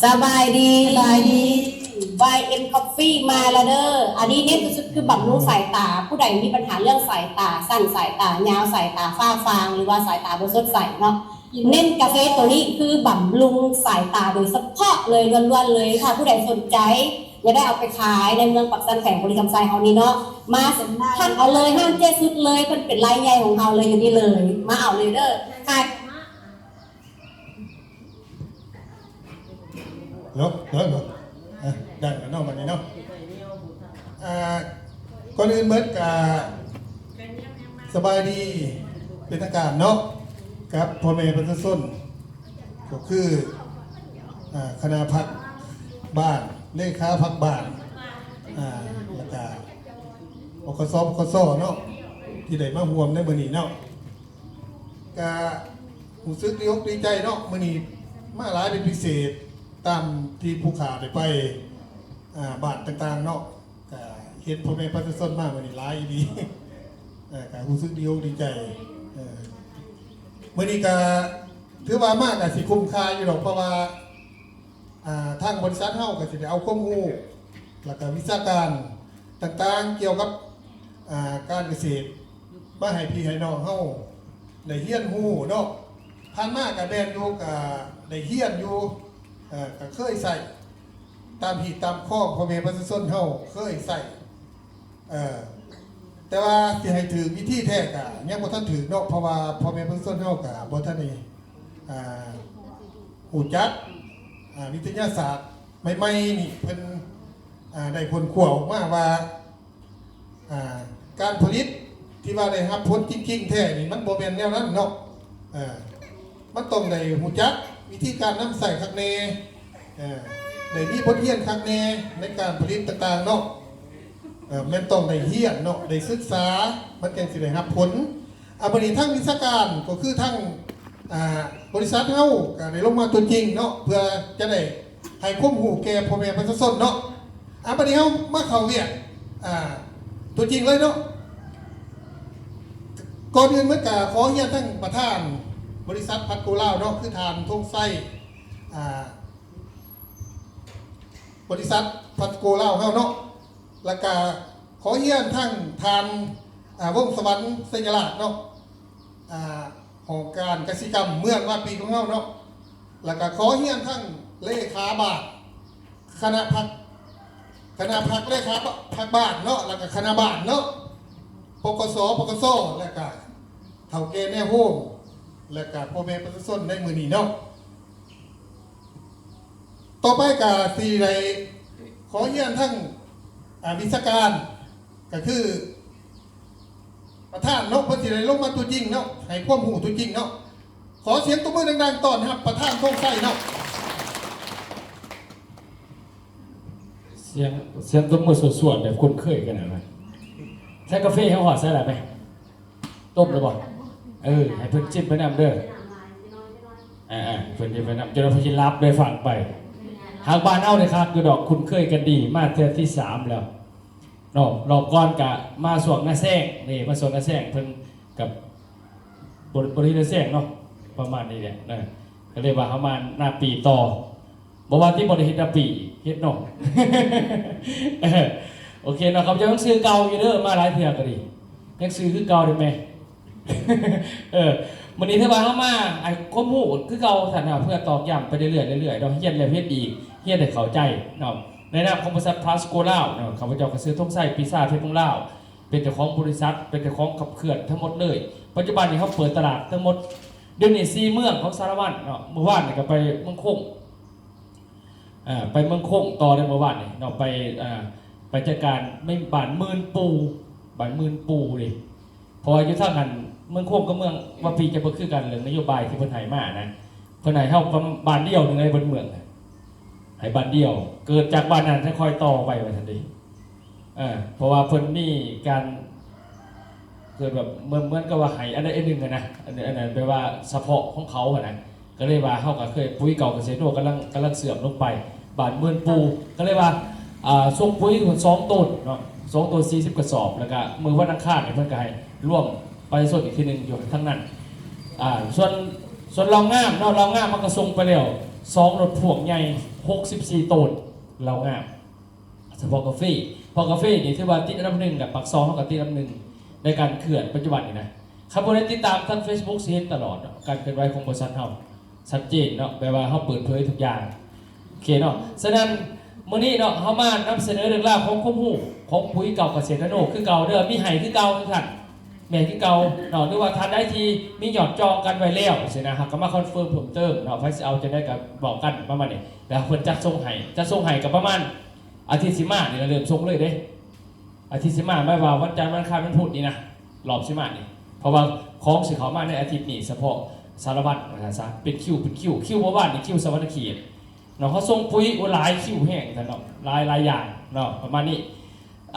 ສະບາຍດີ ສະບາຍດີ ວາຍເອັມຄອບຟີ້ມາແລ້ວເດີ. ອັນນີ້ເນັ້ນທີ່ສຸດຄືບຳລຸງສາຍຕາ. ຜູ້ໃດມີບັນຫາເລື່ອງສາຍຕາ ສັ້ນສາຍຕາຍາວ ສາຍຕາຟ້າຟາງ ຫຼືວ່າສາຍຕາບໍ່ສົດໃສເນາະ, ເນັ້ນກາເຟໂຕນີ້ຄືບຳລຸງສາຍຕາໂດຍສະເພາະເລີຍ ລ້ວນໆເລີຍ. ຖ້າຜູ້ໃດສົນໃຈ ຢາກໄດ້ເອົາໄປຂາຍໃນເມືອງປາກຊັນ ແຂວງບໍລິຄຳໄຊເຮົານີ້ເນາະ, ມາທັກເອົາເລີຍ ຮ້ານເຈ້ສຸດເລີຍ, ເພິ່ນເປັນລາຍໃຫຍ່ຂອງເຮົາເລີຍ ຢູ່ນີ້ເລີຍ, ມາເອົາເລີຍເດີ. ຂາຍ ເນາະ ເນາະ ເນາະ ອ່ະ ດັງແລ້ວເນາະ ບັດນີ້ເນາະ. ອ່າ ກ່ອນອື່ນເໝິດກະສະບາຍດີເປັນທາງການເນາະ ກັບພໍ່ແມ່ປະຊາຊົນ ກໍຄື ອ່າ ຄະນະພັກບ້ານ ເລຂາພັກບ້ານ ອ່າ ແລ້ວກະ ປກສ ປກສ ເນາະ ທີ່ໄດ້ມາຮ່ວມໃນມື້ນີ້ເນາະ. ກະຮູ້ສຶກດີອົກດີໃຈເນາະ ມື້ນີ້ມາຫຼາຍເປັນພິເສດ ຕາມທີ່ຜູ້ຂ້າໄດ້ໄປ ອ່າ ບ້ານຕ່າງໆເນາະ, ກະເຫັນພໍ່ແມ່ປະຊາຊົນມາມື້ນີ້ຫຼາຍອີ່ຫຼີ ເອີ ກະຮູ້ສຶກດີອົກດີໃຈ. ເອີ ມື້ນີ້ກະຖືວ່າມາກະຊິຄຸ້ມຄ່າຢູ່ດອກ ເພາະວ່າ ອ່າ ທາງບໍລິສັດເຮົາກໍຊິໄດ້ເອົາຄວາມຮູ້ ແລ້ວກໍວິຊາການຕ່າງໆ ກ່ຽວກັບ ອ່າ ການກະເສດ ມາໃຫ້ພີ່ໃຫ້ນ້ອງເຮົາໄດ້ຮຽນຮູ້ເນາະ. ຜ່ານມາກໍແມ່ນຢູ່ ກໍໄດ້ຮຽນຢູ່ ເອີ ກໍເຄີຍໃຊ້ຕາມຮີດຕາມຄອງ ພໍ່ແມ່ປະຊາຊົນເຮົາເຄີຍໃຊ້ ເອີ ແຕ່ວ່າຊິໃຫ້ຖືກວິທີແທ້ກະຍັງບໍ່ທັນຖືກເນາະ ເພາະວ່າພໍ່ແມ່ປະຊາຊົນເຮົາກະບໍ່ທັນໄດ້ ອ່າ ຮູ້ຈັກ ອ່າ ວິທະຍາສາດໃໝ່ໆນີ້ ເພິ່ນ ອ່າ ໄດ້ຄົ້ນຄວ້າອອກມາວ່າ ອ່າ ການຜະລິດທີ່ວ່າໄດ້ຮັບຜົນຈິງໆແທ້ນີ້ ມັນບໍ່ແມ່ນແນວນັ້ນເນາະ. ເອີ ມັນຕ້ອງໄດ້ຮູ້ຈັກວິທີການນຳໃຊ້ຄັກແນ່ ເອີ ໄດ້ມີບົດຮຽນຄັກແນ່ໃນການຜະລິດຕ່າງໆເນາະ. ເອີ ແມ່ນຕ້ອງໄດ້ຮຽນເນາະ ໄດ້ສຶກສາ ມັນຈັ່ງຊິໄດ້ຮັບຜົນ. ອາ ບັດນີ້ທາງວິຊາການກໍຄືທາງ ອ່າ ບໍລິສັດເຮົາກໍໄດ້ລົງມາຕົວຈິງເນາະ ເພື່ອຈະໄດ້ໃຫ້ຄວາມຮູ້ແກ່ພໍ່ແມ່ປະຊາຊົນເນາະ. ອາ ບັດນີ້ເຮົາມາເຂົ້າວຽກ ອ່າ ຕົວຈິງເລີຍເນາະ. ກ່ອນອື່ນໝົດກໍຂໍຮຽນທາງປະທານບໍລິສັດພັດໂກລາວເນາະ ຄືທ່ານ ທົງໄຊ ອ່າ ບໍລິສັດພັດໂກລາວເຮົາເນາະ, ແລ້ວກະຂໍຮຽນທາງທ່ານ ອ່າ ວົງສະຫວັນ ໄຊຍະລາດເນາະ ອ່າ ຫ້ອງການກະສິກຳເມືອງວາປີຂອງເຮົາເນາະ, ແລ້ວກະຂໍຮຽນທາງເລຂາບ້ານ ຄະນະພັກ ຄະນະພັກເລຂາພັກບ້ານເນາະ ແລ້ວກະຄະນະບ້ານເນາະ ປກສ ປກສ ແລ້ວກະເຖົ້າແກ່ແນວໂຮມ ແລ້ວກະພໍ່ແມ່ປະຊາຊົນໃນມື້ນີ້ເນາະ. ຕໍ່ໄປກະຊິໄດ້ຂໍຮຽນທາງ ອ່າ ວິຊາການ ກະຄືປະທານເນາະ ເພິ່ນຊິໄດ້ລົງມາຕົວຈິງເນາະ ໃຫ້ຄວາມຮູ້ຕົວຈິງເນາະ. ຂໍສຽງຕົບມືດັງໆ ຕ້ອນຮັບປະທານ ທົງໄຊ ເນາະ. ສຽງ ສຽງຕົບມືສວດໆ ແບບຄຸ້ນເຄີຍຂະໜາດນັ້ນ. ໃສ່ກາເຟເຮົາຮອດໃສລະແມ່? ຕົ້ມແລ້ວບໍ່? ເອີ ໃຫ້ເພິ່ນຈິບໄປນຳເດີ. ອ່າໆ ເພິ່ນຈິບໄປນຳ ຈົນວ່າເພິ່ນຊິຫຼັບໄດ້ຟັງໄປ. ທາງບ້ານເຮົານີ້ຄັກຢູ່ດອກ ຄຸ້ນເຄີຍກັນດີ ມາເທື່ອທີສາມແລ້ວເນາະ. ຮອບກ່ອນກະມາຊ່ວງນາແຊງເດ້ ມາຊ່ວງນາແຊງ ເພິ່ນກັບ ບໍ່ ບໍ່ໄດ້ເຮັດນາແຊງເນາະ ປະມານນີ້ແຫຼະນະ. ກໍເລີຍວ່າເຮົາມານາປີຕໍ່ ບໍ່ວ່າຕິບໍ່ໄດ້ເຮັດນາປີ ເຮັດເນາະ. ເອີ ໂອເຄເນາະ ເຂົາເຈົ້າຍັງຊື່ເກົ່າຢູ່ເດີ ມາຫຼາຍເທື່ອກໍດີ ຍັງຊື່ຄືເກົ່າເດ້ແມ່. ເອີ ມື້ນີ້ຖືວ່າເຮົາມາໃຫ້ຄວາມຮູ້ຄືເກົ່າ ທ່ານນະ ເພື່ອຕອກຢ້ຳໄປເລື້ອຍໆ ເລື້ອຍໆເນາະ ຮຽນແລ້ວເຮັດອີກ ຮຽນໃຫ້ເຂົ້າໃຈເນາະ. ໃນນາມຂອງບໍລິສັດພລັສໂກລາວເນາະ ຂ້າພະເຈົ້າກໍຊື່ ທົງໄຊ ປີຊາ ເພັດວົງລາວ ເປັນເຈົ້າຂອງບໍລິສັດ ເປັນເຈົ້າຂອງຂັບເຄື່ອນທັງໝົດເລີຍ. ປັດຈຸບັນນີ້ເຮົາເປີດຕະຫຼາດທັງໝົດ ດຽວນີ້ສີ່ເມືອງຂອງສາລະວັນເນາະ. ມື້ວານນີ້ກໍໄປເມືອງຄົງ ເອີ ໄປເມືອງຄົງຕໍ່ໃນມື້ວານນີ້ເນາະ ໄປ ເອີ ໄປຈັດການໃນບ້ານໝື່ນປູ່ ບ້ານໝື່ນປູ່ນີ້ ເພາະວ່າຢູ່ທາງອັນເມືອງຄົງກັບເມືອງວາປີຈະບໍ່ຄືກັນ ເລື່ອງນະໂຍບາຍທີ່ເພິ່ນໃຫ້ມານະ ເພິ່ນໃຫ້ເຮົາບ້ານດຽວໜຶ່ງໃນເບິດເມືອງ ໃຫ້ບ້ານດຽວ ເກີດຈາກບ້ານນັ້ນຈະຄ່ອຍຕໍ່ໄປວ່າຊັ້ນເດ. ເອີ ເພາະວ່າເພິ່ນມີການ ເກີດແບບເໝືອນ ເໝືອນກັບວ່າໃຫ້ອັນໃດອັນໜຶ່ງຫັ້ນນະ ອັນ ອັນນັ້ນແບບວ່າສະເພາະຂອງເຂົາຫັ້ນນະ. ກໍເລີຍວ່າເຮົາກໍເຄີຍ ປຸ໋ຍເກົ່າກະເສໂນກຳລັງ ກຳລັງເຊື່ອມລົງໄປບ້ານໝື່ນປູ່ ກໍເລີຍວ່າ ອ່າ ສົ່ງປຸ໋ຍສອງໂຕນເນາະ ສອງໂຕນສີ່ສິບກະສອບ ແລ້ວກະມື້ວັນອັງຄານນີ້ເພິ່ນກະໃຫ້ລວມປະຊາຊົນອີກທີໜຶ່ງຢູ່ທາງນັ້ນ. ອ່າ ສ່ວນ ສ່ວນເຫຼົ້າງາມເນາະ ເຫຼົ້າງາມເຮົາກໍສົ່ງໄປແລ້ວສອງລົດພ່ວງໃຫຍ່ ຫົກສິບສີ່ໂຕນ ເຫຼົ້າງາມ ສະເພາະກາເຟ ເພາະກາເຟນີ້ຖືວ່າຕິດອັນດັບໜຶ່ງ ແລະ ປາກຊ່ອງເຮົາກໍຕິດອັນດັບໜຶ່ງໃນການເຄື່ອນປັດຈຸບັນນີ້ນະ. ຄັນຜູ້ໃດຕິດຕາມທາງເຟສບຸກຊິເຫັນຕະຫຼອດເນາະ ການເຄື່ອນໄຫວຂອງບໍລິສັດເຮົາຊັດເຈນເນາະ ແບບວ່າເຮົາເປີດເຜີຍທຸກຢ່າງ ໂອເຄເນາະ. ສະນັ້ນ ມື້ນີ້ເນາະ ເຮົາມານຳສະເໜີເລື່ອງລາວຂອງຄວາມຮູ້ຂອງປຸ໋ຍເກົ່າກະເສດນາໂນ ຄືເກົ່າເດີ ມີໃຫ້ຄືເກົ່າທຸກທ່ານ ແມ່ນຄືເກົ່າເນາະ. ຫຼືວ່າທ່ານໃດທີ່ມີຍອດຈອງກັນໄວ້ແລ້ວຊີ້ນະ ເຮົາກໍມາຄອນເຟີມເພີ່ມເຕີມເນາະ ໃຜຊິເອົາຈັ່ງໃດກໍບອກກັນປະມານນີ້ ແລ້ວເພິ່ນຈັດສົ່ງໃຫ້ ຈັດສົ່ງໃຫ້ກໍປະມານອາທິດຊິມານີ້ລະ ເລີ່ມສົ່ງເລີຍເດ້. ອາທິດຊິມາ ໝາຍວ່າວັນຈັນ ວັນອັງຄານ ວັນພຸດນີ້ນະ ລອບຊິມານີ້ ເພາະວ່າຂອງຊິເຂົ້າມາໃນອາທິດນີ້ ສະເພາະສາລະວັນວ່າຊັ້ນຊະ ເປັນຄິວ ເປັນຄິວ ຄິວເມື່ອວານນີ້ ຄິວສະຫວັນນະເຂດເນາະ ເຮົາສົ່ງປຸ໋ຍ ໂອ້ ຫຼາຍຄິວແຮງຊັ້ນເນາະ ຫຼາຍ ຫຼາຍຢ່າງເນາະ ປະມານນີ້.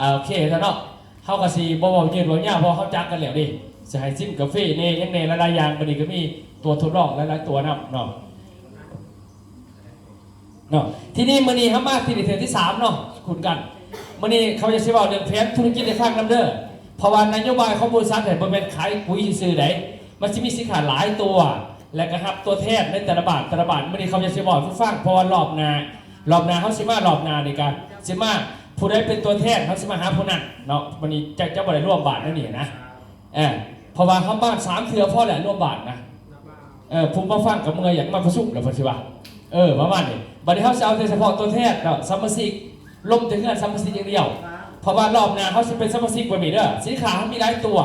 ອ່າ ໂອເຄຊັ້ນເນາະ ເຮົາກໍຊິບໍ່ເວົ້າຍືດເວົ້າຍາວ ເພາະເຮົາຈັກກັນແລ້ວເດ້ ຊິໃຫ້ຊິມກາເຟແດ່ ຫຍັງແດ່ ຫຼາຍໆຢ່າງ. ບັດນີ້ກໍມີຕົວທົດລອງຫຼາຍໆຕົວນຳເນາະ. ເນາະ ທີນີ້ມື້ນີ້ເຮົາມາທີ່ເທື່ອທີສາມເນາະ ຄຸ້ນກັນ. ມື້ນີ້ຂ້າພະເຈົ້າຊິເວົ້າເລື່ອງແຜນທຸລະກິດໃຫ້ຟັງນຳເດີ ເພາະວ່ານະໂຍບາຍຂອງບໍລິສັດນີ້ບໍ່ແມ່ນຂາຍປຸ໋ຍຊື່ໆໃດ໋ ມັນຊິມີສິນຄ້າຫຼາຍຕົວ ແລະກໍຮັບຕົວແທນໃນແຕ່ລະບ້ານ ແຕ່ລະບ້ານ. ມື້ນີ້ຂ້າພະເຈົ້າຊິເວົ້າສູ່ຟັງ ເພາະວ່າລອບໜ້າ ລອບໜ້າເຮົາຊິມາ ລອບໜ້ານີ້ກະຊິມາ ຜູ້ໃດເປັນຕົວແທນເຮົາຊິມາຫາຜູ້ນັ້ນເນາະ. ມື້ນີ້ຈະ ຈະບໍ່ໄດ້ລວມບ້ານແນວນີ້ນະ ເອີ ເພາະວ່າເຮົາມາສາມເທື່ອພໍແລ້ວ ລວມບ້ານນະ ເອີ ຜູ້ມາຟັງກໍເມື່ອຍ ຢາກມາປະຊຸມແລ້ວເພິ່ນຊິວ່າ ເອີ ປະມານນີ້. ບັດນີ້ເຮົາຊິເອົາແຕ່ສະເພາະຕົວແທນເນາະ ສະມາຊິກ ລົງແຕ່ເຮືອນສະມາຊິກຢ່າງດຽວ ເພາະວ່າລອບໜ້າເຮົາຊິເປັນສະມາຊິກແບບນີ້ເດີ ສິນຄ້າເຮົາມີຫຼາຍຕົວ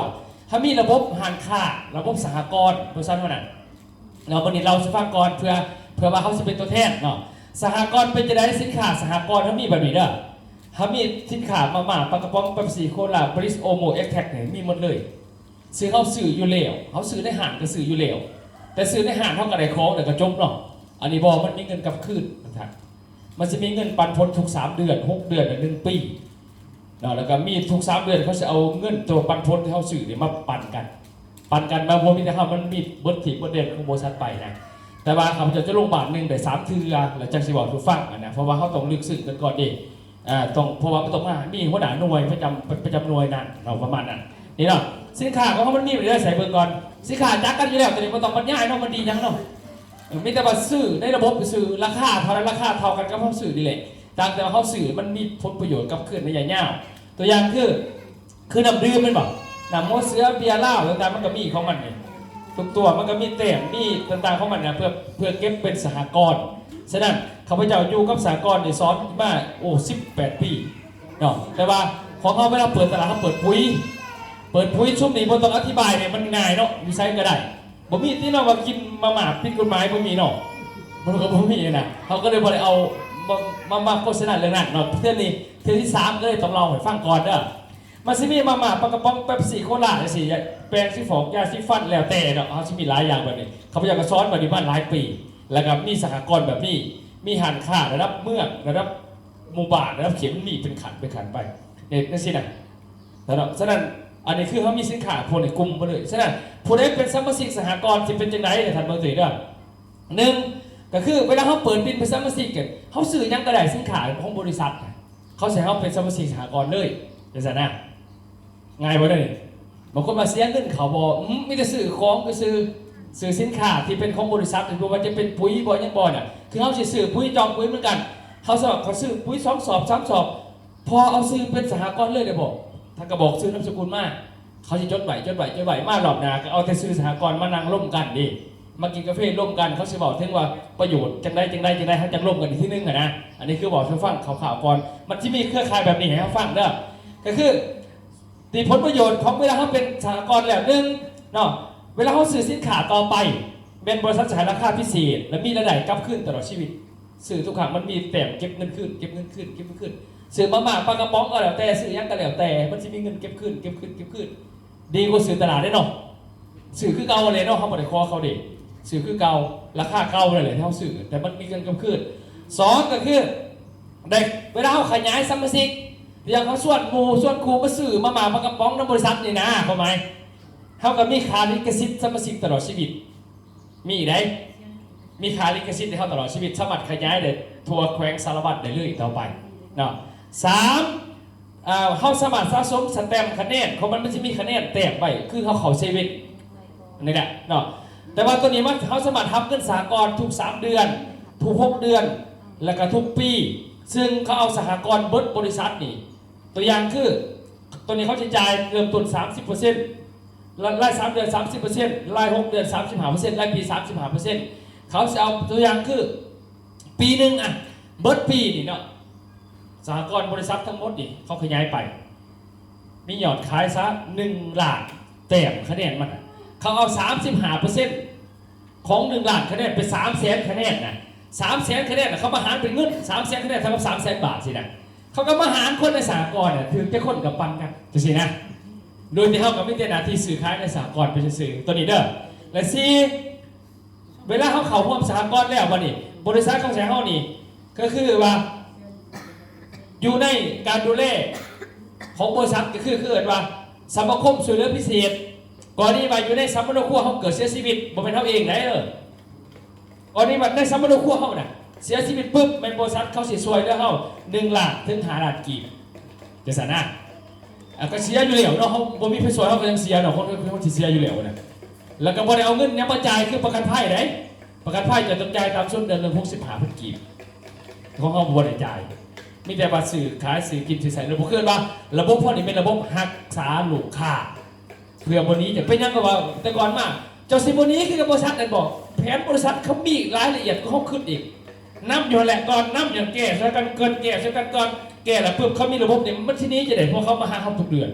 ເຮົາມີລະບົບຮ້ານຄ້າ ລະບົບສະຫະກອນ ບໍລິສັດເຮົານັ້ນເນາະ. ບັດນີ້ເລົ່າສູ່ຟັງກ່ອນ ເພື່ອ ເພື່ອວ່າເຮົາຊິເປັນຕົວແທນເນາະ ສະຫະກອນເປັນຈັ່ງໃດ ສິນຄ້າສະຫະກອນເຮົາມີແບບນີ້ເດີ ເຮົາມີສິນຄ້າມາມ່າ ປາກະປ໋ອງ ເປັບຊີ ໂຄລາ ບຣິສ ໂອໂມ ເອັກແທກ ນີ້ມີໝົດເລີຍ. ຊື້ ເຮົາຊື້ຢູ່ແລ້ວ ເຮົາຊື້ໃນຫ້າງກໍຊື້ຢູ່ແລ້ວ ແຕ່ຊື້ໃນຫ້າງເຮົາກໍໄດ້ຂອງ ແລ້ວກໍຈົບເນາະ. ອັນນີ້ບໍ່ ມັນມີເງິນກັບຄືນວ່າຊັ້ນ ມັນຊິມີເງິນປັນຜົນທຸກສາມເດືອນ ຫົກເດືອນ ແລະ ໜຶ່ງປີເນາະ ແລ້ວກໍມີທຸກສາມເດືອນ ເຂົາຊິເອົາເງິນຕົວປັນຜົນທີ່ເຮົາຊື້ນີ້ມາປັນກັນ ປັນກັນມາ ບໍ່ມີແຕ່ເຮົາ ມັນມີເບິດທີ່ເບິດແດນຂອງບໍລິສັດໄປນະ. ແຕ່ວ່າຂ້າພະເຈົ້າຈະລົງບາດໜຶ່ງໄດ້ສາມເທື່ອ ແລ້ວຈັ່ງຊິເວົ້າສູ່ຟັງຫັ້ນນະ ເພາະວ່າເຮົາຕ້ອງລຶກຊຶ້ງກັນກ່ອນເດ້ ອ່າ ຕ້ອງ ເພາະວ່າມັນຕ້ອງມາ ມີຫົວໜ້າໜ່ວຍປະຈຳ ປະຈຳໜ່ວຍນັ້ນເນາະ ປະມານນັ້ນນີ້ເນາະ. ສິນຄ້າຂອງເຮົາມັນມີແບບໃດໃສ່ເບິ່ງກ່ອນ ສິນຄ້າຮູ້ຈັກກັນຢູ່ແລ້ວ ໂຕນີ້ບໍ່ຕ້ອງບັນຍາຍເນາະ ມັນດີຫຍັງເນາະ ເອີ ມີແຕ່ວ່າຊື້ໃນລະບົບຊື່ໆ ລາຄາເທົ່າໃດ ລາຄາເທົ່າກັນກັບເຮົາຊື້ນີ້ແຫຼະ ຕ່າງແຕ່ວ່າເຮົາຊື້ມັນມີຜົນປະໂຫຍດກັບຄືນໄລຍະຍາວ. ຕົວຢ່າງຄື ຄືນ້ຳດື່ມແມ່ນບໍ່ ນ້ຳຫົວເສືອ ເບຍລາວຕ່າງໆ ມັນກໍມີຂອງມັນນີ້ ທຸກຕົວມັນກໍມີແຕ້ມ ມີຕ່າງໆຂອງມັນນະ ເພື່ອ ເພື່ອເກັບເປັນສະຫະກອນ. ສະນັ້ນ ຂ້າພະເຈົ້າຢູ່ກັບສະຫະກອນນີ້ ສອນມາ ໂອ້ ສິບແປດປີເນາະ ແຕ່ວ່າຂອງເຮົາເວລາເປີດຕະຫຼາດ ເຮົາເປີດປຸ໋ຍ ເປີດປຸ໋ຍຊຸມນີ້ບໍ່ຕ້ອງອະທິບາຍເດ້ ມັນງ່າຍເນາະ ຢູ່ໃສກໍໄດ້. ບໍ່ມີຕິເນາະວ່າກິນມາມ່າຜິດກົດໝາຍ ບໍ່ມີເນາະ ມັນກໍບໍ່ມີນະ ເຮົາກໍເລີຍບໍ່ໄດ້ເອົາມາ ມາ ມາໂຄສະນາເລື່ອງນັ້ນເນາະ. ເທື່ອນີ້ເທື່ອທີສາມ ກໍເລີຍຕ້ອງເລົ່າໃຫ້ຟັງກ່ອນເດີ. ມັນຊິມີມາມ່າ ປາກະປ໋ອງ ເປັບຊີ ໂຄລາ ຈັ່ງຊີ້ ແປງສີຟອກ ຢາສີຟັນ ແລ້ວແຕ່ເນາະ ເຮົາຊິມີຫຼາຍຢ່າງແບບນີ້. ຂ້າພະເຈົ້າກໍສອນແບບນີ້ມາຫຼາຍປີ ແລ້ວກໍມີສະຫະກອນແບບນີ້ ມີຮ້ານຄ້າລະດັບເມືອງ ລະດັບໝູ່ບ້ານ ລະດັບເຂດ ມັນມີເປັນຂັ້ນ ເປັນຂັ້ນໄປ ເຮັດຈັ່ງຊີ້ນະ ເນາະ. ສະນັ້ນ ອັນນີ້ຄືເຮົາມີສິນຄ້າພວກໃນກຸ່ມໝົດເລີຍ. ສະນັ້ນ ຜູ້ໃດເປັນສະມາຊິກສະຫະກອນຊິເປັນຈັ່ງໃດ ທ່ານເບິ່ງຕົວນີ້ເດີ. ໜຶ່ງ ກໍຄືເວລາເຮົາເປີດບິນເປັນສະມາຊິກ ເຮົາຊື້ຫຍັງກໍໄດ້ ສິນຄ້າຂອງບໍລິສັດ ເຂົາໃຫ້ເຮົາເປັນສະມາຊິກສະຫະກອນເລີຍ ຈັ່ງຊັ້ນນະ ງ່າຍບໍ່ເດີນີ້? ບາງຄົນວ່າເສຍເງິນເຂົ້າບໍ່? ອືມ ມີແຕ່ຊື້ຂອງຊື່ໆ ຊື້ສິນຄ້າທີ່ເປັນຂອງບໍລິສັດ ບໍ່ວ່າຈະເປັນປຸ໋ຍບໍ່ ຫຍັງບໍ່ນະ ຄືເຮົາຊິຊື້ປຸ໋ຍ ຈອງປຸ໋ຍເໝືອນກັນ ເຮົາສາມາດ ເຂົາຊື້ປຸ໋ຍສອງສອບ ສາມສອບ ພໍເອົາຊື່ເປັນສະຫະກອນເລີຍໄດ້ບໍ່? ທ່ານກໍບອກຊື່ນາມສະກຸນມາ ເຂົາຊິຈົດໄວ້ ຈົດໄວ້ ຈົດໄວ້ ມາລອບໜ້າກໍເອົາແຕ່ຊື່ສະຫະກອນມານັ່ງລົມກັນເດ້ ມາກິນກາເຟລົມກັນ ເຂົາຊິເວົ້າເຖິງວ່າປະໂຫຍດຈັ່ງໃດ ຈັ່ງໃດ ຈັ່ງໃດ ເຮົາຈັ່ງລົມກັນອີກທີໜຶ່ງຫັ້ນນະ. ອັນນີ້ຄືເວົ້າສູ່ຟັງຄ່າວໆກ່ອນ ມັນຊິມີເຄືອຂ່າຍແບບນີ້ໃຫ້ເຮົາຟັງເດີ ກໍຄື ທີ່ຜົນປະໂຫຍດຂອງເວລາເຮົາເປັນສະຫະກອນແລ້ວ ໜຶ່ງເນາະ ເວລາເຮົາຊື້ສິນຄ້າຕໍ່ໄປ ແມ່ນບໍລິສັດຈະໃຫ້ລາຄາພິເສດ ແລະ ມີລາຍໄດ້ກັບຄືນຕະຫຼອດຊີວິດ. ຊື້ທຸກຄັ້ງມັນມີແຕ້ມເກັບເງິນຄືນ ເກັບເງິນຄືນ ເກັບເງິນຄືນ. ຊື້ມາມ່າປາກະປ໋ອງກໍແລ້ວແຕ່ ຊື້ຫຍັງກໍແລ້ວແຕ່ ມັນຊິມີເງິນເກັບຄືນ ເກັບຄືນ ເກັບຄືນ ດີກວ່າຊື້ຕະຫຼາດເດ້ເນາະ. ຊື້ຄືເກົ່າແຫຼະເນາະ ເຮົາບໍ່ໄດ້ຂໍເຂົາເດ້ ຊື້ຄືເກົ່າ ລາຄາເກົ່ານັ້ນແຫຼະທີ່ເຮົາຊື້ ແຕ່ມັນມີເງິນກັບຄືນ. ສອງ ກໍຄື ໄດ້ ເວລາເຮົາຂະຫຍາຍສະມາຊິກ ຢ່າງເຮົາຊວນໝູ່ຊວນຄູ່ມາຊື້ມາມ່າປາກະປ໋ອງນຳບໍລິສັດນີ້ນາ ຄວາມໝາຍ ເຮົາກໍມີຄ່າລິຂະສິດສະມາຊິກຕະຫຼອດຊີວິດ ມີໄດ໋ ມີຄ່າລິຂະສິດໃຫ້ເຮົາຕະຫຼອດຊີວິດ ສາມາດຂະຫຍາຍໄດ້ທົ່ວແຂວງສາລະວັນໄດ້ເລີຍຕໍ່ໄປເນາະ. ສາມ ເຮົາສາມາດສະສົມສະແຕັມຄະແນນຂອງມັນ ມັນຊິມີຄະແນນແຕ້ມໄວ້ ຄືເຮົາເຂົ້າເຊເວັ່ນນີ້ແຫຼະເນາະ. ແຕ່ວ່າໂຕນີ້ມັນ ເຮົາສາມາດຮັບເງິນສະຫະກອນທຸກສາມເດືອນ, ທຸກຫົກເດືອນ ແລ້ວກໍທຸກປີ, ເຊິ່ງເຂົາເອົາສະຫະກອນເບິດບໍລິສັດນີ້. ຕົວຢ່າງຄື ໂຕນີ້ເຂົາຈະຈ່າຍເລີ່ມຕົ້ນສາມສິບເປີເຊັນ, ລາຍສາມເດືອນສາມສິບເປີເຊັນ, ລາຍຫົກເດືອນສາມສິບຫ້າເປີເຊັນ, ລາຍປີສາມສິບຫ້າເປີເຊັນ. ເຂົາຊິເອົາຕົວຢ່າງຄື ປີໜຶ່ງອະ ເບິດປີນີ້ເນາະ ສະຫະກອນບໍລິສັດທັງໝົດນີ້ ເຂົາຂະຫຍາຍໄປ ມີຍອດຂາຍຊະໜຶ່ງລ້ານແຕ້ມຄະແນນມັນນະ ເຂົາເອົາສາມສິບຫ້າເປີເຊັນຂອງໜຶ່ງລ້ານຄະແນນເປັນສາມແສນຄະແນນນະ ສາມແສນຄະແນນນະ ເຂົາມາຫານເປັນເງິນ ສາມແສນຄະແນນເທົ່າກັບສາມແສນບາດຊີ້ນະ ເຂົາກໍມາຫານຄົນໃນສະຫະກອນນະ ຖືກຈັກຄົນກໍປັນກັນຈັ່ງຊີ້ນະ ໂດຍທີ່ເຮົາກໍມີແຕ່ໜ້າທີ່ຊື້ຂາຍໃນສະຫະກອນໄປຊື່ໆ ຕົວນີ້ເດີ ແລະ ສີ່ ເວລາເຮົາເຂົ້າຮ່ວມສະຫະກອນແລ້ວ ບັດນີ້ບໍລິສັດຂອງເຮົານີ້ ກໍຄືວ່າ ຢູ່ໃນການດູແລຂອງບໍລິສັດ ກໍຄື ຄືເອີ້ນວ່າສະມາຄົມຊ່ວຍເຫຼືອພິເສດ. ກໍລະນີວ່າຢູ່ໃນສຳມະໂນຄົວເຮົາເກີດເສຍຊີວິດ ບໍ່ແມ່ນເຮົາເອງໃດເອີ ກໍລະນີວ່າໃນສຳມະໂນຄົວເຮົານະ ເສຍຊີວິດປຶບ ແມ່ນບໍລິສັດເຂົາຊິຊ່ວຍເຫຼືອເຮົາໜຶ່ງລ້ານເຖິງຫ້າລ້ານກີບ ຈັ່ງຊັ້ນນະ. ອ່າ ກໍເສຍຢູ່ແລ້ວເນາະ ເຮົາບໍ່ມີໃຜຊ່ວຍ ເຮົາກໍຍັງເສຍເນາະ ຄົນ ຄົນ ຄົນທີ່ເສຍຢູ່ແລ້ວນະ ແລ້ວກໍບໍ່ໄດ້ເອົາເງິນຫຍັງມາຈ່າຍ ຄືປະກັນໄພໃດ ປະກັນໄພຈະຕ້ອງຈ່າຍຕາມຕົ້ນເດືອນໜຶ່ງຫົກສິບຫ້າພັນກີບ ຂອງເຮົາບໍ່ໄດ້ຈ່າຍ ມີແຕ່ວ່າຊື້ຂາຍ ຊື້ກິນ ຊື້ໃຊ້ ລະບົບ ຄືວ່າລະບົບເຮົານີ້ແມ່ນລະບົບຮັກສາລູກຄ້າ ເພື່ອບໍ່ໜີ ຈະເປັນຫຍັງກໍວ່າ ແຕ່ກ່ອນມາ ເຈົ້າຊິບໍ່ໜີຄືກັບບໍລິສັດນັ້ນບໍ? ແຜນບໍລິສັດເຂົາມີລາຍລະອຽດກວ່າເຮົາຄິດອີກ ນຳຢູ່ຫັ້ນແຫຼະ ກ່ອນນຳ ຢ່າງແກ້ໃສ່ກັນກ່ອນ ແກ້ໃສ່ກັນກ່ອນ ແກ້ແລ້ວປຶບ ເຂົາມີລະບົບນີ້ ມັນຊິໜີຈັ່ງໃດ? ເພາະເຂົາມາຫາເຮົາທຸກເດືອນ.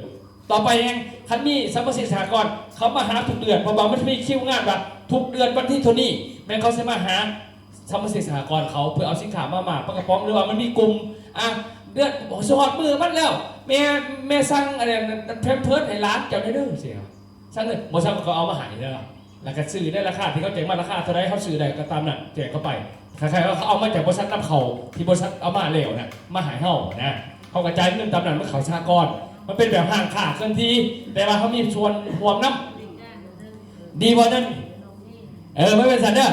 ຕໍ່ໄປແຮງ ຄັນມີສະມາຊິກສະຫະກອນ ເຂົາມາຫາທຸກເດືອນ ເພາະວ່າມັນຈະມີຄິວງານວ່າ ທຸກເດືອນວັນທີເທົ່ານີ້ ແມ່ນເຂົາຊິມາຫາ ສະມາຊິກສະຫະກອນເຂົາ ເພື່ອເອົາສິນຄ້າມາມ່າ ປາກະປ໋ອງ ຫຼືວ່າມັນມີກຸ່ມ ອ່າ ເດືອນ ຊິຮອດມື້ມັນແລ້ວ ແມ່ ແມ່ສັ່ງອັນນັ້ນ ແພມເພີດໃຫ້ຫຼານເຈົ້າແດ່ເດີ ຊີ້ນະ ສັ່ງເລີຍ ບໍ່ສັ່ງກໍເອົາມາໃຫ້ເດີ ແລ້ວກໍຊື້ໃນລາຄາທີ່ເຂົາແຈ້ງມາ ລາຄາເທົ່າໃດ ເຮົາຊື້ໄດ້ກໍຕາມນັ້ນ ແຈກເຂົາໄປ. ຄ້າຍໆວ່າເຂົາເອົາມາຈາກບໍລິສັດນຳເຂົ້າ ທີ່ບໍລິສັດເອົາມາແລ້ວນະ ມາໃຫ້ເຮົານະ ເຂົາກໍຈ່າຍເງິນຕາມນັ້ນ ມາເຂົ້າສະຫະກອນ ມັນເປັນແບບຮ້ານຄ້າເຄື່ອນທີ່ ແຕ່ວ່າເຮົາມີສ່ວນຮ່ວມນຳ ດີບໍ່ນັ້ນ? ເອີ ມັນເປັນຊັ້ນເດີ.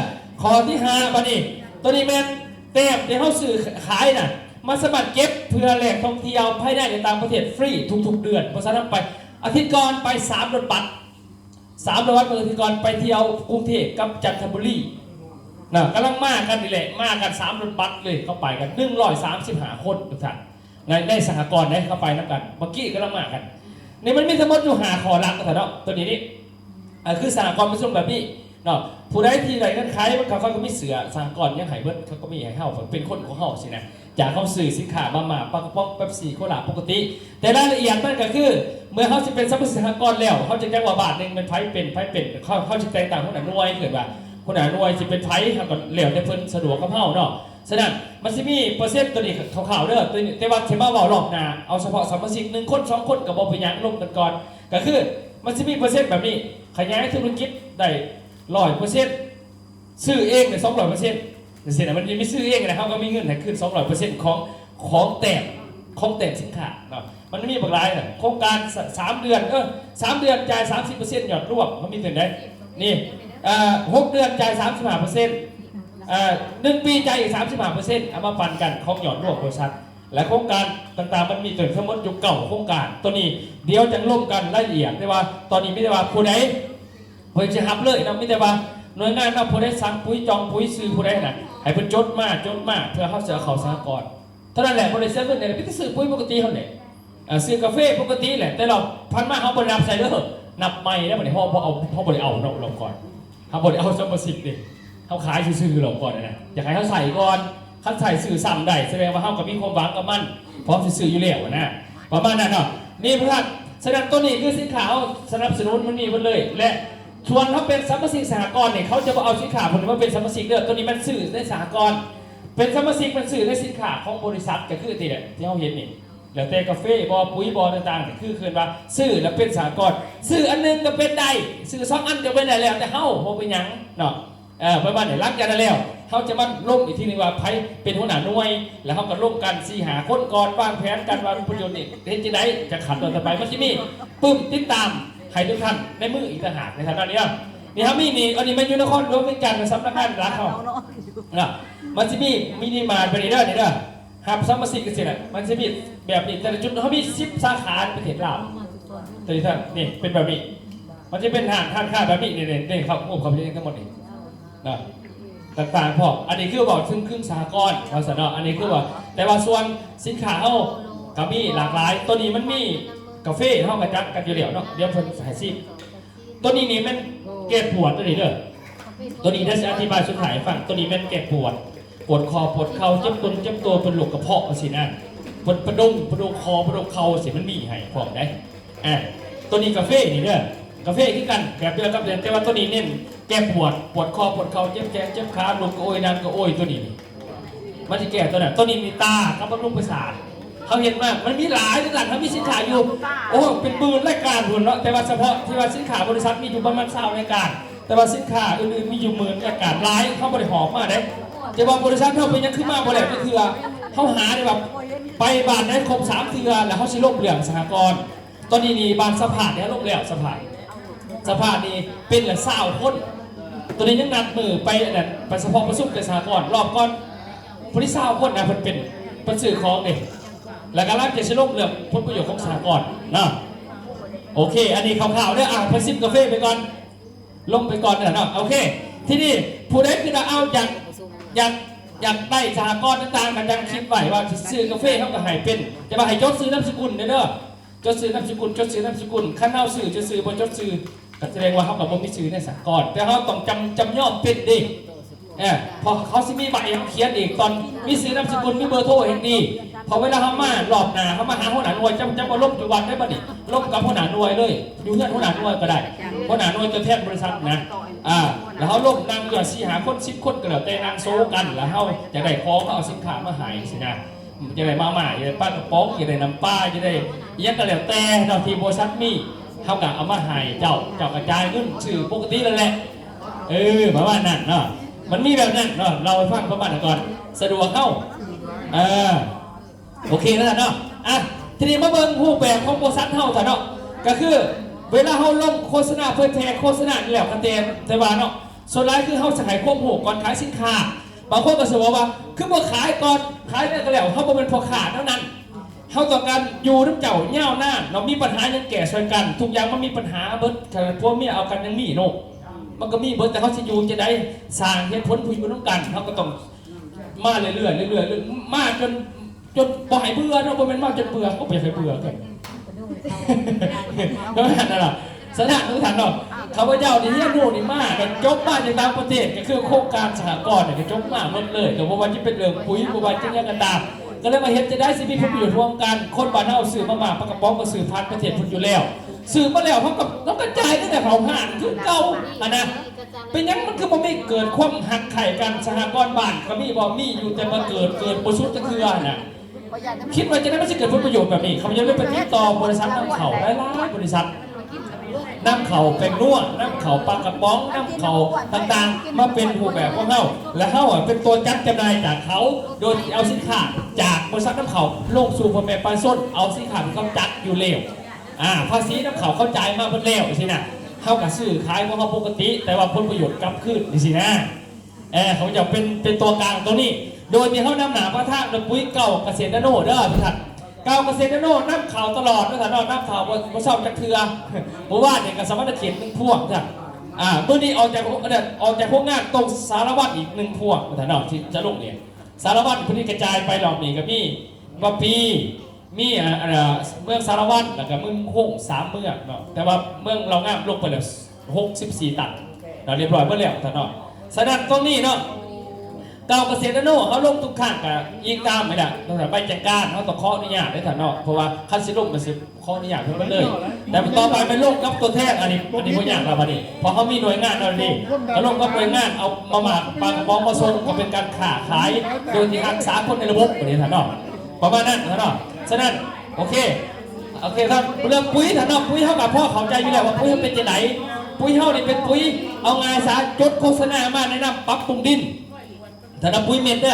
ຂໍ້ທີຫ້າ ບາດນີ້ ໂຕນີ້ແມ່ນແຕ້ມທີ່ເຮົາຊື້ຂາຍນະ ມັນສາມາດເກັບເພື່ອແລກທ່ອງທ່ຽວພາຍໃນ ແລະ ຕ່າງປະເທດຟຣີທຸກໆເດືອນ. ເພາະສະນັ້ນໄປ ອາທິດກ່ອນໄປສາມລົດບັສ ສາມຮ້ອຍບາດ ເມື່ອອາທິດກ່ອນໄປທ່ຽວກຸງເທບກັບຈັນທະບູລີນະ ກຳລັງມາກັນນີ້ແຫຼະ ມາກັນສາມລົດບັສເລີຍ ເຂົ້າໄປກັນໜຶ່ງຮ້ອຍສາມສິບຫ້າຄົນ ທຸກທ່ານ ໃນ ໃນສະຫະກອນເດ້ ເຂົ້າໄປນຳກັນ ເມື່ອກີ້ກຳລັງມາກັນ. ນີ້ມັນມີທັງໝົດຢູ່ຫ້າຂໍ້ຫຼັກ ວ່າຊັ້ນເນາະ ໂຕນີ້ນີ້ ເອີ ຄືສະຫະກອນປະຊຸມແບບນີ້ເນາະ ຜູ້ໃດທີ່ໄດ້ເງື່ອນໄຂ ມັນ ເຂົາ ເຂົາກໍມີເສື້ອສະຫະກອນຫຍັງໃຫ້ເບິດ ເຂົາກໍມີໃຫ້ເຮົາ ເປັນຄົນຂອງເຮົາຊີ້ນະ. ຈາກເຮົາຊື້ສິນຄ້າມາມ່າ ປາກະປ໋ອງ ເປັບຊີ ໂຄລາ ປົກກະຕິ ແຕ່ລາຍລະອຽດມັນກໍຄື ເມື່ອເຮົາຊິເປັນສະມາຊິກສະຫະກອນແລ້ວ ເຮົາຈະຈັກວ່າບາດໜຶ່ງແມ່ນໃຜເປັນ ໃຜເປັນ ເຮົາ ເຮົາຈະແຕ່ງຕັ້ງຫົວໜ້າໜ່ວຍ ເອີ້ນວ່າຫົວໜ້າໜ່ວຍຊິເປັນໃຜ ເຮົາກໍແລ້ວແຕ່ເພິ່ນສະດວກກັບເຮົາເນາະ. ສະນັ້ນມັນຊິມີເປີເຊັນໂຕນີ້ຄ່າວໆເດີ ໂຕນີ້ ແຕ່ວ່າຊິມາເວົ້າລອບໜ້າ ເອົາສະເພາະສະມາຊິກໜຶ່ງຄົນສອງຄົນກໍບໍ່ເປັນຫຍັງ ລົມກັນກ່ອນ ກໍຄືມັນຊິມີເປີເຊັນແບບນີ້ ຂະຫຍາຍທຸລະກິດໄດ້ຮ້ອຍເປີເຊັນ ຊື້ເອງໄດ້ສອງຮ້ອຍເປີເຊັນ ຈັ່ງຊີ້ນະ ມັນມີຊື້ເອງນະ ເຮົາກໍມີເງິນໃຫ້ຄືນສອງຮ້ອຍເປີເຊັນຂອງ ຂອງແຕ້ມ ຂອງແຕ້ມສິນຄ້າເນາະ. ມັນມີບັກຫຼາຍນະ ໂຄງການສາມເດືອນ ເອີ ສາມເດືອນຈ່າຍສາມສິບເປີເຊັນຍອດລວມ ມັນມີເທົ່າໃດນີ້ ເອີ ຫົກເດືອນຈ່າຍສາມສິບຫ້າເປີເຊັນ ເອີ ໜຶ່ງປີຈ່າຍອີກສາມສິບຫ້າເປີເຊັນ ເອົາມາປັນກັນຂອງຍອດລວມບໍລິສັດ ແລະ ໂຄງການຕ່າງໆ ມັນມີຕົວທັງໝົດຢູ່ເກົ້າໂຄງການ. ໂຕນີ້ດຽວຈັ່ງລົມກັນລາຍລະອຽດ ແຕ່ວ່າຕອນນີ້ມີແຕ່ວ່າຜູ້ໃດ ເພິ່ນຊິຮັບເລີຍເນາະ ມີແຕ່ວ່າໜ່ວຍງານເນາະ ຜູ້ໃດສັ່ງປຸ໋ຍ ຈອງປຸ໋ຍ ຊື່ຜູ້ໃດນະ ໃຫ້ເພິ່ນຈົດມາ ຈົດມາ ເພື່ອເຮົາຊິເອົາເຂົ້າສະຫະກອນ ເທົ່ານັ້ນແຫຼະ ບໍ່ໄດ້ເສຍເງິນຫຍັງ ມີແຕ່ຊື້ປຸ໋ຍປົກກະຕິເຮົາແຫຼະ ເອີ ຊື້ກາເຟປົກກະຕິແຫຼະ. ແຕ່ລອບຜ່ານມາເຮົາບໍ່ໄດ້ນັບໃສ່ເດີ ນັບໃໝ່ເດີ ບັດນີ້ເຮົາບໍ່ເອົາ ເຮົາບໍ່ໄດ້ເອົາເນາະ ລອບກ່ອນ ເຮົາບໍ່ໄດ້ເອົາສະມາຊິກເດ້ ເຮົາຂາຍຊື່ໆ ລອບກ່ອນນະ ຢາກໃຫ້ເຮົາໃສ່ກ່ອນ ຄັນໃສ່ຊື້ຊ້ຳໄດ້ ສະແດງວ່າເຮົາກໍມີຄວາມຫວັງກັບມັນ ພ້ອມຊິຊື້ຢູ່ແລ້ວນະ ປະມານນັ້ນເນາະ. ນີ້ພຸ້ນ ສະນັ້ນໂຕນີ້ຄືສິນຄ້າເຮົາສະໜັບສະໜູນ ມັນມີໝົດເລີຍ ແລະ ສ່ວນເຮົາເປັນສະມາຊິກສະຫະກອນນີ້ ເຂົາຈະບໍ່ເອົາສິນຄ້າພວກນີ້ມາເປັນສະມາຊິກເດີ ໂຕນີ້ມັນຊື້ໃນສະຫະກອນ ເປັນສະມາຊິກມັນຊື້ໃນສິນຄ້າຂອງບໍລິສັດ ກໍຄືທີ່ແຫຼະ ທີ່ເຮົາເຫັນນີ້ ແລ້ວແຕ່ກາເຟບໍ ປຸ໋ຍບໍຕ່າງໆ ນີ້ຄືເອີ້ນວ່າຊື້ແລ້ວເປັນສະຫະກອນ ຊື້ອັນໜຶ່ງກໍເປັນໄດ້ ຊື້ສອງອັນກໍເປັນໄດ້ ແລ້ວແຕ່ເຮົາ ບໍ່ເປັນຫຍັງເນາະ. ເອີ ປະມານນີ້ ຫຼັງຈາກນັ້ນແລ້ວ ເຮົາຈະມາລົມອີກທີໜຶ່ງວ່າໃຜເປັນຫົວໜ້າໜ່ວຍ ແລ້ວເຮົາກໍລົມກັນສີ່ຫ້າຄົນກ່ອນ ວາງແຜນກັນວ່າປະໂຫຍດນີ້ເຮັດຈັ່ງໃດ ຈະຂັ້ນຕອນຕໍ່ໄປ ມັນຊິມີປຶ້ມຕິດຕາມໃຫ້ທຸກທ່ານໃນມືອີກຕ່າງຫາກ ໃນຖານະນີ້ເນາະ. ນີ້ເຮົາມີນີ້ ອັນນີ້ແມ່ນຢູ່ນະຄອນຫຼວງວຽງຈັນ ສຳນັກງານຫຼັກເຮົາເນາະ ມັນຊິມີມິນິມາດແບບນີ້ເດີ ນີ້ເດີ ຮັບສະມາຊິກຈັ່ງຊີ້ນະ ມັນຊິມີແບບນີ້ ແຕ່ລະຈຸດເຮົາມີສິບສາຂາໃນປະເທດລາວ ຕົວນີ້ທ່ານ ນີ້ເປັນແບບນີ້ ມັນຈະເປັນຮ້ານ ຮ້ານຄ້າແບບນີ້ ນີ້ ນີ້ ນີ້ ເຂົ້າ ໂອ້ ເຂົ້າໄປເຮັດທັງໝົດນີ້ເນາະ ຕ່າງໆ ພ້ອມ. ອັນນີ້ຄືເວົ້າເຖິງ ເຖິງສະຫະກອນ ວ່າຊັ້ນເນາະ ອັນນີ້ຄືວ່າ ແຕ່ວ່າສ່ວນສິນຄ້າເຮົາກໍມີຫຼາກຫຼາຍ. ໂຕນີ້ມັນມີກາເຟ ເຮົາກໍຈັດກັນຢູ່ແລ້ວເນາະ ດຽວເພິ່ນໃຫ້ຊີມ. ໂຕນີ້ນີ້ແມ່ນແກ້ປວດ ໂຕນີ້ເດີ ໂຕນີ້ດຽວຊິອະທິບາຍສຸດທ້າຍໃຫ້ຟັງ. ໂຕນີ້ແມ່ນແກ້ປວດ ປວດຂໍ້ປວດເຂົ່າ ເຈັບຕົນເຈັບໂຕ ເປັນໂລກກະເພາະຈັ່ງຊີ້ນະ ເປັນປະດົງ ປະດົງຄໍ ປະດົງເຂົ່າຊີ້ ມັນມີໃຫ້ພ້ອມເດ້. ອາ ໂຕນີ້ກາເຟນີ້ເດີ ກາເຟຄືກັນ ແບບດຽວກັບ ແຕ່ວ່າໂຕນີ້ເນັ້ນແກ້ປວດ ປວດຄໍປວດເຂົ່າ ເຈັບແຂນເຈັບຂາ ລຸກກະໂອຍ ນັ່ງກະໂອຍ ໂຕນີ້ນີ້ ມັນຊິແກ້ໂຕນັ້ນ. ໂຕນີ້ນີ້ຕາກັບບຳລຸງປະສາດ ເຮົາເຫັນວ່າມັນມີຫຼາຍຄືກັນ ເຮົາມີສິນຄ້າຢູ່ ໂອ້ ເປັນໝື່ນລາຍການພຸ້ນເນາະ ແຕ່ວ່າສະເພາະທີ່ວ່າສິນຄ້າບໍລິສັດມີຢູ່ປະມານຊາວລາຍການ ແຕ່ວ່າສິນຄ້າອື່ນໆມີຢູ່ໝື່ນລາຍການຫຼາຍ ເຮົາບໍ່ໄດ້ຫອບມາເດ້. ແຕ່ວ່າບໍລິສັດເຮົາເປັນຫຍັງຄືມາບໍ່ແລ້ວຈັກເທື່ອ ເຮົາຫາໄດ້ວ່າໄປບ້ານໃດຄົບສາມເທື່ອ ແລ້ວເຮົາຊິລົມເລື່ອງສະຫະກອນ. ຕອນນີ້ນີ້ບ້ານສະພາດເດ້ ລົງແລ້ວ ສະພາດ ສະພາດນີ້ເປັນລະຊາວຄົນ. ຕອນນີ້ຍັງນັດມື້ໄປອັນນັ້ນ ໄປສະເພາະປະຊຸມແຕ່ສະຫະກອນ ລອບກ່ອນ ຜູ້ທີ່ຊາວຄົນນະ ເພິ່ນເປັນ ເພິ່ນຊື້ຂອງເດ້ ແລ້ວກຳລັງຈະຊິລົງເລື່ອງຜົນປະໂຫຍດຂອງສະຫະກອນເນາະ. ໂອເຄ ອັນນີ້ຄ່າວໆເດີ ອ່າ ເພິ່ນຊິມກາເຟໄປກ່ອນ ລົງໄປກ່ອນເດີເນາະ. ໂອເຄ ທີນີ້ຜູ້ໃດຄິດວ່າ ເອົາ ຢາກ ຢາກ ຢາກໄດ້ສະຫະກອນຕ່າງໆ ກໍຈັ່ງຄິດໄວ້ວ່າຊິຊື້ກາເຟ ເຮົາກໍໃຫ້ເປັນ ແຕ່ວ່າໃຫ້ຈົດຊື່ນາມສະກຸນເດີ ຈົດຊື່ນາມສະກຸນ ຈົດຊື່ນາມສະກຸນ. ຄັນເຮົາຊື້ຊື່ໆ ບໍ່ຈົດຊື່ ກໍສະແດງວ່າເຮົາກໍບໍ່ມີຊື່ໃນສະຫະກອນ ແຕ່ເຮົາຕ້ອງຈຳ ຈຳຍອມເປັນເດ້. ເອີ ເພາະເຂົາຊິມີໃບໃຫ້ເຮົາຂຽນອີກ ຕອນມີຊື່ນາມສະກຸນ ມີເບີໂທແຮ່ງດີ ເພາະເວລາເຮົາມາຮອບໜ້າ ເຮົາມາຫາຫົວໜ້າໜ່ວຍ ຈຳ ຈຳບໍ່ລົງຢູ່ວັດໄດ້ບັດນີ້ ລົງກັບຫົວໜ້າໜ່ວຍເລີຍ ຢູ່ເຮືອນຫົວໜ້າໜ່ວຍກໍໄດ້ ຫົວໜ້າໜ່ວຍຕົວແທນບໍລິສັດນະ. ອ່າ ແລ້ວເຮົາລົງນັ່ງຢູ່ສີ່ຫ້າຄົນ ສິບຄົນກໍແລ້ວແຕ່ ນັ່ງໂຊກັນ ແລ້ວເຮົາຢາກໄດ້ຂອງ ເຮົາເອົາສິນຄ້າມາໃຫ້ຊີ້ນະ. ຢາກໄດ້ມາມ່າ ຢາກໄດ້ປາກະປ໋ອງ ຢາກໄດ້ນ້ຳປາ ຢາກໄດ້ອີ່ຫຍັງກໍແລ້ວແຕ່ເນາະ ທີ່ບໍລິສັດມີ ເຮົາກໍເອົາມາໃຫ້ເຈົ້າ ເຈົ້າກໍຈ່າຍເງິນຊື່ປົກກະຕິນັ້ນແຫຼະ. ເອີ ປະມານນັ້ນເນາະ ມັນມີແບບນັ້ນເນາະ ເລົ່າໃຫ້ຟັງປະມານນັ້ນກ່ອນ ສະດວກເຮົາ. ເອີ ໂອເຄແລ້ວເນາະ. ອ່ະ ທີນີ້ມາເບິ່ງຮູບແບບຂອງບໍລິສັດເຮົາຊະເນາະ ກໍຄືເວລາເຮົາລົງໂຄສະນາເຜີຍແຜ່ໂຄສະນານີ້ແລ້ວ ກະແຕ່ ແຕ່ວ່າເນາະ ສ່ວນຫຼາຍຄືເຮົາຊິໃຫ້ຄວາມຮູ້ກ່ອນຂາຍສິນຄ້າ. ບາງຄົນກໍຊິບອກວ່າ ຄືບໍ່ຂາຍກ່ອນ ຂາຍແລ້ວກໍແລ້ວ. ເຮົາບໍ່ແມ່ນພໍ່ຄ້າແນວນັ້ນ ເຮົາຕ້ອງການຢູ່ນຳເຈົ້າຍາວນານເນາະ ມີບັນຫາຫຍັງແກ້ຊ່ອຍກັນ ທຸກຢ່າງມັນມີບັນຫາເບິດ. ຂະໜາດຜົວເມຍເອົາກັນຍັງມີເນາະ ມັນກໍມີເບິດ ແຕ່ເຮົາຊິຢູ່ຈັ່ງໃດ ສ້າງເຫດຜົນຜູ້ຢູ່ນຳກັນ ເຮົາກໍຕ້ອງມາເລື້ອຍໆ ເລື້ອຍໆ ມາຈົນ ຈົນບໍ່ໃຫ້ເບື່ອເນາະ ບໍ່ແມ່ນມາຈົນເບື່ອ ກໍບໍ່ຢາກໃຫ້ເບື່ອກັນ ປະມານນັ້ນລະ. ສະນັ້ນ ທຸກທ່ານເນາະ ຂ້າພະເຈົ້ານີ້ຮຽນຮູ້ນີ້ມາ ກໍຈົບມາຈາກຕ່າງປະເທດ ກໍຄືໂຄງການສະຫະກອນນີ້ ກໍຈົບມາໝົດເລີຍ ກໍບໍ່ວ່າຈະເປັນເລື່ອງປຸ໋ຍ ບໍ່ວ່າຈະຫຍັງກໍຕາມ ກໍເລີຍວ່າເຮັດຈັ່ງໃດຊິມີຜົນປະໂຫຍດຮ່ວມກັນ. ຄົນບ້ານເຮົາຊື້ມາມ່າປາກະປ໋ອງກໍຊື້ຜ່ານປະເທດພຸ້ນຢູ່ແລ້ວ ຊື້ມາແລ້ວເຮົາກໍ ເຮົາກໍຈ່າຍຄືແຕ່ເຂົ້າຮ້ານຄືເກົ່າຫັ້ນນະ. ເປັນຫຍັງມັນຄືບໍ່ມີເກີດຄວາມຮັກໃຄ່ກັນ? ສະຫະກອນບ້ານກໍມີບໍ່? ມີຢູ່ ແຕ່ບໍ່ເກີດ ເກີດບໍ່ສຸດຈັກເທື່ອຫັ້ນນະ. ຄິດວ່າຈັ່ງໃດມັນຊິເກີດຜົນປະໂຫຍດແບບນີ້? ຂ້າພະເຈົ້າໄດ້ໄປຕິດຕໍ່ບໍລິສັດນຳເຂົ້າຫຼາຍໆບໍລິສັດ ນຳເຂົ້າແປ້ງນົວ ນຳເຂົ້າປາກະປ໋ອງ ນຳເຂົ້າຕ່າງໆ ມາເປັນຮູບແບບຂອງເຮົາ ແລະ ເຮົາອະເປັນຕົວຈັດຈຳໜ່າຍຈາກເຂົາ ໂດຍທີ່ເອົາສິນຄ້າຈາກບໍລິສັດນຳເຂົ້າລົງສູ່ພໍ່ແມ່ປະຊາຊົນ ເອົາສິນຄ້າທີ່ເຂົາຈັດຢູ່ແລ້ວ ອາ ພາສີນຳເຂົ້າເຂົາຈ່າຍມາເບິດແລ້ວຊີ້ນະ ເຮົາກໍຊື້ຂາຍຂອງເຮົາປົກກະຕິ ແຕ່ວ່າຜົນປະໂຫຍດກັບຄືນຈັ່ງຊີ້ນະ. ເອີ ຂ້າພະເຈົ້າເປັນ ເປັນຕົວກາງໂຕນີ້ ໂດຍທີ່ເຮົານຳໜ້າປະທານໂດຍປຸ໋ຍເກົ້າກະເສດນາໂນເດີ ທຸກທ່ານ. ເກົ້າກະເສດນາໂນນຳເຂົ້າຕະຫຼອດເດີທ່ານເນາະ ນຳເຂົ້າບໍ່ ບໍ່ເຊົາຈັກເທື່ອ. ມື້ວານນີ້ກໍສະຫວັນນະເຂດໜຶ່ງພວງທ່ານ ອາ ມື້ນີ້ອອກຈາກ ອອກຈາກໂຮງງານຕົງສາລະວັນອີກໜຶ່ງພວງທ່ານເນາະ ທີ່ຈະລົງນີ້ ສາລະວັນຜູ້ນີ້ກະຈາຍໄປ ລອບນີ້ກໍມີບາປີ ມີ ອາ ອາ ເມືອງສາລະວັນ ແລ້ວກໍເມືອງໂຂງ ສາມເມືອງເນາະ ແຕ່ວ່າເມືອງເລົ່າງາມລົງໄປແລ້ວຫົກສິບສີ່ຕັນເນາະ ລຽບຮ້ອຍເບິດແລ້ວທ່ານເນາະ. ສະນັ້ນ ຕົງນີ້ເນາະ ເກົ້າກະເສດນາໂນ ເຮົາລົງທຸກຄັ້ງກໍອີງຕາມນີ້ແຫຼະ ໃບແຈ້ງການ ເຮົາຕ້ອງຂໍອະນຸຍາດເດ້ທ່ານເນາະ ເພາະວ່າຄັນຊິລົງກໍຊິ ຂໍອະນຸຍາດເພິ່ນເບິດເລີຍ ແຕ່ຕໍ່ໄປແມ່ນລົງກັບຕົວແທນ ອັນນີ້ ອັນນີ້ບໍ່ຍາກແລ້ວບັດນີ້ ເພາະເຮົາມີໜ່ວຍງານແລ້ວນີ້ ກໍລົງກັບໜ່ວຍງານ ເອົາມາມ່າປາກະປ໋ອງມາສົ່ງ ກໍເປັນການຄ້າຂາຍໂດຍທີ່ຮັກສາຄົນໃນລະບົບ ບັດນີ້ທ່ານເນາະ ປະມານນັ້ນທ່ານເນາະ. ສະນັ້ນ ໂອເຄ ໂອເຄທ່ານ ເລື່ອງປຸ໋ຍທ່ານເນາະ ປຸ໋ຍເຮົາກໍພໍເຂົ້າໃຈຢູ່ແລ້ວວ່າປຸ໋ຍເຮົາເປັນຈັ່ງໃດ ປຸ໋ຍເຮົານີ້ເປັນປຸ໋ຍ ເອົາງ່າຍຊະ ຈົດໂຄສະນາມາແນະນຳປັບປຸງດິນ ທ່ານເອົາປຸ໋ຍເມັດເດີ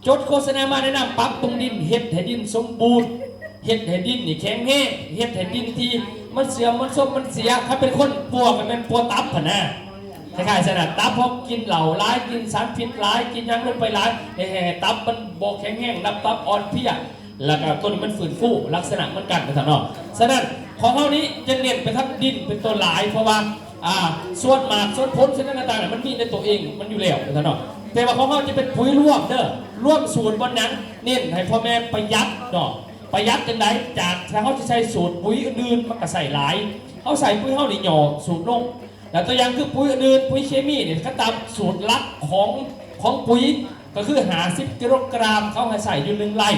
ຈົດໂຄສະນາມາແນະນຳປັບປຸງດິນ ເຮັດໃຫ້ດິນສົມບູນ ເຮັດໃຫ້ດິນນີ້ແຂງແຮງ ເຮັດໃຫ້ດິນທີ່ມັນເສື່ອມ ມັນໂຊມ ມັນເສຍ ຄັນເປັນຄົນປົວກໍແມ່ນປົວຕັບຫັ້ນນະ ຄ້າຍໆຊັ້ນນະ ຕັບເຮົາກິນເຫຼົ້າຫຼາຍ ກິນສານພິດຫຼາຍ ກິນຫຍັງລົງໄປຫຼາຍ ເຮັດໃຫ້ຕັບມັນບໍ່ແຂງແຮງ ຕັບ ຕັບອ່ອນເພຍ ແລ້ວກໍຕົວນີ້ມັນຟື້ນຟູລັກສະນະເໝືອນກັນວ່າຊັ້ນເນາະ. ສະນັ້ນ ຂອງເຮົານີ້ຈະເນັ້ນໄປທາງດິນເປັນຕົວຫຼາຍ ເພາະວ່າ ອ່າ ສ່ວນໝາກ ສ່ວນຜົນ ສ່ວນຫຍັງຕ່າງໆ ມັນມີໃນຕົວເອງມັນຢູ່ແລ້ວ ວ່າຊັ້ນເນາະ. ແຕ່ວ່າຂອງເຮົາຈະເປັນປຸຍລວມເດີ ລວມສູດບ່ອນຫຍັງ ເນັ້ນໃຫ້ພໍ່ແມ່ປະຢັດເນາະ. ປະຢັດຈັ່ງໃດ? ຈາກຖ້າເຮົາຊິໃສ່ສູດປຸຍອື່ນໆ ມັນກໍໃສ່ຫຼາຍ ເຮົາໃສ່ປຸຍເຮົານີ້ຫຍໍ້ສູດລົງ. ແລ້ວຕົວຢ່າງຄືປຸຍອື່ນໆ ປຸຍເຄມີນີ້ ຄັນຕາມສູດຫຼັກຂອງ ຂອງປຸຍ ກໍຄືຫ້າສິບກິໂລກຣາມ ເຂົາໃຫ້ໃສ່ຢູ່ໜຶ່ງໄຮ່.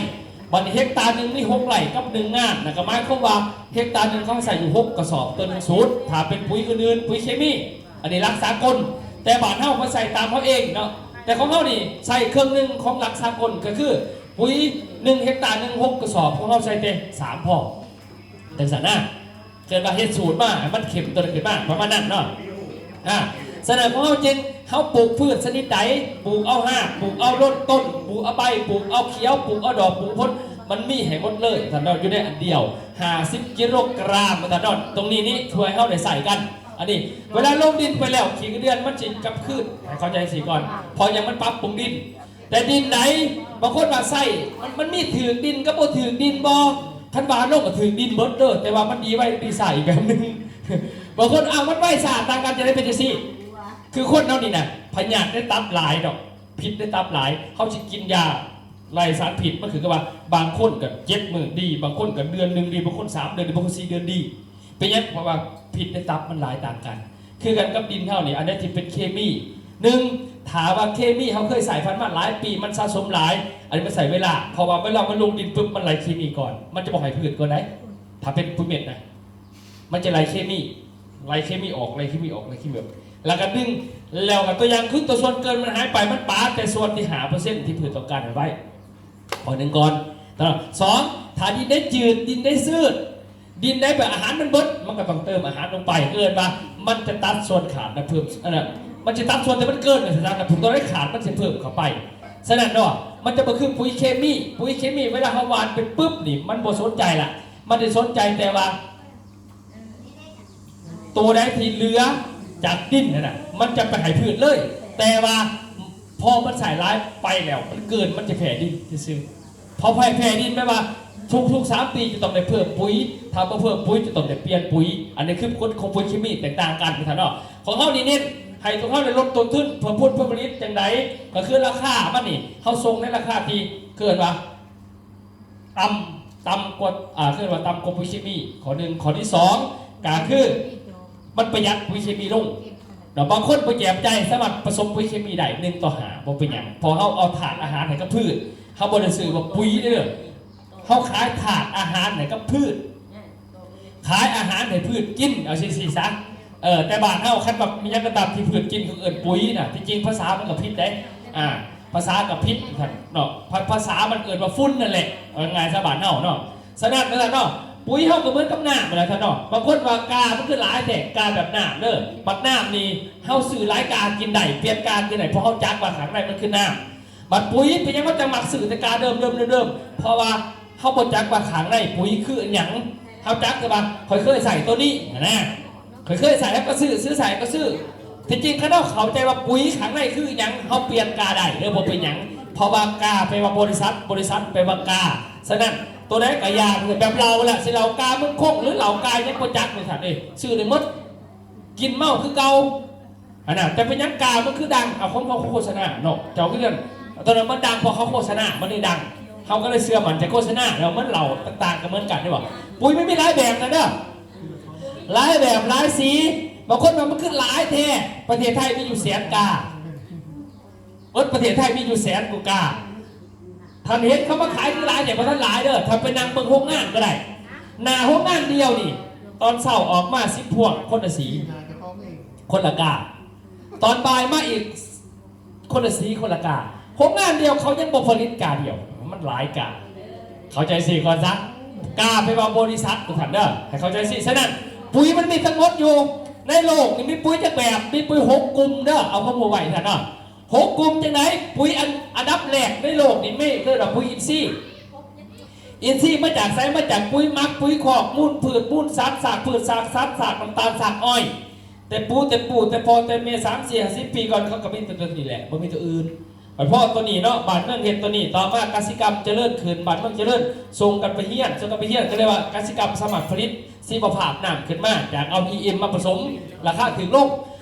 ບັດນີ້ເຮັກຕາໜຶ່ງມີຫົກໄຮ່ກັບໜຶ່ງງານ ນັ້ນກໍໝາຍຄວາມວ່າເຮັກຕາໜຶ່ງເຂົາໃສ່ຢູ່ຫົກກະສອບຕໍ່ໜຶ່ງສູດ ຖ້າເປັນປຸຍອື່ນໆ ປຸຍເຄມີ. ອັນນີ້ຫຼັກສາກົນ ແຕ່ບ້ານເຮົາເພິ່ນໃສ່ຕາມເຮົາເອງເນາະ. ແຕ່ຂອງເຮົານີ້ໃສ່ເຄິ່ງໜຶ່ງຂອງຫຼັກສາກົນ ກໍຄືປຸຍໜຶ່ງເຮັກຕາໜຶ່ງຫົກກະສອບ ຂອງເຮົາໃສ່ແຕ່ສາມພໍ ຈັ່ງຊັ້ນນະ. ເອີ້ນວ່າເຮັດສູດມາໃຫ້ມັນເຂັ້ມຕົວນັ້ນຂຶ້ນມາ ປະມານນັ້ນເນາະ. ອາ ສະນັ້ນຂອງເຮົາຈຶ່ງ ເຮົາປູກພືດຊະນິດໃດ ປູກເອົາຮາກ ປູກເອົາໂລນຕົ້ນ ປູກເອົາໃບ ປູກເອົາຂຽວ ປູກເອົາດອກ ປູກເອົາຜົນ ມັນມີໃຫ້ໝົດເລີຍ ທ່ານເນາະ ຢູ່ໃນອັນດຽວ ຫ້າສິບກິໂລກຣາມ ທ່ານເນາະ. ຕົງນີ້ນີ້ ຊ່ວຍເຮົາໄດ້ໃຊ້ກັນ. ອັນນີ້ ເວລາລົງດິນໄປແລ້ວ ຂີ້ເງິນເດືອນມັນຊິກັບຄືນ ໃຫ້ເຂົ້າໃຈຊີ້ກ່ອນ ເພາະຫຍັງ? ມັນປັບປຸງດິນ. ແຕ່ດິນໃດ ບາງຄົນວ່າໃຊ້ ມັນ ມັນມີຖືກດິນກັບບໍ່ຖືກດິນບໍ່? ຄັນວ່າລົງກໍຖືກດິນເບິດເດີ ແຕ່ວ່າມັນດີໄວດີຊ້າອີກແບບໜຶ່ງ. ບາງຄົນ ອ້າວ ມັນໄວຊ້າຕ່າງກັນຈັ່ງໃດ? ເປັນຈັ່ງຊີ້ ຄືຄົນເຮົານີ້ນະ ພະຍາດໃນຕັບຫຼາຍດອກ ພິດໃນຕັບຫຼາຍ ເຮົາຊິກິນຢາໄລ່ສານພິດ ມັນຄືກັບວ່າ ບາງຄົນກໍເຈັດມື້ດີ ບາງຄົນກໍເດືອນໜຶ່ງດີ ບາງຄົນສາມເດືອນດີ ບາງຄົນສີ່ເດືອນດີ. ເປັນຫຍັງ? ເພາະວ່າພິດໃນຕັບມັນຫຼາຍຕ່າງກັນ. ຄືກັນກັບດິນເຮົານີ້ ອັນໃດທີ່ເປັນເຄມີ ໜຶ່ງ ຖ້າວ່າເຄມີເຮົາເຄີຍໃຊ້ຜ່ານມາຫຼາຍປີ ມັນສະສົມຫຼາຍ ອັນນີ້ມັນໃຊ້ເວລາ ເພາະວ່າເວລາມັນລົງດິນປຶບ ມັນໄລ່ເຄມີກ່ອນ ມັນຈະບໍ່ໃຫ້ພືດກ່ອນໃດ໋. ຖ້າເປັນປຸຍເມັດນະ ມັນຈະໄລ່ເຄມີ ໄລ່ເຄມີອອກ ໄລ່ເຄມີອອກ ໄລ່ເຄມີອອກ ແລ້ວກໍດຶງ ແລ້ວກໍຕົວຢ່າງຄືຕົວສ່ວນເກີນມັນຫາຍໄປ ມັນປາແຕ່ສ່ວນທີ່ຫ້າເປີເຊັນທີ່ພືດຕ້ອງການນັ້ນໄວ້. ຂໍ້ໜຶ່ງກ່ອນ. ສອງ ຖ້າດິນໃດຈືດ ດິນໃດຊືດ ດິນໃດແບບອາຫານມັນເບິດ ມັນກໍຕ້ອງເຕີມອາຫານລົງໄປ ເອີ້ນວ່າມັນຈະຕັດສ່ວນຂາດ ແລະ ເພີ່ມ ອັນນັ້ນ ມັນຈະຕັດສ່ວນທີ່ມັນເກີນ ວ່າຊັ້ນຊະ ແລະ ຕົວໃດຂາດມັນຊິເພີ່ມເຂົ້າໄປ. ສະນັ້ນເນາະ ມັນຈະບໍ່ຄືປຸຍເຄມີ ປຸຍເຄມີເວລາເຮົາຫວ່ານໄປປຶບນີ້ ມັນບໍ່ສົນໃຈລະ ມັນຈະສົນໃຈແຕ່ວ່າ ໂຕໃດທີ່ເຫຼືອຈາກດິນຫັ້ນນະ ມັນຈະໄປໃຫ້ພືດເລີຍ. ແຕ່ວ່າພໍມັນໃຊ້ຫຼາຍໄປແລ້ວ ມັນເກີນ ມັນຈະແຜ່ດິນຊື່ໆ. ພໍໃຫ້ແຜ່ດິນແປວ່າທຸກໆສາມປີຈະຕ້ອງໄດ້ເພີ່ມປຸຍ ຖ້າບໍ່ເພີ່ມປຸຍຈະຕ້ອງໄດ້ປ່ຽນປຸຍ. ອັນນີ້ຄືກົດຂອງປຸຍເຄມີແຕກຕ່າງກັນ ທ່ານເນາະ. ຂອງເຮົານີ້ເນັ້ນໃຫ້ພວກເຮົາໄດ້ລົດຕົ້ນທຶນ ເພີ່ມຜົນ ເພີ່ມຜະລິດຈັ່ງໃດ ກໍຄືລາຄາມັນນີ້ ເຮົາສົ່ງໃນລາຄາທີ່ເອີ້ນວ່າ ຕ່ຳ ຕ່ຳກວ່າ ອ່າ ເອີ້ນວ່າຕ່ຳກວ່າປຸຍເຄມີ ຂໍ້ໜຶ່ງ. ຂໍ້ທີສອງ ກໍຄືມັນປະຢັດປຸຍເຄມີລົງເນາະ. ບາງຄົນບໍ່ແຈມໃຈ ສາມາດປະສົມປຸຍເຄມີໄດ້ ໜຶ່ງຕໍ່ຫ້າ ບໍ່ເປັນຫຍັງ ເພາະເຮົາເອົາທາດອາຫານໃຫ້ກັບພືດ. ເຮົາບໍ່ໄດ້ຊື້ວ່າປຸຍເດີ ເຮົາຂາຍທາດອາຫານໃຫ້ກັບພືດ ຂາຍອາຫານໃຫ້ພືດກິນ ເອົາຊີ້ໆຊະ. ເອີ ແຕ່ບ້ານເຮົາ ຄັນວ່າມີຫຍັງກໍຕາມທີ່ພືດກິນ ເຂົາເອີ້ນປຸຍນະ. ທີ່ຈິງພາສາມັນກໍຜິດເດ້ ອ່າ ພາສາກໍຜິດເນາະ ພາ ພາສາມັນເອີ້ນວ່າຝຸ່ນນັ້ນແຫຼະ ເອົາງ່າຍໆຊາວບ້ານເຮົາເນາະ. ສະນັ້ນ ວ່າຊັ້ນເນາະ ປຸຍເຮົາກໍເໝືອນກັບນ້ຳນັ້ນແຫຼະທ່ານເນາະ. ບາງຄົນວ່າກາມັນຄືຫຼາຍແທ້ ກາແບບນ້ຳເດີ ບັດນ້ຳນີ້ເຮົາຊື້ຫຼາຍກາກິນໄດ້ ປ່ຽນກາກິນໄດ້ ເພາະເຮົາຈັກວ່າຂ້າງໃນມັນຄືນ້ຳ. ບັດປຸຍເປັນຫຍັງເຮົາຈັ່ງມັກຊື້ແຕ່ກາເດີມໆ ເດີມໆ ເພາະວ່າ ເຮົາບໍ່ຈັກວ່າຂ້າງໃນປຸຍຄືອີຫຍັງ ເຮົາຈັກແຕ່ວ່າຂ້ອຍເຄີຍໃຊ້ໂຕນີ້ຫັ້ນນະ ຂ້ອຍເຄີຍໃຊ້ ເຮົາກໍຊື້ ຊື້ໃຊ້ກໍຊື້. ທີ່ຈິງຄັນເຮົາເຂົ້າໃຈວ່າປຸຍຂ້າງໃນຄືອີຫຍັງ ເຮົາປ່ຽນກາໄດ້ເດີ ບໍ່ເປັນຫຍັງ ເພາະວ່າກາແປວ່າບໍລິສັດ ບໍລິສັດແປວ່າກາ. ສະນັ້ນ ໂຕໃດກໍຢ່າ ແບບເຫຼົ້າແຫຼະ ຊິເຫຼົ້າກາເມືອງຄົງ ຫຼືເຫຼົ້າກາຫຍັງບໍ່ຈັກ ວ່າຊັ້ນເດ້ ຊື້ໄດ້ໝົດ ກິນເມົາຄືເກົ່າ. ອັນນັ້ນ ແຕ່ເປັນຫຍັງກາມັນຄືດັງ ເອົາ ຂອງເຂົາໂຄສະນາເນາະ ເຈົ້າຄືກັນ ຕອນນັ້ນມັນດັງເພາະເຂົາໂຄສະນາ ມັນເລີຍດັງ ເຮົາກໍເລີຍເຊື່ອໝັ້ນໃຈໂຄສະນາ ແລ້ວມັນເຫຼົ້າຕ່າງໆກໍເໝືອນກັນ ເຫັນບໍ່? ປຸຍມັນມີຫຼາຍແບບນະເດີ ຫຼາຍແບບຫຼາຍສີ. ບາງຄົນວ່າມັນຄືຫຼາຍແທ້ ປະເທດໄທມີຢູ່ແສນກາ ເບິດປະເທດໄທມີຢູ່ແສນກວ່າກາ. ທ່ານເຫັນເຂົາມາຂາຍຄືຫຼາຍແທ້ ບໍ່ທັນຫຼາຍເດີ ທ່ານໄປນັ່ງເບິ່ງໂຮງງານກໍໄດ້ ໜ້າໂຮງງານດຽວນີ້ ຕອນເຊົ້າອອກມາສິບພວງ ຄົນລະສີ ຄົນລະກາ ຕອນບ່າຍມາອີກ ຄົນລະສີ ຄົນລະກາ. ໂຮງງານດຽວເຂົາຍັງບໍ່ຜະລິດກາດຽວ ມັນຫຼາຍກາ ເຂົ້າໃຈຊີ້ກ່ອນຊະ. ກາແປວ່າບໍລິສັດ ທຸກທ່ານເດີ ໃຫ້ເຂົ້າໃຈຊີ້. ສະນັ້ນ ປຸຍມັນມີທັງໝົດຢູ່ໃນໂລກນີ້ ມີປຸຍຈັກແບບ? ມີປຸຍຫົກກຸ່ມເດີ ເອົາຄວາມຮູ້ໄວ້ທ່ານເນາະ. ຫົກກຸ່ມຈັ່ງໃດ? ປຸຍອັນ ອັນດັບແລກໃນໂລກນີ້ມີ ເອີ້ນວ່າປຸຍອິນຊີ. ອິນຊີມາຈາກໃສ? ມາຈາກປຸຍໝັກ, ປຸຍຄອກ, ມູນພືດ, ມູນສັດ, ຊາກພືດ, ຊາກສັດ, ຊາກນ້ຳຕານ, ຊາກອ້ອຍ, ແຕ່ປູ່ແຕ່ປູ່ ແຕ່ພໍ່ແຕ່ແມ່ ສາມສີ່ຫ້າສິບປີກ່ອນ ເຂົາກໍມີແຕ່ຕົວນີ້ແຫຼະ ບໍ່ມີຕົວອື່ນ. ບັດພໍຕົວນີ້ເນາະ ບ້ານເມືອງເຮັດຕົວນີ້ ຕໍ່ມາກະສິກຳຈະເລີນຂຶ້ນ ບ້ານເມືອງຈະເລີນ ສົ່ງກັນໄປຮຽນ ສົ່ງກັນໄປຮຽນ ກໍເລີຍວ່າກະສິກຳສາມາດຜະລິດ ຊີວະພາບນ້ຳຂຶ້ນມາ ຈາກເອົາ EM ມາປະສົມ ລາຄາຖືກລົງ.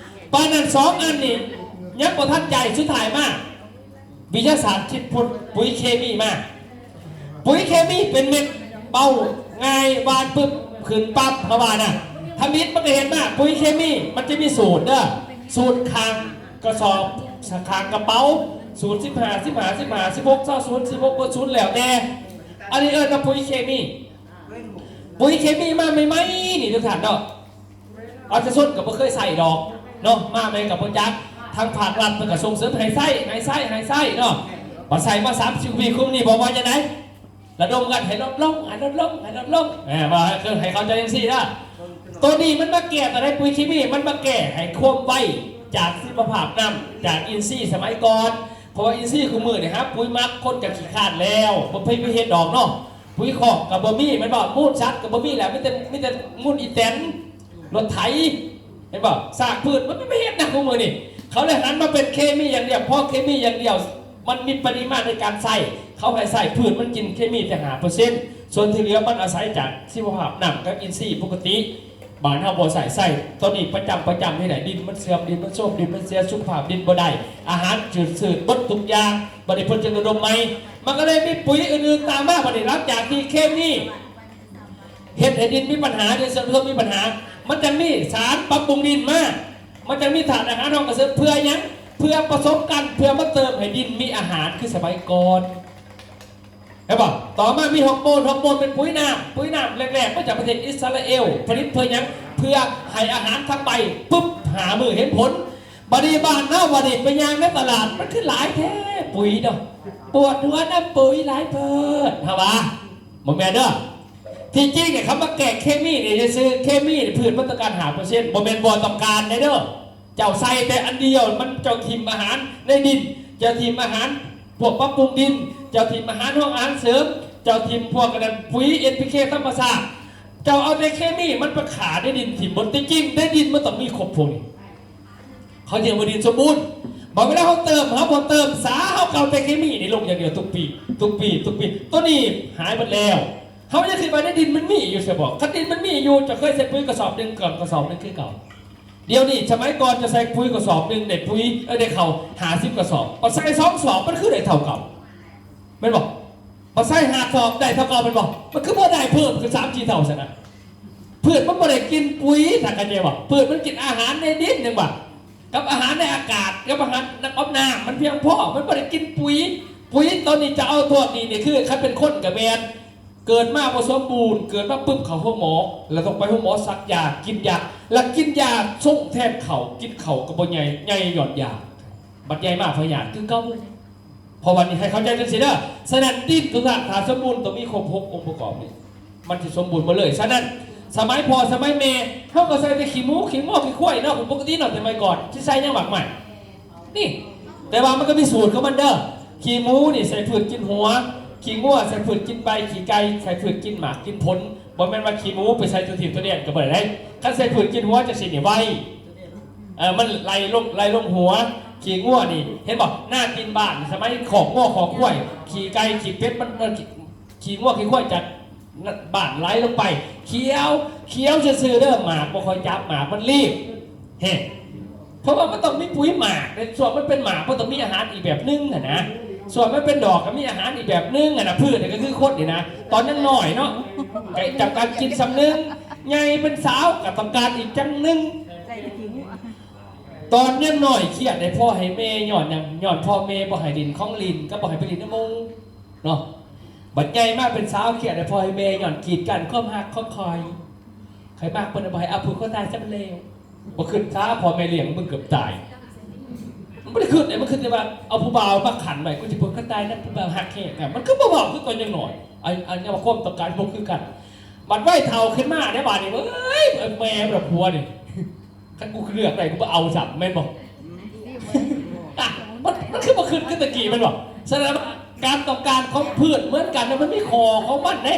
ປານນັ້ນສອງອັນນີ້ຍັງບໍ່ທັນໃຈ ສຸດທ້າຍມາ ວິທະຍາສາດຄິດຄົ້ນປຸ໋ຍເຄມີມາ. ປຸ໋ຍເຄມີເປັນເມັດ ເບົາ ງ່າຍ ຫວ່ານປຶບ ຂຶ້ນປັບ ເຮົາວ່ານະ. ທຳອິດມັນກະເຮັດມາ ປຸ໋ຍເຄມີມັນຈະມີສູດເດີ ສູດຂ້າງກະສອບ ຂ້າງກະເປົາ ສູດສິບຫ້າ ສິບຫ້າ ສິບຫ້າ ສິບຫົກ ຊາວ ສູນ ສິບຫົກ ເບີດ ສູນ ແລ້ວແຕ່. ອັນນີ້ເອີ້ນວ່າປຸ໋ຍເຄມີ. ປຸ໋ຍເຄມີມາໃໝ່ໆນີ້ທຸກທ່ານເນາະ ປະຊາຊົນກະບໍ່ເຄີຍໃຊ້ດອກເນາະ ມາໃໝ່ກະບໍ່ຈັກ. ທາງພາກລັດເພິ່ນກະສົ່ງເສີມໃຫ້ໃຊ້ ໃຫ້ໃຊ້ ໃຫ້ໃຊ້ເນາະ. ບາດໃຊ້ມາສາມສິບປີ ຄຸມນີ້ບອກວ່າຈັ່ງໃດ? ລະດົມກັນໃຫ້ລົດລົງ ໃຫ້ລົດລົງ ໃຫ້ລົດລົງ ເອີ ວ່າ ເອີ ໃຫ້ເຂົ້າໃຈຈັ່ງຊີ້ເດີ. ໂຕນີ້ມັນມາແກ້ຕົວໃດ? ປຸ໋ຍເຄມີມັນມາແກ້ໃຫ້ຄວາມໄວຈາກຊີວະພາບນ້ຳ ຈາກອິນຊີສະໄໝກ່ອນ. ເພາະວ່າອິນຊີຄູ່ມື້ນີ້ຫາປຸ໋ຍໝັກ ຄົນກະຂີ້ຄ້ານແລ້ວ ບໍ່ໃຜໄປເຮັດດອກເນາະ. ປຸ໋ຍຄອກກະບໍ່ມີແມ່ນບໍ່? ມູນສັດກະບໍ່ມີແລ້ວ ມີແຕ່ ມີແຕ່ມູນອີ່ແຕນ ລົດໄຖ ເຫັນບໍ່? ຊາກພືດມັນບໍ່ມີໃຜເຮັດນະ ຄູ່ມື້ນີ້ເຂົາເລີຍຫັນມາເປັນເຄມີຢ່າງດຽວ. ເພາະເຄມີຢ່າງດຽວມັນມີປະລິມານໃນການໃຊ້ ເຂົາໃຫ້ໃຊ້ ພືດມັນກິນເຄມີແຕ່ຫ້າເປີເຊັນ ສ່ວນທີ່ເຫຼືອມັນອາໄສຈາກຊີວະພາບນ້ຳກັບອິນຊີປົກກະຕິ. ບ້ານເຮົາບໍ່ໃຊ້ ໃຊ້ໂຕນີ້ປະຈຳ ປະຈຳເຮັດໃຫ້ດິນມັນເສື່ອມ ດິນມັນໂຊມ ດິນມັນເສຍ ສຸຂະພາບດິນບໍ່ໄດ້ ອາຫານຈືດຊືດເບິດທຸກຢ່າງ. ບາດນີ້ເພິ່ນຈຶ່ງລະດົມໃໝ່ ມັນກະເລີຍມີປຸ໋ຍອື່ນໆຕາມມາ. ບາດນີ້ຫຼັງຈາກທີ່ເຄມີເຮັດໃຫ້ດິນມີປັນຫາ ດິນເສື່ອມໂຊມມີປັນຫາ ມັນຈັ່ງມີສານປັບປຸງດິນມາ ມັນຈັ່ງມີທາດອາຫານຮອງກະເສີມ. ເພື່ອຫຍັງ? ເພື່ອປະສົມກັນ ເພື່ອມາເຕີມໃຫ້ດິນມີອາຫານຄືສະໄໝກ່ອນ. ເຫັນບໍ່? ຕໍ່ມາມີຮອກໂມນ ຮອກໂມນເປັນປຸ໋ຍນ້ຳ ປຸ໋ຍນ້ຳແລກໆມາຈາກປະເທດອິດສະຣາເອວ ຜະລິດເພື່ອຫຍັງ? ເພື່ອໃຫ້ອາຫານທາງໃບ ປຶບ ຫ້າມື້ເຫັນຜົນ. ບາດນີ້ບ້ານເຮົາ ບາດນີ້ໄປຍ່າງໃນຕະຫຼາດ ມັນຄືຫຼາຍແທ້ປຸ໋ຍເນາະ ປວດຫົວນຳປຸ໋ຍຫຼາຍໂພດ ເຮົາວ່າ ບໍ່ແມ່ນເດີ. ທີ່ຈິງນີ້ ຄຳວ່າແກ້ເຄມີນີ້ຊື່ໆ ເຄມີນີ້ພືດມັນຕ້ອງການຫ້າເປີເຊັນ ບໍ່ແມ່ນບໍ່ຕ້ອງການເດ້ເດີ. ເຈົ້າໃສ່ແຕ່ອັນດຽວ ມັນ ເຈົ້າຖິ້ມອາຫານໃນດິນ ເຈົ້າຖິ້ມອາຫານພວກປັບປຸງດິນ ເຈົ້າຖິ້ມອາຫານຮອງອາຫານເສີມ ເຈົ້າຖິ້ມພວກອັນນັ້ນ ປຸ໋ຍ ເອັນ ພີ ເຄ ທຳມະຊາດ ເຈົ້າເອົາແຕ່ເຄມີມັນໄປຂ້າໃນດິນຖິ້ມໝົດ. ທີ່ຈິງໃນດິນມັນຕ້ອງມີຄົບພວກນີ້ ເຂົາຈຶ່ງວ່າດິນສົມບູນ. ບາດເວລາເຮົາເຕີມ ເຮົາບໍ່ເຕີມສາ ເຮົາກະເອົາແຕ່ເຄມີນີ້ລົງຢ່າງດຽວທຸກປີ ທຸກປີ ທຸກປີ ໂຕນີ້ຫາຍໝົດແລ້ວ. ເຮົາຍັງຄິດວ່າໃນດິນມັນມີຢູ່ຊະບໍ? ຄັນດິນມັນມີຢູ່ ເຈົ້າເຄີຍໃສ່ປຸ໋ຍກະສອບໜຶ່ງ ກະສອບໜຶ່ງຄືເກົ່າ. ດຽວນີ້ສະໄໝກ່ອນຈະໃສ່ປຸ໋ຍກະສອບໜຶ່ງ ໄດ້ປຸ໋ຍ ເອີ ໄດ້ເຂົ້າຫ້າສິບກະສອບ ບາດໃສ່ສອງສອບ ມັນຄືໄດ້ເທົ່າເກົ່າ ແມ່ນບໍ່? ບາດໃສ່ຫ້າສອບ ໄດ້ເທົ່າເກົ່າແມ່ນບໍ່? ມັນຄືບໍ່ໄດ້ເພີ່ມຂຶ້ນສາມສີ່ເທົ່າຊັ້ນນະ? ພືດມັນບໍ່ໄດ້ກິນປຸ໋ຍ ຖ້າເຂົ້າໃຈບໍ່? ພືດມັນກິນອາຫານໃນດິນ ຍັງວ່າ ກັບອາຫານໃນອາກາດ ກັບອາຫານກັບນ້ຳ ມັນພຽງພໍ ມັນບໍ່ໄດ້ກິນປຸ໋ຍ. ປຸ໋ຍຕອນນີ້ຈະເອົາພວກນີ້ ນີ້ຄືຄັນເປັນຄົນກະແມ່ນ ເກີດມາບໍ່ສົມບູນ ເກີດມາປຶບເຂົ້າໂຮງໝໍ ລະຕ້ອງໄປໂຮງໝໍສັກຢາ ກິນຢາ ລະກິນຢາຊົງແທນເຂົ້າ ກິນເຂົ້າກະບໍ່ໃຫຍ່ ໃຫຍ່ຍ້ອນຢາ ບາດໃຫຍ່ມາພະຍາດຄືເກົ່າ. ເພາະວ່ານີ້ໃຫ້ເຂົ້າໃຈຈັ່ງຊີ້ເດີ. ສະນັ້ນດິນທຸກທ່ານ ຖ້າສົມບູນຕ້ອງມີຄົບຫົກອົງປະກອບນີ້ ມັນຊິສົມບູນໝົດເລີຍ. ສະນັ້ນສະໄໝພໍ່ສະໄໝແມ່ ເຮົາກະໃສ່ແຕ່ຂີ້ໝູ ຂີ້ງົວ ຂີ້ຄວາຍເນາະ ປົກກະຕິເນາະ. ສະໄໝກ່ອນຊິໃສ່ຫຍັງມາກມາຍ? ນີ້ ແຕ່ວ່າມັນກະມີສູດຂອງມັນເດີ. ຂີ້ໝູນີ້ໃສ່ພືດກິນຫົວ ຂີ້ງົວໃສ່ພືດກິນໃບ ຂີ້ໄກ່ໃສ່ພືດກິນໝາກກິນຜົນ. ບໍ່ແມ່ນວ່າຂີ້ໝູໄປໃສ່ຕົວທີບຕົວແດນກະບໍ່ໄດ້. ຄັນໃສ່ພືດກິນຫົວຈັ່ງຊີ້ນີ້ໄວ ເອີ ມັນໄຫຼລົງ ໄຫຼລົງຫົວ. ຂີ້ງົວນີ້ ເຫັນບໍ່? ໜ້າຕີນບ້ານ ສະໄໝຄອກງົວຄອກຄວາຍ ຂີ້ໄກ່ຂີ້ເປັດ ມັນ ເອີ ຂີ້ງົວຂີ້ຄວາຍຈາກບ້ານໄຫຼລົງໄປ ຂຽວ ຂຽວຊື່ໆເດີ. ໝາກບໍ່ຄ່ອຍຈັບ ໝາກມັນລີບ ເຫັນ ເພາະວ່າມັນຕ້ອງມີປຸ໋ຍໝາກ. ໃນຊ່ວງມັນເປັນໝາກ ມັນຕ້ອງມີອາຫານອີກແບບໜຶ່ງຫັ້ນນະ. ຊ່ວງມັນເປັນດອກກະມີອາຫານອີກແບບໜຶ່ງຫັ້ນນະ. ພືດນີ້ກະຄືຄົນນີ້ນະ ຕອນຍັງນ້ອຍເນາະ ກະຕ້ອງການກິນສ່ຳໜຶ່ງ ໃຫຍ່ເປັນສາວກະຕ້ອງການອີກຈັ່ງໜຶ່ງ. ຕອນຍັງນ້ອຍຄຽດໃຫ້ພໍ່ໃຫ້ແມ່ຍ້ອນຫຍັງ? ຍ້ອນພໍ່ແມ່ບໍ່ໃຫ້ຫຼິ້ນຂອງຫຼິ້ນ ກະບໍ່ໃຫ້ໄປຫຼິ້ນນຳໝູ່ເນາະ. ບາດໃຫຍ່ມາເປັນສາວຄຽດໃຫ້ພໍ່ໃຫ້ແມ່ ຍ້ອນກີດກັ້ນຄວາມຮັກຂອງຂ້ອຍ. ຂ້ອຍມັກເພິ່ນ ບໍ່ໃຫ້ເອົາຜູກຄໍຕາຍຊະມັນແລ້ວ. ບໍ່ຄຶດສາ ພໍ່ແມ່ລ້ຽງມຶງເກືອບຕາຍ ມັນບໍ່ໄດ້ຄຶດເດ້. ມັນຄຶດແຕ່ວ່າເອົາຜູ້ບ່າວມາຂັນໄວ້ ກູຊິຜູກຄໍຕາຍນຳຜູ້ບ່າວຮັກແຮງ. ມັນຄືບໍ່ເວົ້າຄືຕອນຍັງນ້ອຍ. ອັນ ອັນນີ້ວ່າຄວາມຕ້ອງການບໍ່ຄືກັນ. ບັດໄວເຖົ້າຂຶ້ນມາເດ້ບາດນີ້ ເອີຍ ແມ່ມັນລະຜົວນີ້ ຄັນກູເລືອກໄດ້ກູບໍ່ເອົາຊ້ຳ ແມ່ນບໍ່? ອະ ມັນ ມັນຄືບໍ່ຄຶດຄືແຕ່ກີ້ແມ່ນບໍ່? ສະນັ້ນການຕ້ອງການຂອງພືດເໝືອນກັນນະ ມັນມີຂໍ້ຂອງມັນເດ້.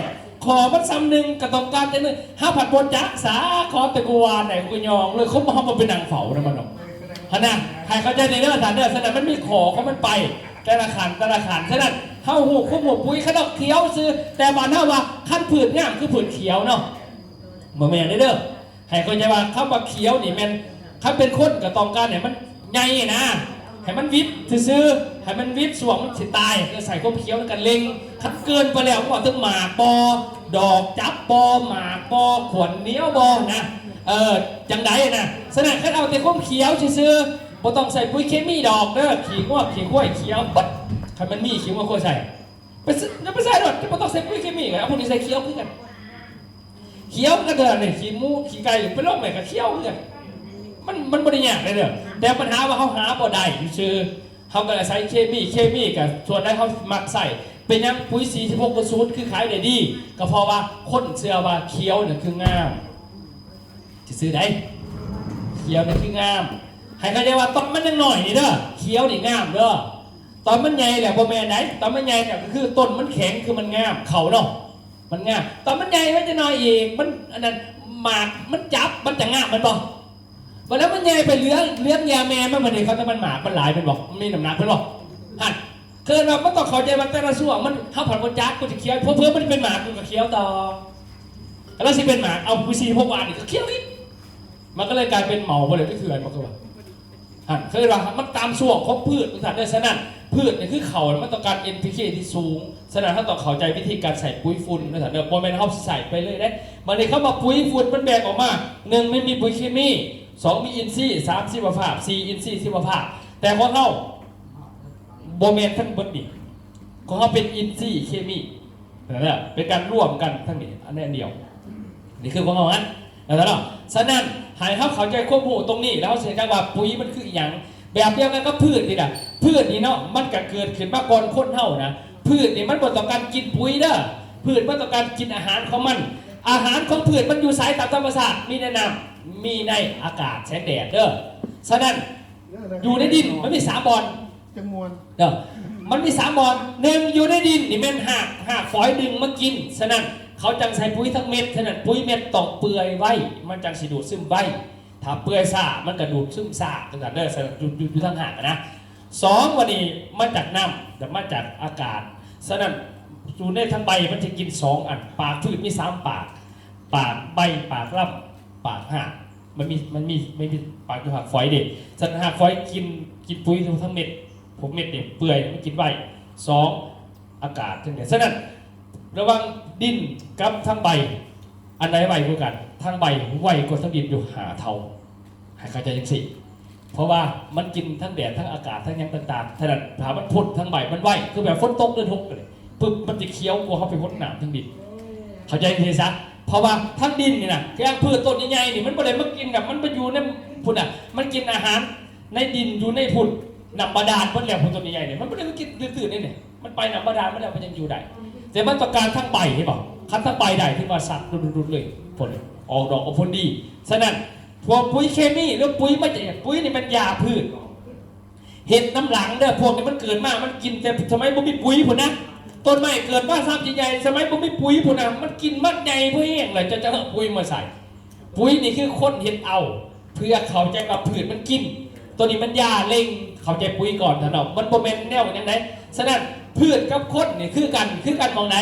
ຂໍ້ມັນສ່ຳໜຶ່ງກະຕ້ອງການຈັ່ງໜຶ່ງ. ເຮົາພັດບໍ່ຈັກສາ ຂໍແຕ່ກູວ່າໄດ້ກູກະຍອງເລີຍ. ຄົນເຮົາບໍ່ໄປນັ່ງເຝົ້ານຳມັນດອກຫັ້ນນະ. ໃຫ້ເຂົ້າໃຈແດ່ເດີທ່ານເດີ. ສະນັ້ນມັນມີຂໍ້ຂອງມັນໄປ ແຕ່ລະຂັ້ນ ແຕ່ລະຂັ້ນ. ສະນັ້ນເຮົາຮູ້ຄຸມຮູ້ປຸ໋ຍ ຄັນດອກຂຽວຊື່ ແຕ່ບ້ານເຮົາວ່າ ຄັນພືດງາມຄືພືດຂຽວເນາະ. ບໍ່ແມ່ນເດີ. ໃຫ້ເຂົ້າໃຈວ່າຄຳວ່າຂຽວນີ້ແມ່ນ ຄັນເປັນຄົນກໍຕ້ອງການໃຫ້ມັນໃຫຍ່ນະ ໃຫ້ມັນຫວິດຊື່ໆ ໃຫ້ມັນຫວິດ ຊ່ວງມັນຊິຕາຍ ກໍໃສ່ຄວາມຂຽວໃນການເລັ່ງ. ຄັນເກີນໄປແລ້ວ ເວົ້າເຖິງໝາກບໍ່ ດອກຈັບບໍ່ ໝາກບໍ່ ຂວັນໜຽວບໍ່ນະ ເອີ ຈັ່ງໃດນະ. ສະນັ້ນ ຄັນເອົາແຕ່ຄວາມຂຽວຊື່ໆ ບໍ່ຕ້ອງໃສ່ປຸ໋ຍເຄມີດອກເດີ. ຂີ້ງົວຂີ້ຄວາຍຂຽວເບິດ ຄັນມັນມີຂີ້ງົວຄວາຍໃສ່ ໄປຊື້ ຢ່າໄປໃສ່ໂລດ ບໍ່ຕ້ອງໃສ່ປຸ໋ຍເຄມີ ເອົາພວກນີ້ໃສ່ຂຽວຄືກັນ ຂຽວຄືກັນເດີ. ນີ້ ຂີ້ໝູຂີ້ໄກ່ໄປລົງແມ່ນກໍຂຽວຄືກັນ ມັນ ມັນບໍ່ໄດ້ຍາກເດ້ເດີ. ແຕ່ບັນຫາວ່າເຮົາຫາບໍ່ໄດ້ຊື່ໆ ເຮົາກໍອາໄສເຄມີ ເຄມີກໍສ່ວນໃດເຮົາມັກໃຊ້. ເປັນຫຍັງປຸ໋ຍສີ່ສິບຫົກສູນຄືຂາຍໄດ້ດີ? ກໍເພາະວ່າຄົນເຊື່ອວ່າຂຽວນັ້ນຄືງາມ ຊື່ໆໃດ໋ ຂຽວນີ້ຄືງາມ. ໃຫ້ເຂົ້າໃຈວ່າຕອນມັນຍັງນ້ອຍນີ້ເດີ ຂຽວນີ້ງາມເດີ. ຕອນມັນໃຫຍ່ແລ້ວບໍ່ແມ່ນໃດ໋ ຕອນມັນໃຫຍ່ແລ້ວກໍຄືຕົ້ນມັນແຂງ ຄືມັນງາມ ເຂົ້າເນາະ ມັນງາມ. ຕອນມັນໃຫຍ່ມາຈັກໜ້ອຍອີກ ມັນອັນນັ້ນ ໝາກມັນຈັບ ມັນຈະງາມແມ່ນບໍ່? ບັດແລ້ວມັນໃຫຍ່ໄປເຫຼືອ ເຫຼືອຢາແມ່ມັນ ບັດນີ້ເຂົາ ແຕ່ມັນໝາກມັນຫຼາຍແມ່ນບໍ່? ມັນມີນ້ຳໜັກແມ່ນບໍ່? ຫັ້ນ ຄືວ່າມັນຕ້ອງເຂົ້າໃຈວ່າແຕ່ລະຊ່ວງມັນ ເຮົາພັດບໍ່ຈັກ ມັນຊິຂຽວ ເຜີໆມັນເປັນໝາກ ມັນກໍຂຽວຕໍ່. ແລ້ວຊິເປັນໝາກ ເອົາປູຊີພວກວານນີ້ກໍຂຽວອີກ ມັນກໍເລີຍກາຍເປັນເໝົາບໍ່ໄດ້ໄປເຖື່ອນ ມັນກໍວ່າ ຫັ້ນ ເອີ້ນວ່າມັນຕາມຊ່ວງຂອງພືດ ວ່າຊັ້ນເດີ. ສະນັ້ນ ພືດນີ້ຄືເຂົ້າ ມັນຕ້ອງການ ເອັນ ພີ ເຄ ທີ່ສູງ. ສະນັ້ນ ເຮົາຕ້ອງເຂົ້າໃຈວິທີການໃສ່ປຸ໋ຍຝຸ່ນ ວ່າຊັ້ນເດີ ບໍ່ແມ່ນເຮົາໃສ່ໄປເລີຍເດ້. ບັດນີ້ ຄຳວ່າປຸ໋ຍຝຸ່ນ ມັນແບ່ງອອກມາ ໜຶ່ງ ມັນມີປຸ໋ຍເຄມີ ສອງ ມີອິນຊີ ສາມ ຊີວະພາບ ສີ່ ອິນຊີຊີວະພາບ. ແຕ່ຂອງເຮົາ ບໍ່ແມ່ນທັງເບິດນີ້ ຂອງເຮົາເປັນອິນຊີເຄມີ ເປັນການລວມກັນທັງນີ້ ອັນນີ້ອັນດຽວ. ນີ້ຄືຂອງເຮົາຫັ້ນ ເນາະ. ສະນັ້ນ ໃຫ້ເຮົາເຂົ້າໃຈຄວາມຮູ້ຕົງນີ້ ແລ້ວເຮົາຊິຮູ້ຈັກວ່າປຸ໋ຍມັນຄືອີ່ຫຍັງ. ແບບດຽວກັນກັບພືດນີ້ນະ ພືດນີ້ເນາະ ມັນກະເກີດຂຶ້ນມາກ່ອນຄົນເຮົານະ. ພືດນີ້ມັນບໍ່ຕ້ອງການກິນປຸ໋ຍເດີ ພືດມັນຕ້ອງການກິນອາຫານຂອງມັນ. ອາຫານຂອງພືດມັນຢູ່ໃສຕາມທຳມະຊາດ? ມີໃນນ້ຳ ມີໃນອາກາດ ແສງແດດເດີ. ສະນັ້ນ ຢູ່ໃນດິນມັນມີສາມບ່ອນ ຈັ່ງມ່ວນ ເດີ ມັນມີສາມບ່ອນ. ໜຶ່ງ ຢູ່ໃນດິນນີ້ແມ່ນຮາກ ຮາກຝອຍດຶງມາກິນ. ສະນັ້ນ ເຂົາຈັ່ງໃສ່ປຸ໋ຍທັງເມັດ. ສະນັ້ນ ປຸ໋ຍເມັດຕ້ອງເປື່ອຍໄວ ມັນຈັ່ງຊິດູດຊຶມໄວ. ຖ້າເປື່ອຍຊ້າ ມັນກໍດູດຊຶມຊ້າ ຈັ່ງຊັ້ນເດີ. ສະນັ້ນ ຢູ່ ຢູ່ ຢູ່ທາງຮາກນະ. ສອງ ບັດນີ້ ມາຈາກນ້ຳ ແລະ ມາຈາກອາກາດ. ສະນັ້ນ ຢູ່ໃນທາງໃບມັນຈະກິນສອງອັນ. ປາກພືດມີສາມປາກ ປາກ ໃບ ປາກລຳ ປາກຮາກ. ມັນມີ ມັນມີ ມັນມີປາກຢູ່ຮາກຝອຍເດ້. ສະນັ້ນ ຮາກຝອຍກິນ ກິນປຸ໋ຍທັງເມັດ. ພວກເມັດນີ້ເປື່ອຍ ມັນກິນໄວ. ສອງ ອາກາດຈັ່ງໃດ. ສະນັ້ນ ລະຫວ່າງດິນກັບທາງໃບ ອັນໃດໄວກວ່າກັນ? ທາງໃບໄວກວ່າທາງດິນຢູ່ຫ້າເທົ່າ. ໃຫ້ເຂົ້າໃຈຈັ່ງຊີ້ ເພາະວ່າມັນກິນທັງແດດ ທັງອາກາດ ທັງຫຍັງຕ່າງໆ. ສະນັ້ນ ຖ້າມັນພົ້ນທາງໃບມັນໄວ ຄືແບບຝົນຕົກເດືອນຫົກນີ້ ປຶບ ມັນຈະຂຽວກວ່າເຮົາໄປຫົດນ້ຳທາງດິນ. ເຂົ້າໃຈຈັ່ງຊີ້ຊະ ເພາະວ່າທາງດິນນີ້ນະ ຄືພືດຕົ້ນໃຫຍ່ໆນີ້ ມັນບໍ່ໄດ້ມາກິນແບບ ມັນໄປຢູ່ໃນພຸ້ນນະ ມັນກິນອາຫານໃນດິນ ຢູ່ໃນພຸ້ນ ນ້ຳບາດານໝົດແລ້ວ. ພຸ້ນ ຕົ້ນໃຫຍ່ໆນີ້ ມັນບໍ່ໄດ້ມາກິນຕື້ໆນີ້ ມັນໄປນ້ຳບາດານໝົດແລ້ວ ມັນຍັງຢູ່ໄດ້. ແຕ່ມັນຕ້ອງການທາງໃບ ເຫັນບໍ່? ຄັນທາງໃບໄດ້ ຖືວ່າຊັດດຸດໆເລີຍ ຜົນອອກດອກອອກຜົນດີ. ສະນັ້ນ ພວກປຸ໋ຍເຄມີ ຫຼື ປຸ໋ຍມາຈາກຫຍັງ? ປຸ໋ຍນີ້ແມ່ນຢາພືດ ເຮັດນຳຫຼັງເດີ. ພວກນີ້ມັນເກີດມາ ມັນກິນແຕ່ສະໄໝບໍ່ມີປຸ໋ຍພຸ້ນນະ. ຕົ້ນໄມ້ເກີດມາຊ້ຳໃຫຍ່ ສະໄໝບໍ່ມີປຸ໋ຍພຸ້ນນະ ມັນກິນມັນໃຫຍ່ພໍແຮງແລ້ວ ຈະ ຈະເອົາປຸ໋ຍມາໃສ່. ປຸ໋ຍນີ້ຄືຄົນເຮັດເອົາ ເພື່ອເຂົ້າໃຈວ່າພືດມັນກິນ. ໂຕນີ້ມັນຢາເລັ່ງ ເຂົ້າໃຈປຸ໋ຍກ່ອນເນາະ ມັນບໍ່ແມ່ນແນວຫຍັງໃດ. ສະນັ້ນ ພືດກັບຄົນນີ້ຄືກັນ ຄືກັນໝ່ອງໃດ?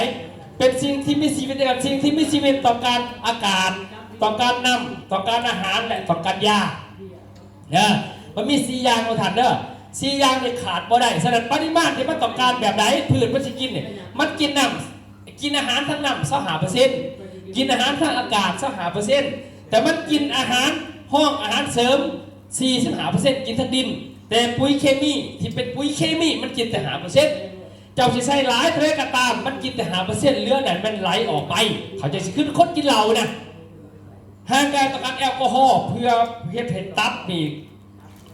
ເປັນສິ່ງທີ່ມີຊີວິດນຳກັນ. ສິ່ງທີ່ມີຊີວິດຕ້ອງການອາກາດ ຕ້ອງການນ້ຳ ຕ້ອງການອາຫານ ແລະ ຕ້ອງການຢາ. ເອີ ມັນມີສີ່ຢ່າງ ທຸກທ່ານເດີ ສີ່ຢ່າງນີ້ຂາດບໍ່ໄດ້. ສະນັ້ນ ປະລິມານທີ່ມັນຕ້ອງການແບບໃດ ພືດມັນຊິກິນນີ້ ມັນກິນນ້ຳ ກິນອາຫານທາງນ້ຳ ຊາວຫ້າເປີເຊັນ ກິນອາຫານທາງອາກາດ ຊາວຫ້າເປີເຊັນ ແຕ່ມັນກິນອາຫານ ຮອງອາຫານເສີມ ສີ່ສິບຫ້າເປີເຊັນ ກິນທາງດິນ. ແຕ່ປຸ໋ຍເຄມີທີ່ເປັນປຸ໋ຍເຄມີ ມັນກິນແຕ່ຫ້າເປີເຊັນ. ເຈົ້າຊິໃສ່ຫຼາຍເທົ່າໃດກໍຕາມ ມັນກິນແຕ່ຫ້າເປີເຊັນ ເຫຼືອນັ້ນມັນໄຫຼອອກໄປ. ເຂົາເຈົ້າຊິຄືຄົນກິນເຫຼົ້ານະ ຮ່າງກາຍຕ້ອງການແອລກໍຮໍ ເພື່ອເຮັດໃຫ້ຕັບນີ້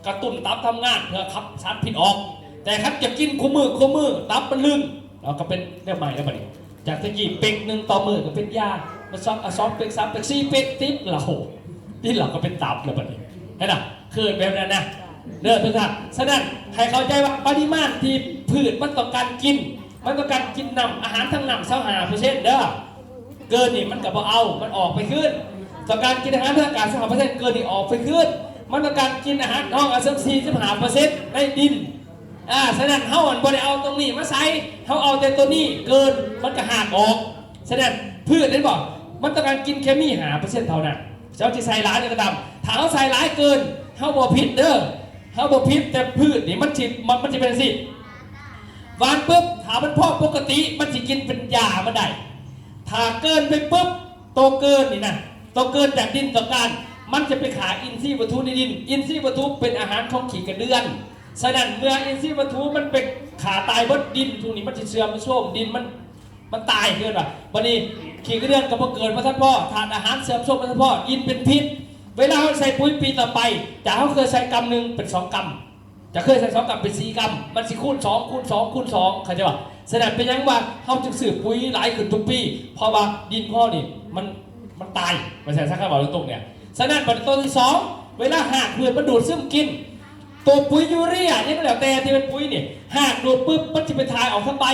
ກະຕຸ້ນຕັບທຳງານເພື່ອຂັບສານພິດອອກ. ແຕ່ຄັນຈະກິນຄູ່ມື້ຄູ່ມື້ ຕັບມັນລຶ້ງ ເອົາ ກໍເປັນແນວໃໝ່ແລ້ວບັດນີ້. ຈາກແຕ່ກີ້ເປັກໜຶ່ງຕໍ່ມື້ກໍເປັນຢາ ມາສອງ ອາ ສອງເປັກ ສາມເປັກ ສີ່ເປັກ ຕິດເຫຼົ້າ ຕິດເຫຼົ້າກໍເປັນຕັບແລ້ວບັດນີ້. ເຫັນນະ? ຄືແບບນັ້ນນະເດີທຸກທ່ານ. ສະນັ້ນ ໃຫ້ເຂົ້າໃຈວ່າປະລິມານທີ່ພືດມັນຕ້ອງການກິນ ມັນຕ້ອງການກິນນ້ຳ ອາຫານທາງນ້ຳ ຊາວຫ້າເປີເຊັນເດີ. ເກີນນີ້ມັນກໍບໍ່ເອົາ ມັນອອກໄປຄືນ. ຕ້ອງການກິນອາຫານທາງອາກາດ ຊາວຫ້າເປີເຊັນ ເກີນນີ້ອອກໄປຄືນ. ມັນຕ້ອງການກິນອາຫານຮອງອາເສີມ ສີ່ສິບຫ້າເປີເຊັນ ໃນດິນ. ອາ ສະນັ້ນເຮົາຫັ້ນບໍ່ໄດ້ເອົາຕົງນີ້ມາໃສ່ ເຮົາເອົາແຕ່ຕົວນີ້ເກີນ ມັນກໍຫາກອອກ. ສະນັ້ນ ພືດເຫັນບໍ່? ມັນຕ້ອງການກິນເຄມີຫ້າເປີເຊັນເທົ່ານັ້ນ. ເຈົ້າຊິໃສ່ຫຼາຍກໍຕາມ, ຖ້າເຮົາໃສ່ຫຼາຍເກີນ ເຮົາບໍ່ຜິດເດີ, ເຮົາບໍ່ຜິດ, ແຕ່ພືດນີ້ມັນຊິ ມັນ ມັນຊິເປັນຈັ່ງຊີ້. ຫວ່ານປຶບ ຖ້າມັນພໍປົກກະຕິ ມັນຊິກິນເປັນຢາມັນໄດ້. ຖ້າເກີນໄປປຶບ ໂຕເກີນນີ້ນະ ໂຕເກີນຈາກດິນຕ້ອງການ ມັນຈະໄປຂ້າອິນຊີວັດຖຸໃນດິນ. ອິນຊີວັດຖຸເປັນອາຫານຂອງຂີ້ກະເດືອນ. ສະນັ້ນ ເມື່ອອິນຊີວັດຖຸມັນໄປຂ້າຕາຍເບິດ, ດິນພວກນີ້ມັນຊິເສື່ອມໂຊມ, ດິນມັນ ມັນຕາຍຄືວ່າ. ບັດນີ້ຂີ້ກະເດືອນກໍບໍ່ເກີດ, ບໍ່ທັນພໍ, ທາດອາຫານເສື່ອມໂຊມບໍ່ທັນພໍ, ດິນເປັນພິດ. ເວລາເຮົາໃສ່ປຸຍປີຕໍ່ໄປ ຈາກເຮົາເຄີຍໃສ່ກຳໜຶ່ງເປັນສອງກຳ, ຈາກເຄີຍໃສ່ສອງກຳເປັນສີ່ກຳ, ມັນຊິຄູນສອງ ຄູນສອງ ຄູນສອງ ເຂົ້າໃຈບໍ່? ສະນັ້ນເປັນຫຍັງວ່າເຮົາຈຶ່ງຊື້ປຸຍຫຼາຍຂຶ້ນທຸກປີ? ເພາະວ່າດິນເຮົານີ້ມັນ ມັນຕາຍ, ວ່າຊັ້ນຊະ ຄັນເວົ້າຕົງໆ ນີ້. ສະນັ້ນບັດນີ້ໂຕທີສອງ ເວລາຮາກພືດມັນດູດຊຶມກິນ ໂຕປຸຍຢູເຣຍຫຍັງກໍແລ້ວແຕ່ທີ່ເປັນປຸຍນີ້ ຮາກດູດປຶບ ມັນຊິໄປຖ່າຍອອກທາງໃບ.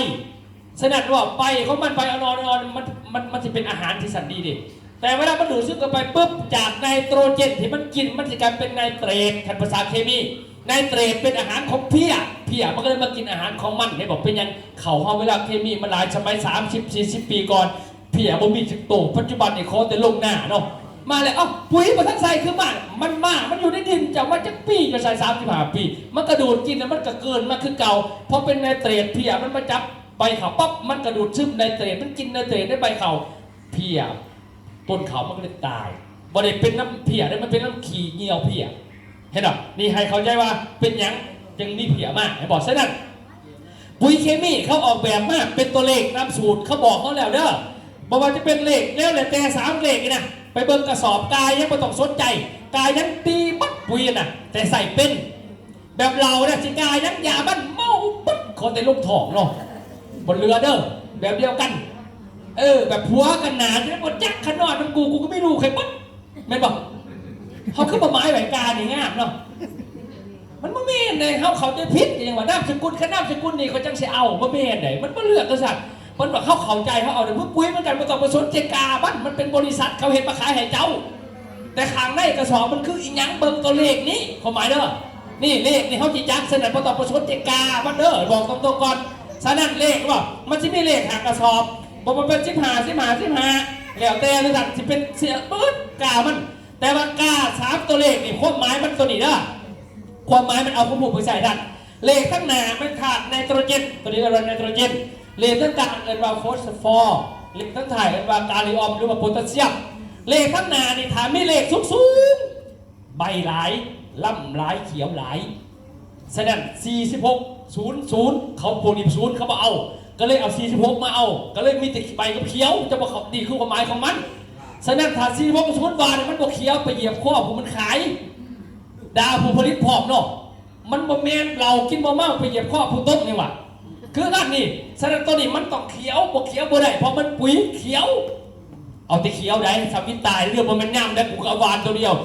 ສະນັ້ນວ່າໃບຂອງມັນ ໃບອ່ອນໆ ມັນ ມັນ ມັນຊິເປັນອາຫານທີ່ຊັ້ນດີເດ້. ແຕ່ເວລາມັນດູດຊຶມເຂົ້າໄປປຶບ ຈາກໄນໂຕຣເຈນທີ່ມັນກິນ ມັນຊິກາຍເປັນໄນເຕຣດ. ຄັນພາສາເຄມີ ໄນເຕຣດເປັນອາຫານຂອງເພຍ, ເພຍມັນກໍເລີຍມາກິນອາຫານຂອງມັນ. ເຫັນບໍ່? ເປັນຫຍັງເຂົ້າເຮົາ ເວລາເຄມີມັນຫຼາຍສະໄໝ ສາມສິບ ສີ່ສິບປີກ່ອນ ເພຍບໍ່ມີຈັກໂຕ, ປັດຈຸບັນນີ້ຂໍແຕ່ລົງນາເນາະ. ມາແລ້ວ ເອົ້າ ປຸຍບໍ່ທັນໃສ່ຄືມາ, ມັນມາ ມັນຢູ່ໃນດິນ, ເຈົ້າມາຈັກປີ? ເຈົ້າໃສ່ສາມສິບຫ້າປີ. ມັນກະດູດກິນແລ້ວມັນກະເກີນມາຄືເກົ່າ. ພໍເປັນໄນເຕຣດ ເພຍມັນມາຈັບໃບເຂົ້າປັບ ມັນກະດູດຊຶມໄນເຕຣດ, ມັນກິນໄນເຕຣດໃນໃບເຂົ້າ. ເພຍ ຕົ້ນເຂົ້າມັນກະເລີຍຕາຍ. ບໍ່ໄດ້ເປັນນຳເພຍເດ້, ມັນເປັນນຳຂີ້ເຫຍື້ອເພຍ. ເຫັນບໍ່? ນີ້ໃຫ້ເຂົ້າໃຈວ່າເປັນຫຍັງຈຶ່ງມີເພຍມາ, ເຫັນບໍ່? ສະນັ້ນ ປຸຍເຄມີເຂົາອອກແບບມາເປັນຕົວເລກຕາມສູດ, ເຂົາບອກເຮົາແລ້ວເດີ. ບໍ່ວ່າຈະເປັນເລກແນວໃດແຕ່ສາມເລກນີ້ນະ, ໄປເບິ່ງກະສອບ, ກາຍັງບໍ່ຕ້ອງສົນໃຈ, ກາຍັງຕີໝົດປຸຍນະ, ແຕ່ໃຊ້ເປັນ. ແບບເຫຼົ້ານະ ຊິກາຍັງຢາມັນເມົາເບິດ, ຂໍແຕ່ລົງທ້ອງເນາະ, ບໍ່ເຫຼືອເດີ. ແບບດຽວກັນ ເອີ ແບບຜົວກັນໜ້າຈະໄດ້ບໍ່ຈັກ, ຄັນນອນນຳກູ ກູກໍມີລູກໃຫ້ເບິດ. ແມ່ນບໍ່? ເຮົາຄືບໍ່ໝາຍໄວ້ການີ້ງາມເນາະ. ມັນບໍ່ແມ່ນເດ້, ເຮົາເຂົ້າໃຈຜິດຫຍັງວ່ານາມສະກຸນ, ຄັນນາມສະກຸນນີ້ຂ້ອຍຈັ່ງຊິເອົາ, ບໍ່ແມ່ນເດ້, ມັນບໍ່ເລືອກຈັ່ງຊັ້ນ. ເພິ່ນວ່າເຮົາເຂົ້າໃຈ, ເຮົາເອົາແຕ່ປຸຍ ມັນກັນບໍ່ຕ້ອງໄປສົນໃຈກາມັນ, ມັນເປັນບໍລິສັດ ເຂົາເຮັດມາຂາຍໃຫ້ເຈົ້າ. ແຕ່ຂ້າງໃນກະສອບມັນຄືອີ່ຫຍັງ, ເບິ່ງຕົວເລກນີ້, ຄວາມໝາຍເດີ. ນີ້ເລກນີ້ເຮົາຊິຈັບ, ສະນັ້ນບໍ່ຕ້ອງໄປສົນໃຈກາມັນເດີ, ບອກຕາມຕົວກ່ອນ. ສະນັ້ນເລກວ່າ ມັນຊິມີເລກຫ້າກະສອບ, ບໍ່ວ່າເປັນສິບຫ້າ ສິບຫ້າ ສິບຫ້າ ແລ້ວແຕ່ວ່າຊັ້ນ ຊິເປັນເສຍເບິດກາມັນ. ແຕ່ວ່າກາສາມຕົວເລກນີ້ ຄວາມໝາຍມັນຕົວນີ້ເດີ, ຄວາມໝາຍມັນເອົາຄວາມຮູ້ໄປໃຊ້ທັນ. ເລກທາງໜ້າແມ່ນທາດໄນໂຕຣເຈນ, ຕົວນີ້ເອີ້ນວ່າໄນໂຕຣເຈນ. ເລກທາງກາງເອີ້ນວ່າຟອສຟໍ, ເລກທາງທ້າຍເອີ້ນວ່າກາລີອອມ ຫຼືວ່າໂພຕາຊຽມ. ເລກທາງໜ້ານີ້ ຖ້າມີເລກສູງໆ ໃບຫຼາຍ, ລຳຫຼາຍ, ຂຽວຫຼາຍ. ສະນັ້ນ ສີ່ສິບຫົກ ສູນ ເຂົາພວກນີ້ສູນ ເຂົາບໍ່ເອົາ, ກໍເລີຍເອົາ ສີ່ສິບຫົກ ມາເອົາ, ກໍເລີຍມີແຕ່ໃບກັບຂຽວ, ຈະບໍ່ເຂົ້າ ນີ້ຄືຄວາມໝາຍຂອງມັນ. ສະນັ້ນ ຖ້າ ສີ່ສິບຫົກ ສູນ ບາດ ມັນບໍ່ຂຽວ, ໄປຢຽບຄໍຜູ້ມັນຂາຍ, ດ່າຜູ້ຜະລິດພ້ອມເນາະ. ມັນບໍ່ແມ່ນເຫຼົ້າກິນບໍ່ເມົາ ໄປຢຽບຄໍຜູ້ຕົ້ມນີ້ຫວາ. ຄືກັນນີ້, ສະນັ້ນໂຕນີ້ມັນຕ້ອງຂຽວ, ບໍ່ຂຽວບໍ່ໄດ້ ເພາະມັນປຸຍຂຽວ. ເອົາແຕ່ຂຽວໃດ໋ ສຳວິດຕາຍເລີຍ, ບໍ່ແມ່ນຍາມໃດ ກູກໍເອົາຫວ່ານໂຕດຽວ.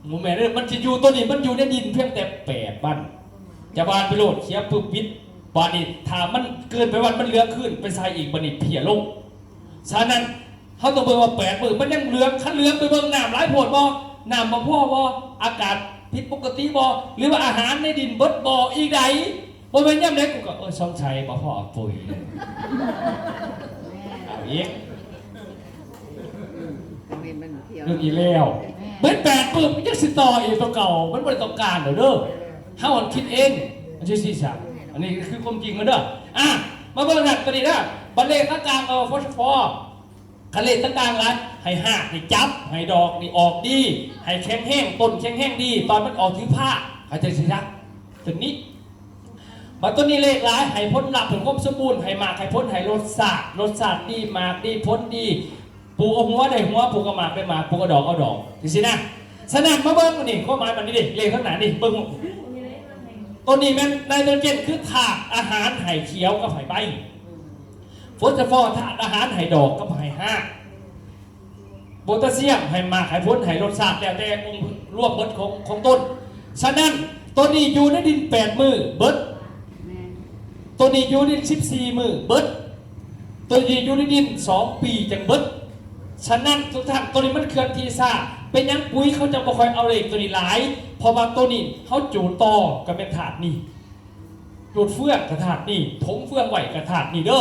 ບໍ່ແມ່ນເດີ, ມັນຊິຢູ່ ໂຕນີ້ມັນຢູ່ໃນດິນພຽງແຕ່ແປດວັນ. ຈະຫວ່ານໄປໂລດ, ຂຽວປຶບ ປິດ. ບາດນີ້ຖ້າມັນເກີນແປດວັນ ມັນເຫຼືອຄືນ, ໄປໃສ່ອີກ, ບາດນີ້ເພຍລົງ. ສະນັ້ນ ເຮົາຕ້ອງເບິ່ງວ່າແປດມື້ມັນຍັງເຫຼືອງ, ຄັນເຫຼືອງໄປເບິ່ງນ້ຳຫຼາຍໂພດບໍ່, ນ້ຳບໍ່ພໍບໍ່, ອາກາດຜິດປົກກະຕິບໍ່ ຫຼືວ່າອາຫານໃນດິນເບິດບໍ່ ອີກໃດ. ບໍ່ແມ່ນຍາມໃດກູກໍ ເອີຍ ສົງໄສບໍ່ພໍປຸຍ. ເອົາອີກ. ເລື່ອງອີກແລ້ວ. ເບິດແປດປຶບ ມັນຍັງຊິຕໍ່ອີກໂຕເກົ່າ, ມັນບໍ່ໄດ້ຕ້ອງການດອກເດີ. ເຮົາອັນຄິດເອງ. ອັນທີ່ສີ່ສາມ ອັນນີ້ຄືຄວາມຈິງມັນເດີ. ອ່າ ມາເບິ່ງນະ ຕົວນີ້ນະ, ບັດເລກທາງກາງ ເອີ ຟອສຟໍ. ຄັນເລກຕ່າງໆຫຼາຍ ໃຫ້ຮາກນີ້ຈັບ, ໃຫ້ດອກນີ້ອອກດີ, ໃຫ້ແຂງແຮງ, ຕົ້ນແຂງແຮງດີ, ຕອນມັນອອກຖືພາ, ເຂົ້າໃຈຊິຊະ ຕົວນີ້. ບັດຕົວນີ້ເລກຫຼາຍ ໃຫ້ຜົນລັບ, ໃຫ້ຄວາມສົມບູນ, ໃຫ້ໝາກ ໃຫ້ຜົນ, ໃຫ້ລົດຊາດ, ລົດຊາດດີ, ໝາກດີ, ຜົນດີ, ປູກເອົາຫົວໄດ້ຫົວ, ປູກເອົາໝາກໄດ້ໝາກ, ປູກເອົາດອກເອົາດອກ, ຈັ່ງຊີ້ນະ. ສະນັ້ນ ມາເບິ່ງອັນນີ້, ຄວາມໝາຍມັນນີ້ເດ້, ເລກຂ້າງໜ້ານີ້, ເບິ່ງ. ຕົວນີ້ແມ່ນໄນໂຕຣເຈນ, ຄືທາດອາຫານໃຫ້ຂຽວກັບໃຫ້ໃບ. ຟອສຟໍ ທາດອາຫານໃຫ້ດອກກັບໃຫ້ຮາກ, ໂພຕາຊຽມໃຫ້ໝາກໃຫ້ຜົນໃຫ້ລົດຊາດ ແລ້ວແຕ່ອົງລວມເບິດຂອງ ຂອງຕົ້ນ. ສະນັ້ນ ໂຕນີ້ຢູ່ໃນດິນແປດມື້ເບິດ, ໂຕນີ້ຢູ່ໃນດິນສິບສີ່ມື້ເບິດ, ໂຕນີ້ຢູ່ໃນດິນສອງປີຈັ່ງເບິດ. ສະນັ້ນທຸກທ່ານ ໂຕນີ້ມັນເຄື່ອນທີ່ຊ້າ. ເປັນຫຍັງປຸຍເຂົາຈະບໍ່ຄ່ອຍເອົາເລກໂຕນີ້ຫຼາຍ? ເພາະວ່າໂຕນີ້ເຮົາຈູດຕໍ່ກໍແມ່ນທາດນີ້. ຈູດເຟືອງກະທາດນີ້, ຖົມເຟືອງໄວ້ກະທາດນີ້ເດີ.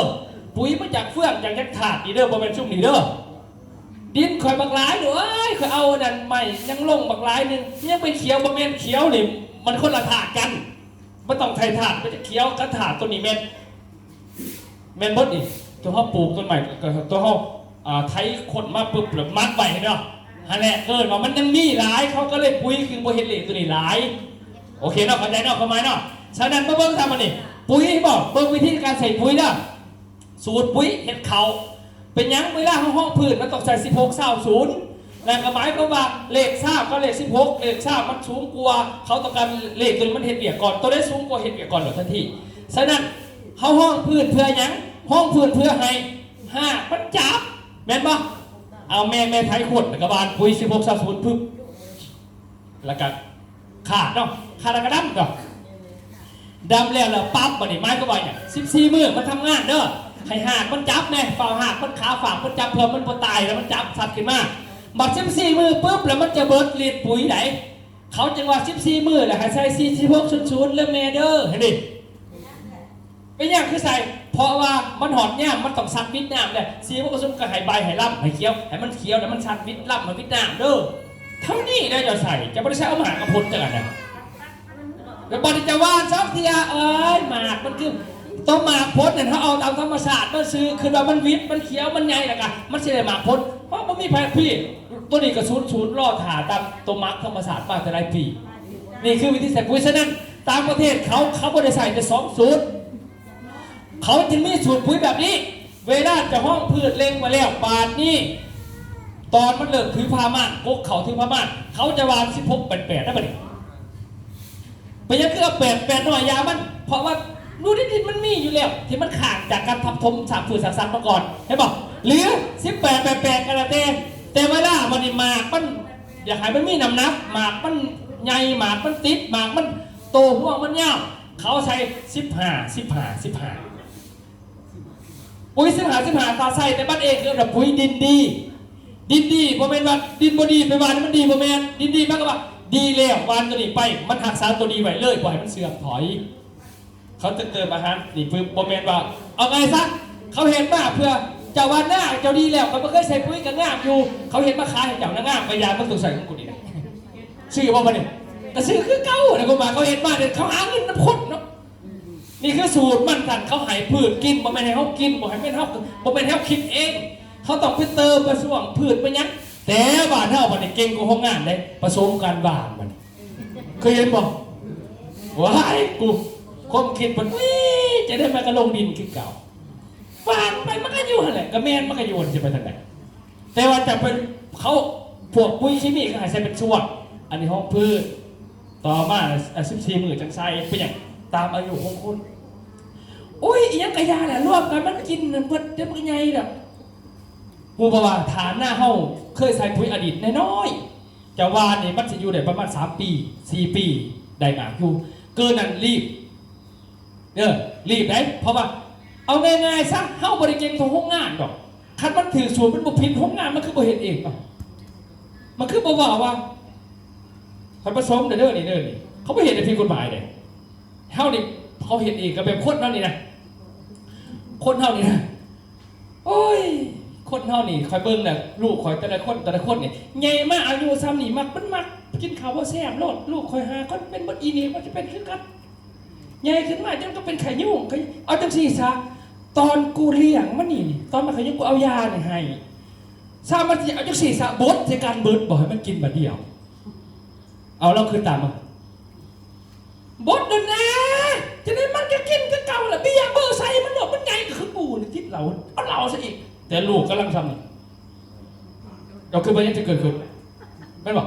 ປຸຍມາຈາກເຟືອງ ຈາກ ຈາກທາດນີ້ເດີ, ບໍ່ແມ່ນຊຸມນີ້ເດີ. ດິນຂ້ອຍບັກຫຼາຍເດີ ເອີຍ ຂ້ອຍເອົາອັນນັ້ນໄມ້ຍັງລົງບັກຫຼາຍໜຶ່ງ ຍັງໄປຂຽວ ບໍ່ແມ່ນຂຽວນີ້ ມັນຄົນລະທາດກັນ. ມັນຕ້ອງໃຊ້ທາດ ມັນຈະຂຽວກັບທາດ ໂຕນີ້ແມ່ນ ແມ່ນເບິດນີ້ ໂຕເຮົາປູກຕົ້ນໄມ້ ໂຕເຮົາ ອ່າ ໄຖຂົນມາປຶບ ແລ້ວໝັກໄວ້ເນາະ ຫັ້ນແຫຼະ ເອີ້ນວ່າມັນຍັງມີຫຼາຍ ເຂົາກໍເລີຍປຸຍຈຶ່ງບໍ່ເຮັດເລກໂຕນີ້ຫຼາຍ. ໂອເຄເນາະ ເຂົ້າໃຈເນາະ ຄວາມໝາຍເນາະ. ສະນັ້ນມາເບິ່ງຊະບັດນີ້ ປຸຍບໍ ເບິ່ງວິທີການໃສ່ປຸຍເດີ. ສູດປຸຍເຮັດເຂົ້າ ເປັນຫຍັງເວລາເຮົາຮອງພື້ນມັນຕ້ອງໃສ່ສິບຫົກ ຊາວ ສູນ ແລ້ວກໍໝາຍຄວາມວ່າເລກຊາວກັບເລກສິບຫົກ ເລກຊາວມັນສູງກວ່າ ເຂົາຕ້ອງການເລກໂຕນີ້ມັນເຮັດວຽກກ່ອນ ໂຕໃດສູງກວ່າເຮັດວຽກກ່ອນໂລດທັນທີ. ສະນັ້ນເຮົາຮອງພື້ນເພື່ອຫຍັງ? ຮອງພື້ນເພື່ອໃຫ້ຮາກມັນຈັບ ແມ່ນບໍ່? ເອົາແມ່ ແມ່ໄຖຂົນ ແລ້ວກໍຫວ່ານປຸຍສິບຫົກ ຊາວ ສູນ ປຶບ ແລ້ວກະຂາດເນາະ ຂາດແລ້ວກະດຳເນາະ ດຳແລ້ວ ແລ້ວປັບ ບາດນີ້ໝາຍຄວາມວ່າຫຍັງ? ສິບສີ່ມື້ມັນທຳງານເດີ ໃຫ້ຮາກມັນຈັບແດ່ ເຝົ້າຮາກມັນ ຂາຝາກມັນຈັບ ເພື່ອມັນບໍ່ຕາຍ ແລ້ວມັນຈັບສັດຂຶ້ນມາ. ບັດສິບສີ່ມື້ປຶບ ແລ້ວມັນຈະເບິດລິດປຸຍໃດ ເຂົາຈຶ່ງວ່າສິບສີ່ມື້ ແລ້ວໃຫ້ໃສ່ສີ່ສິບຫົກ ສູນ ເລີຍແມ່ເດີ ເຫັນດິ. ເປັນຫຍັງຄືໃສ່? ເພາະວ່າມັນຮອດຍາມມັນຕ້ອງສັດວິດນ້ຳແລ້ວ ສີມັນກໍຊຸມ ກໍໃຫ້ໃບໃຫ້ລຳໃຫ້ຂຽວ ໃຫ້ມັນຂຽວແລ້ວມັນສັດວິດລຳໃຫ້ວິດນ້ຳເດີ. ເທົ່ານີ້ແຫຼະເຈົ້າໃສ່ ເຈົ້າບໍ່ໄດ້ໃສ່ເອົາໝາກເອົາຜົນຈັກອັນນະ. ແລ້ວບັດນີ້ຈະຫວ່ານສອງເທື່ອ ເອີຍ ໝາກມັນຄື ໂຕໝາກຜົນນັ້ນ ເຮົາເອົາຕາມທຳມະຊາດມາຊື້ ຄິດວ່າມັນຫວິດ ມັນຂຽວ ມັນໃຫຍ່ ແລ້ວກະມັນຊິໄດ້ໝາກຜົນ. ເຮົາບໍ່ມີໃຜ ພີ້ ໂຕນີ້ກະສູນໆ ລໍຖ້າຕາມໂຕໝາກທຳມະຊາດມາແຕ່ຫຼາຍປີ. ນີ້ຄືວິທີໃສ່ປຸຍ. ສະນັ້ນ ຕ່າງປະເທດເຂົາ ເຂົາບໍ່ໄດ້ໃຊ້ແຕ່ສອງສູດ ເຂົາຈຶ່ງມີສູດປຸຍແບບນີ້. ເວລາເຈົ້າຂອງພືດເລັງໄວ້ແລ້ວ ບາດນີ້ຕອນມັນເລີ່ມຖືພາມານ ກົກເຂົ້າຖືພາມານ ເຂົາຈະຫວ່ານສິບຫົກ ແປດ ແປດ ນະ ບາດນີ້. ເປັນຫຍັງຄືເອົາ ແປດ ແປດ ນ້ອຍ ຢ່າມັນ? ເພາະວ່າຢູ່ໃນດິນມັນມີຢູ່ແລ້ວ ທີ່ມັນຄ້າງຈາກການທັບຖົມ ສ້າງພືດສ້າງສັດມາກ່ອນ ເຫັນບໍ່? ຫຼື ສິບແປດ ແປດ ແປດ ກໍແລ້ວແຕ່ ແຕ່ເວລາບັດນີ້ໝາກມັນ ຢາກໃຫ້ມັນມີນ້ຳໜັກ ໝາກມັນໃຫຍ່ ໝາກມັນຕິດ ໝາກມັນ ໂຕຮວງມັນຍາວ ເຂົາໃສ່ສິບຫ້າ ສິບຫ້າ ສິບຫ້າ ປຸຍສິບຫ້າ ສິບຫ້າ ຖ້າໃສ່ແຕ່ບັດເອງ ເອີ້ນວ່າປຸຍດິນດີ. ດິນດີບໍ່ແມ່ນວ່າດິນບໍ່ດີ ໄປຫວ່ານໃຫ້ມັນດີ ບໍ່ແມ່ນ. ດິນດີໝາຍຄວາມວ່າດີແລ້ວ ຫວ່ານໂຕນີ້ໄປ ມັນຮັກສາໂຕດີໄວ້ເລີຍ ບໍ່ໃຫ້ມັນເສື່ອມຖອຍ. ເຂົາຈະເຕີມອາຫານນີ້ປຶບ ບໍ່ແມ່ນວ່າ ເອົາງ່າຍຊະ ເຂົາເຮັດມາເພື່ອເຈົ້າວ່ານາເຈົ້າດີແລ້ວ ຂ້ອຍບໍ່ເຄີຍໃສ່ປຸຍກໍງາມຢູ່ ເຂົາເຮັດມາຂາຍໃຫ້ເຈົ້ານະ ງາມກະຢ່າ ມຶງຕ້ອງໃສ່ຂອງກູນີ້ນະ. ຊື້ບໍ່ບັດນີ້? ກໍຊື້ຄືເກົ່ານະ ກໍວ່າເຂົາເຮັດມາເດ້ ເຂົາຫາເງິນນຳຄົນເນາະ. ນີ້ຄືສູດມັນ ທ່ານ ເຂົາໃຫ້ພືດກິນ ບໍ່ແມ່ນໃຫ້ເຮົາກິນ ບໍ່ໃຫ້ແມ່ນເຮົາ ບໍ່ແມ່ນໃຫ້ເຮົາຄິດເອງ ເຂົາຕ້ອງໄປເຕີມ ໄປຊ່ວງພືດ ໄປຫຍັງ. ແຕ່ບ້ານເຮົາບັດນີ້ເກັ່ງກວ່າໂຮງງານເດ້ ປະສົມກັນຫວ່ານບັດນີ້ ເຄີຍເຫັນບໍ່? ວ້າຍ ກູ ຄວາມຄິດມັນ ເອີຍ ຈະໄດ້ມາກະລົງດິນຄືເກົ່າ ຫວ່ານໄປມັນກະຢູ່ຫັ້ນແຫຼະ ກະແມ່ນ ມັນກະຢູ່ຫັ້ນ ຊິໄປທາງໃດ? ແຕ່ວ່າຈະເປັນ ເຂົາ ພວກປຸຍເຄມີເຂົາໃຫ້ໃສ່ເປັນຊ່ວງ ອັນນີ້ຮອງພືດ ຕໍ່ມາ ສິບສີ່ ມື້ຈັ່ງໃສ່. ເປັນຫຍັງ? ຕາມອາຍຸຂອງຄົນ. ໂອ້ຍ ອີ່ຫຍັງກະຢ່າແຫຼະ ລວມກັນມັນກິນເບິດ ດຽວມັນກະໃຫຍ່ດອກ. ຮູ້ບໍ່ວ່າຖານນາເຮົາເຄີຍໃສ່ປຸຍອະດີດນ້ອຍໆ ຈະວ່ານີ້ມັນຊິຢູ່ໄດ້ປະມານສາມປີ ສີ່ປີ ໄດ້ໝາກຢູ່ ເກີນນັ້ນລີບ. ເອີ ລີບໄດ໋ ເພາະວ່າ ເອົາງ່າຍໆຊະ ເຮົາບໍ່ໄດ້ເກັ່ງເທົ່າໂຮງງານດອກ. ຄັນມັນຖືກສູດ ມັນບໍ່ຜິດ ໂຮງງານມັນຄືບໍ່ເຮັດເອງເນາະ? ມັນຄືບໍ່ເວົ້າວ່າ ຂ້ອຍປະສົມເດີ ເດີນີ້ ເດີນີ້ ເຂົາບໍ່ເຮັດໃຫ້ຜິດກົດໝາຍເດ້. ເຮົານີ້ ເຮົາເຮັດເອງ ກໍແບບຄົນເຮົານີ້ນະ ຄົນເຮົານີ້ນະ ໂອ້ຍ ຄົນເຮົານີ້ ຂ້ອຍເບິ່ງແລ້ວ ລູກຂ້ອຍແຕ່ລະຄົນ ແຕ່ລະຄົນນີ້ ໃຫຍ່ມາອາຍຸຊ່ຳນີ້ ມັກ ມັນມັກກິນເຂົ້າບໍ່ແຊບໂລດ. ລູກຂ້ອຍຫ້າຄົນ ເປັນເບິດອີ່ນີ້ ມັນຈະເປັນຄືກັນ. ໃຫຍ່ຂຶ້ນມາຈົນກໍເປັນໄຂ້ຍຸງ ກໍ ເອົາຈັ່ງຊີ້ຊະ ຕອນກູລ້ຽງມັນນີ້ ຕອນມັນໄຂ້ຍຸງ ກູເອົາຢານີ້ໃຫ້ ຊະ ມັນຊິເອົາຈັ່ງຊີ້ຊະ ບົດໃສ່ກັນເບິດ ບໍ່ໃຫ້ມັນກິນບາດດຽວ. ເອົາ ລອງຄິດຕາມເບິ່ງ ບົດນັ້ນນະ ຈັ່ງໃດມັນກໍກິນຄືເກົ່າລະ ເບຍເບີໃສ່ມັນໂລດ ມັນໃຫຍ່ກໍຄືກູນີ້ ຕິດເຫຼົ້າ ເອົາເຫຼົ້າໃສ່ອີກ. ແຕ່ລູກກຳລັງຊ່ຳນີ້ ເຈົ້າຄິດວ່າຫຍັງຈະເກີດຂຶ້ນ? ແມ່ນບໍ່?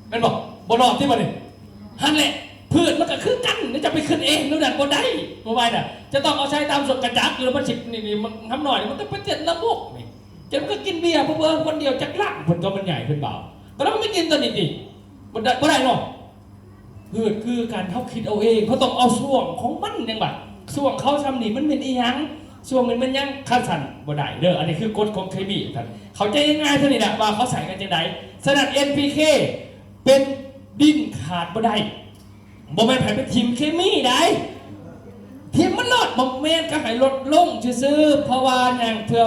ແມ່ນບໍ່? ບໍ່ລອດຕິບັດນີ້. ຫັ້ນແຫຼະ ພືດມັນກໍຄືກັນ ເຈົ້າໄປຄິດເອງແນວນັ້ນບໍ່ໄດ້. ບໍ່ໄຫວນະ ຈະຕ້ອງເອົາໃສ່ຕາມສົກກະຈັກ ຫຼືມັນຊິ ນີ້ ນີ້ ມັນ ຄຳນ້ອຍ ມັນຕ້ອງໄປເຕັດລະບົບນີ້. ເຈົ້າມັນກໍກິນເບຍເບີໆ ຄົນດຽວຈັກລັງ ເພິ່ນກໍມັນໃຫຍ່ ເພິ່ນເບົາ ກໍຕ້ອງໄປກິນຕົວນີ້ຕິ. ບໍ່ໄດ້ ບໍ່ໄດ້ເນາະ. ພືດຄືກັນ ເຮົາຄິດເອົາເອງ ເຮົາຕ້ອງເອົາຊ່ວງຂອງມັນ. ຍັງວ່າຊ່ວງເຂົາຊ່ຳນີ້ ມັນແມ່ນອີ່ຫຍັງ ຊ່ວງນີ້ມັນຫຍັງ ຄັນຊັ້ນບໍ່ໄດ້ເດີ. ອັນນີ້ຄືກົດຂອງເຄມີ ທ່ານເຂົ້າໃຈງ່າຍໆເທົ່ານີ້ແຫຼະ ວ່າເຂົາໃຊ້ກັນຈັ່ງໃດ. ສະນັ້ນ ເອັນ ພີ ເຄ ເປັນດິນຂາດບໍ່ໄດ້. ບໍ່ແມ່ນໃຜໄປຖິ້ມເຄມີໃດ ຖິ້ມມັນໂລດ ບໍ່ແມ່ນ ກໍໃຫ້ລົດລົງຊື່ໆ. ເພາະວ່າຫຍັງ? ເພື່ອ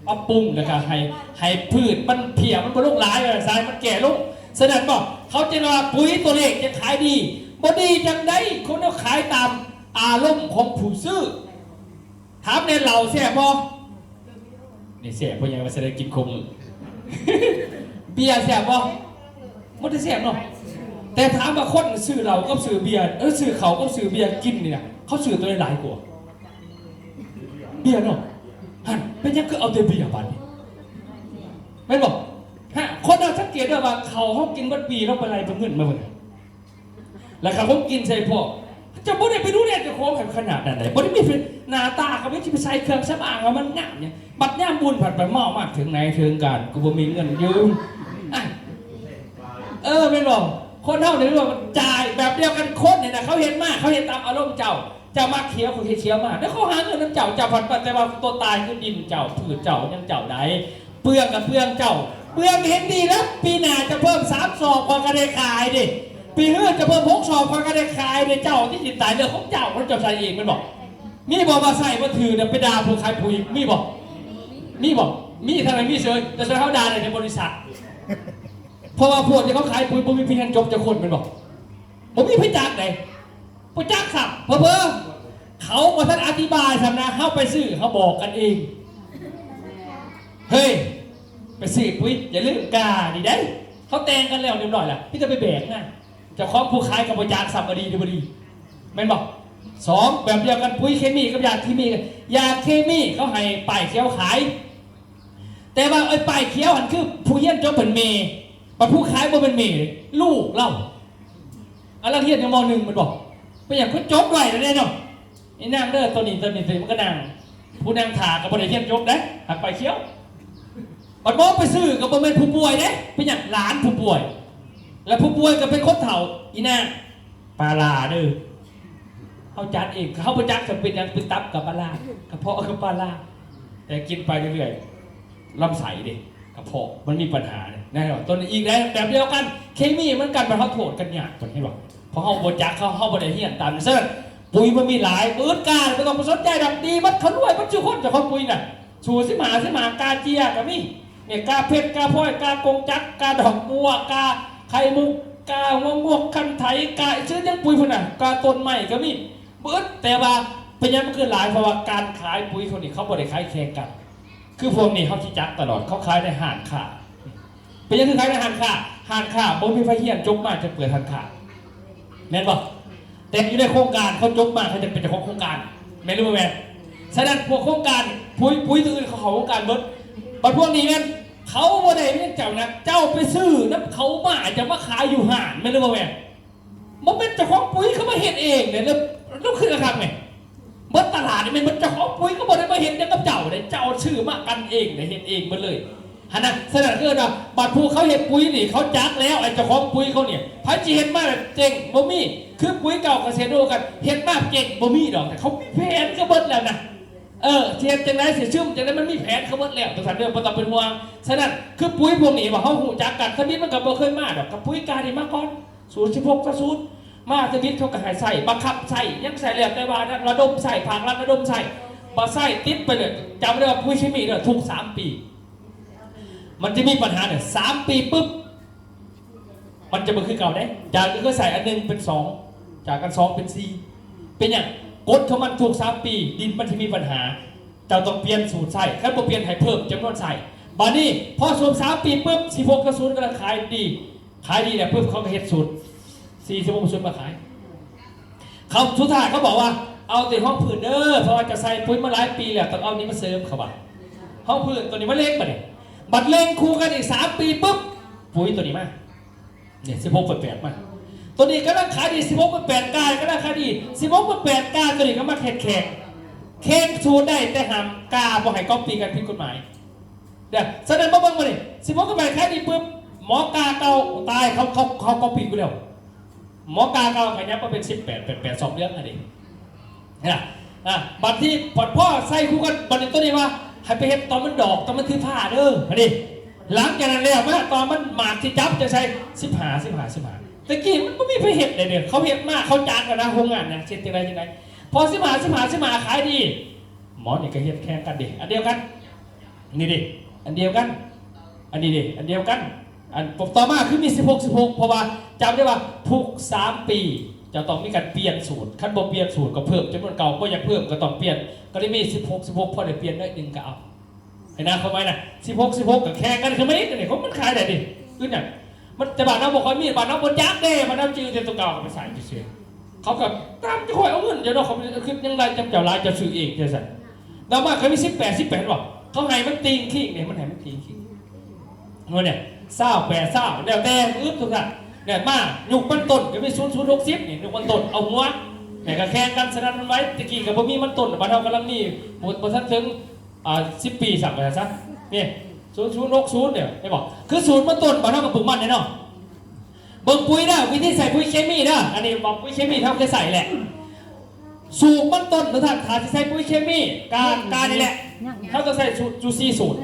ປັບປຸງ ແລ້ວກໍໃຫ້ ໃຫ້ພືດມັນເພຍ ມັນບໍ່ລົງຫຼາຍ ແລ້ວສາຍມັນແກ່ລົງ. ສະນັ້ນບໍ່ ເຂົາຈຶ່ງວ່າປຸ໋ຍຕົວເລກຈະຂາຍດີ. ບໍ່ດີຈັ່ງໃດ ຄົນເຮົາຂາຍຕາມອາລົມຂອງຜູ້ຊື້. ຖາມແດ່ ເຫຼົ້າແຊບບໍ່? ນີ້ແຊບ ເພາະຫຍັງວ່າຊິໄດ້ກິນຄົບມື້. ເບຍແຊບບໍ່? ບໍ່ໄດ້ແຊບເນາະ. ແຕ່ຖາມວ່າຄົນຊື້ເຫຼົ້າກັບຊື້ເບຍ ເອີ ຊື້ເຂົ້າກັບຊື້ເບຍກິນນີ້ນະ ເຂົາຊື້ຕົວໃດຫຼາຍກວ່າ? ເບຍເນາະ. ຫັ້ນ ເປັນຫຍັງຄືເອົາແຕ່ເບຍບາດນີ້? ແມ່ນບໍ່? ຮະ ຄົນເຮົາສັງເກດໄດ້ວ່າເຂົ້າເຮົາກິນເບິດປີ ເຮົາໄປໄລ່ເບິ່ງເງິນມາເບິ່ງ. ແລ້ວກໍຄົນກິນໃສ່ພວກ ເຈົ້າບໍ່ໄດ້ໄປດູແລເຈົ້າຂອງໃຫ້ຂະໜາດນັ້ນໃດ໋. ບໍ່ໄດ້ມີ ໜ້າຕາກໍມີ ຊິໄປໃສ່ເຄື່ອງສຳອາງໃຫ້ມັນງາມຫຍັງ. ບັດຍາມບຸນພັດໄປເມົາມາກເຖິງໃນເຖິງການ ກໍບໍ່ມີເງິນຢືມ. ອ່ະ ເອີ ແມ່ນບໍ່? ຄົນເຮົານີ້ວ່າຈ່າຍແບບດຽວກັນ. ຄົນນີ້ນະ ເຂົາເຮັດມາ ເຂົາເຮັດຕາມອາລົມເຈົ້າ. ເຈົ້າມັກຂຽວ ເຂົາເຮັດຂຽວມາ ແລ້ວເຂົາຫາເງິນນຳເຈົ້າ. ເຈົ້າພັດ ແຕ່ວ່າຕົວຕາຍຄືດິນເຈົ້າ ພືດເຈົ້າ ຫຍັງເຈົ້າໃດ. ເປືອງກໍເປືອງເຈົ້າ ເປືອງເຫັນດີແລ້ວ. ປີໜ້າຈະເພີ່ມສາມສອບ ຂ້ອຍກໍໄດ້ຂາຍເດ້. ປີຮືເຈົ້າເພີ່ມຫົກສອບ ຂ້ອຍກໍໄດ້ຂາຍເດ້. ເຈົ້າທີ່ຊິຕາຍເລື່ອງຂອງເຈົ້າ ຂອງເຈົ້າໃສ່ເອງແມ່ນບໍ່? ມີບໍ່ວ່າໃສ່ບໍ່ຖືກນະ ໄປດ່າຜູ້ຂາຍປຸ໋ຍ ມີບໍ່? ມີບໍ່? ມີທາງໃດມີເຊີຍ ແຕ່ສ່ວນເຮົາດ່າໄດ້ແຕ່ບໍລິສັດ. ເພາະວ່າພວກທີ່ເຂົາຂາຍປຸ໋ຍບໍ່ມີຜູ້ຮຽນຈົບຈັກຄົນແມ່ນບໍ່? ບໍ່ມີໃຜຈັກໃດ. ບໍ່ຈັກຊ້ຳ ເຜີໆ ເຂົາບໍ່ທັນອະທິບາຍຊ້ຳນະ ເຮົາໄປຊື້ ເຮົາບອກກັນເອງ. ເຮີ້ຍ ໄປຊື້ປຸ໋ຍ ຢ່າລືມການີ້ເດ້. ເຂົາແຕ່ງກັນແລ້ວຮຽບຮ້ອຍແລ້ວ ມີແຕ່ໄປແບກນະ. ເຈົ້າຂອງຜູ້ຂາຍກໍບໍ່ຈັກຊ້ຳວ່າດີຫຼືບໍ່ດີ ແມ່ນບໍ່? ສອງ ແບບດຽວກັນ ປຸ໋ຍເຄມີກັບຢາເຄມີ. ຢາເຄມີເຂົາໃຫ້ປ້າຍຂຽວຂາຍ ແຕ່ວ່າໄອ້ປ້າຍຂຽວຫັ້ນຄືຜູ້ຮຽນຈົບເປັນແມ່ ບັດຜູ້ຂາຍບໍ່ແມ່ນແມ່ເດ້ ລູກລາວ. ອັນລະຮຽນຢູ່ ມໍໜຶ່ງ ແມ່ນບໍ່? ເປັນຫຍັງ? ເພິ່ນຈົບໄວແລ້ວເດ້ເນາະ. ອີນາງເດີ ໂຕນີ້ ໂຕນີ້ ໂຕນີ້ ມັນກໍນາງ ຜູ້ນາງຖ້າກໍບໍ່ໄດ້ຮຽນຈົບເດ້ ຫາກໄປຂຽວ. ບັດໝໍໄປຊື້ກໍບໍ່ແມ່ນຜູ້ປ່ວຍເດ້ ເປັນຫຍັງ? ຫຼານຜູ້ປ່ວຍ ແລະ ຜູ້ປ່ວຍກໍເປັນຄົນເຖົ້າ. ອີນາງ ປາຫຼ້າເດີ ເຮົາຈັດເອງ ເຮົາບໍ່ຈັກຈຳເປັນຫຍັງ ເປັນຕັບກັບປາຫຼ້າ ກະເພາະກັບປາຫຼ້າ ແຕ່ກິນໄປເລື້ອຍໆ ລຳໄສ້ເດ້ ກະເພາະມັນມີບັນຫາເດ້ ແນ່ນອນ. ຕົວນີ້ອີກແລ້ວ ແບບດຽວກັນ ເຄມີເໝືອນກັນ ມັນເຮົາໂທດກັນຍາກ ເຫັນບໍ່? ເພາະເຮົາບໍ່ຈັກ ເຮົາ ເຮົາບໍ່ໄດ້ຮຽນຕາມ. ສະນັ້ນ ປຸ໋ຍມັນມີຫຼາຍ ບຶດກາ ບໍ່ຕ້ອງໄປສົນໃຈດອກ ດີໝົດ ເຂົາລວຍໝົດ ຊຸຄົນ ເຈົ້າຂອງປຸ໋ຍນະ. ສູ້ສິບຫ້າ ສິບຫ້າ ກາເຈຍກໍມີ ນີ້ ກາເພັດ ກາພອຍ ກາກົງຈັກ ກາດອກບົວ ກາໄຂ່ມຸກ ກາຫົວງວກ ຄັນໄຖ ກາຊື່ຫຍັງປຸ໋ຍພຸ້ນນະ ກາຕົ້ນໄມ້ກໍມີເບິດ. ແຕ່ວ່າເປັນຫຍັງມັນຄືຫຼາຍ? ເພາະວ່າການຂາຍປຸ໋ຍພວກນີ້ ເຂົາບໍ່ໄດ້ຂາຍແຂ່ງກັນ ຄືພວກນີ້ເຮົາຊິຈັກຕະຫຼອດ ເຂົາຂາຍໃນຮ້ານຄ້າ. ເປັນຫຍັງຄືຂາຍໃນຮ້ານຄ້າ? ຮ້ານຄ້າບໍ່ມີໃຜຮຽນຈົບມາຈະເປີດຮ້ານຄ້າ ແມ່ນບໍ່? ແຕ່ຢູ່ໃນໂຄງການ ເຂົາຈົບມາ ເຂົາຈະເປັນເຈົ້າຂອງໂຄງການ ແມ່ນຫຼືບໍ່ແມ່ນ? ສະນັ້ນ ພວກໂຄງການປຸ໋ຍ ປຸ໋ຍຕົວອື່ນ ເຂົາເຂົ້າໂຄງການເບິດ. ບັດພວກນີ້ແມ່ນ ເຂົາບໍ່ໄດ້ເປັນເຈົ້ານະ ເຈົ້າໄປຊື້ນຳເຂົາມາ ຈະມາຂາຍຢູ່ຮ້ານ ແມ່ນຫຼືບໍ່ແມ່ນ? ບໍ່ແມ່ນເຈົ້າຂອງປຸ໋ຍ ເຂົາມາເຮັດເອງເດ້. ແລ້ວ ແລ້ວຄືຄັກແມ່ນ ເບິດຕະຫຼາດນີ້ແມ່ນເບິດເຈົ້າຂອງປຸ໋ຍ ກໍບໍ່ໄດ້ມາເຮັດຫຍັງກັບເຈົ້າເດ້ ເຈົ້າຊື້ມາກັນເອງເດ້ ເຮັດເອງເບິດເລີຍຫັ້ນນະ. ສະນັ້ນຄືວ່າ ບັດຜູ້ເຂົາເຮັດປຸ໋ຍນີ້ ເຂົາຈັກແລ້ວ ໄອ້ເຈົ້າຂອງປຸ໋ຍເຂົານີ້ ໃຜຊິເຮັດມາແບບເຈັງ ບໍ່ມີ. ຄືປຸ໋ຍເກົ່າກະເສໂດກັນ ເຮັດມາເຈັງ ບໍ່ມີດອກ ແຕ່ເຂົາມີແຜນເຂົາເບິດແລ້ວນະ. ເອີ ຊິເຮັດຈັ່ງໃດ ຊິຊຶມຈັ່ງໃດ ມັນມີແຜນເຂົາເບິດແລ້ວ ຈັ່ງຊັ້ນເດີ ບໍ່ຕ້ອງເປັນຫ່ວງ. ສະນັ້ນ ຄືປຸ໋ຍພວກນີ້ ວ່າເຮົາຮູ້ຈັກກັນ ທຳອິດມັນກໍບໍ່ເຄີຍມາດອກ ກັບປຸ໋ຍການີ້ມາກ່ອນ ສູນສິບຫົກ ສູນສູນ ມາທຳອິດ ເຂົາກໍໃຫ້ໃຊ້ ບັງຄັບໃຊ້ ຫຍັງໃຊ້ແລ້ວແຕ່ວ່ານະ ລະດົມໃຊ້ ພາກລັດລະດົມໃຊ້ ບໍ່ໃຊ້ຕິດໄປເລີຍ. ຈຳໄວ້ວ່າປຸ໋ຍເຄມີເດີ ທຸກສາມປີ ມັນຈະມີບັນຫາເດີ ສາມປີປຶບ ມັນຈະບໍ່ຄືເກົ່າເດ້. ຈາກທີ່ເຄີຍໃຊ້ອັນໜຶ່ງເປັນສອງ ຈາກອັນສອງເປັນສີ່. ເປັນຫຍັງ? ກົດຂອງມັນ ທຸກສາມປີ ດິນມັນຈະມີບັນຫາ ເຈົ້າຕ້ອງປ່ຽນສູດໃຊ້ ຄັນບໍ່ປ່ຽນໃຫ້ເພີ່ມຈຳນວນໃຊ້. ບາດນີ້ ພໍສູນສາມປີປຶບ ສິບຫົກ ສູນກຳລັງຂາຍດີ ຂາຍດີແລ້ວປຶບ ເຂົາກໍເຮັດສູດ ສີ່ສິບຫົກ ສູນມາຂາຍ. ເຂົາ ສຸດທ້າຍເຂົາບອກວ່າ ເອົາແຕ່ຮອງພື້ນເດີ ເພາະວ່າເຈົ້າໃສ່ປຸ໋ຍມາຫຼາຍປີແລ້ວ ຕ້ອງເອົານີ້ມາເສີມ ເຂົາວ່າ. ຮອງພື້ນຕົວນີ້ມາເລັງ ບາດນີ້ ບັດເລັງຄູ່ກັນອີກສາມປີປຶບ ປຸ໋ຍຕົວນີ້ມາ ນີ້ ສິບຫົກ ແປດ ມາ. ຕົວນີ້ກຳລັງຂາຍດີ ສິບຫົກ ແປດ ກາກຳລັງຂາຍດີ ສິບຫົກ ແປດ ກາ ຕົວນີ້ກໍມາແຂ່ງ ແຂ່ງສູດໄດ້ ແຕ່ຫ້າມກາບໍ່ໃຫ້ກັອບປີ້ກັນ ຜິດກົດໝາຍ. ເດີ ສະນັ້ນມາເບິ່ງບາດນີ້ ສິບຫົກ ແປດ ຂາຍດີປຶບ ໝໍກາເກົ່າຕາຍ ເຂົາ ເຂົາ ເຂົາກັອບປີ້ກູແລ້ວ. ໝໍກາເກົ່າຂະຫຍັບມາເປັນສິບແປດ ແປດ ແປດ ສອງເດືອນຫັ້ນເດ້. ນະ ອ່າ ບັດທີ່ພໍ ພໍໃສ່ຄູ່ກັນ ບັດນີ້ຕົວນີ້ວ່າ ໃຫ້ໄປເຮັດຕອນມັນດອກ ຕອນມັນຖືພາເດີ ຫັ້ນເດ້. ຫຼັງຈາກນັ້ນແລ້ວມາ ຕອນມັນໝາກຊິຈັບ ຈະໃສ່ສິບຫ້າ ສິບຫ້າ ສິບຫ້າ. ແຕ່ກີ້ມັນບໍ່ມີໃຜເຮັດເດ້ ເຂົາເຮັດມາ ເຂົາຈັກແລ້ວນະ ໂຮງງານນະ ເຮັດຈັ່ງໃດຈັ່ງໃດ. ພໍສິບຫ້າ ສິບຫ້າ ສິບຫ້າ ຂາຍດີ ໝໍນີ້ກໍເຮັດແຂ່ງກັນເດ້ ອັນດຽວກັນ. ນີ້ເດ້ ອັນດຽວກັນ ອັນນີ້ເດ້ ອັນດຽວກັນ. ອັນຕໍ່ມາຄືມີສິບຫົກ ສິບຫົກ ເພາະວ່າຈຳໄດ້ວ່າທຸກສາມປີຈະຕ້ອງມີການປ່ຽນສູດ, ຄັນບໍ່ປ່ຽນສູດກໍເພີ່ມຈຳນວນເກົ່າ, ບໍ່ຢາກເພີ່ມກໍຕ້ອງປ່ຽນ, ກໍເລີຍມີສິບຫົກ ສິບຫົກ ພໍໄດ້ປ່ຽນໜ້ອຍໜຶ່ງກໍເອົາ. ເຫັນນະ ຄວາມໝາຍນະ ສິບຫົກ ສິບຫົກ ກໍແຂ່ງກັນຂຶ້ນມາອີກ. ອັນນີ້ ມັນຂາຍໄດ້ເດ້ ຄືຫຍັງ? ມັນ ແຕ່ບ້ານເຮົາບໍ່ຄ່ອຍມີ, ບ້ານເຮົາບໍ່ຈັກເດ້, ບ້ານເຮົາຈື່ແຕ່ຕົວເກົ່າ ເອົາໄປໃສ່ຊື່ໆ. ເຂົາກໍຕາມຈະຄ່ອຍເອົາເງິນເຈົ້າເນາະ, ເຂົາຄິດຍັງໄດ້ຈຳເຈົ້າຫຼາຍ ເຈົ້າຊື້ເອງຈັ່ງຊັ້ນ. ແລ້ວມາກໍມີສິບແປດ ສິບແປດ ບໍ່ ເຂົາໃຫ້ມັນຕີງຄີງເດ້, ມັນໃຫ້ມັນຕີງຄີງ. ໂອ້ ນີ້ ຊາວແປດ ຊາວ ແລ້ວແຕ່ ອຶບ ທຸກທ່ານ. ແລ້ວມາຍຸກມັນຕົ້ນກໍມີ ສູນສູນ ຫົກສິບ ນີ້ ຍຸກມັນຕົ້ນ ເອົາຫົວ ແລ້ວກໍແຂ່ງກັນສະນັ້ນໄວ້. ແຕ່ກີ້ກໍບໍ່ມີມັນຕົ້ນ, ບ້ານເຮົາກຳລັງມີ ບໍ່ ບໍ່ທັນເຖິງ ອ່າ ສິບປີຊ້ຳວ່າຊັ້ນ. ນີ້ ສູນສູນ ຫົກສູນ ນີ້ ເຫັນບໍ່? ຄືສູນມັນຕົ້ນ ບ້ານເຮົາກໍປູກມັນເດ້ເນາະ. ເບິ່ງປຸ໋ຍເດີ ວິທີໃສ່ປຸ໋ຍເຄມີເດີ. ອັນນີ້ເວົ້າປຸ໋ຍເຄມີ ເຮົາເຄີຍໃສ່ແຫຼະ. ສູດມັນຕົ້ນ ທຸກທ່ານ ຖ້າຊິໃສ່ປຸ໋ຍເຄມີ ກາ ການີ້ແຫຼະ ເຮົາຕ້ອງໃສ່ສູດຢູ່ສີ່ສູດ.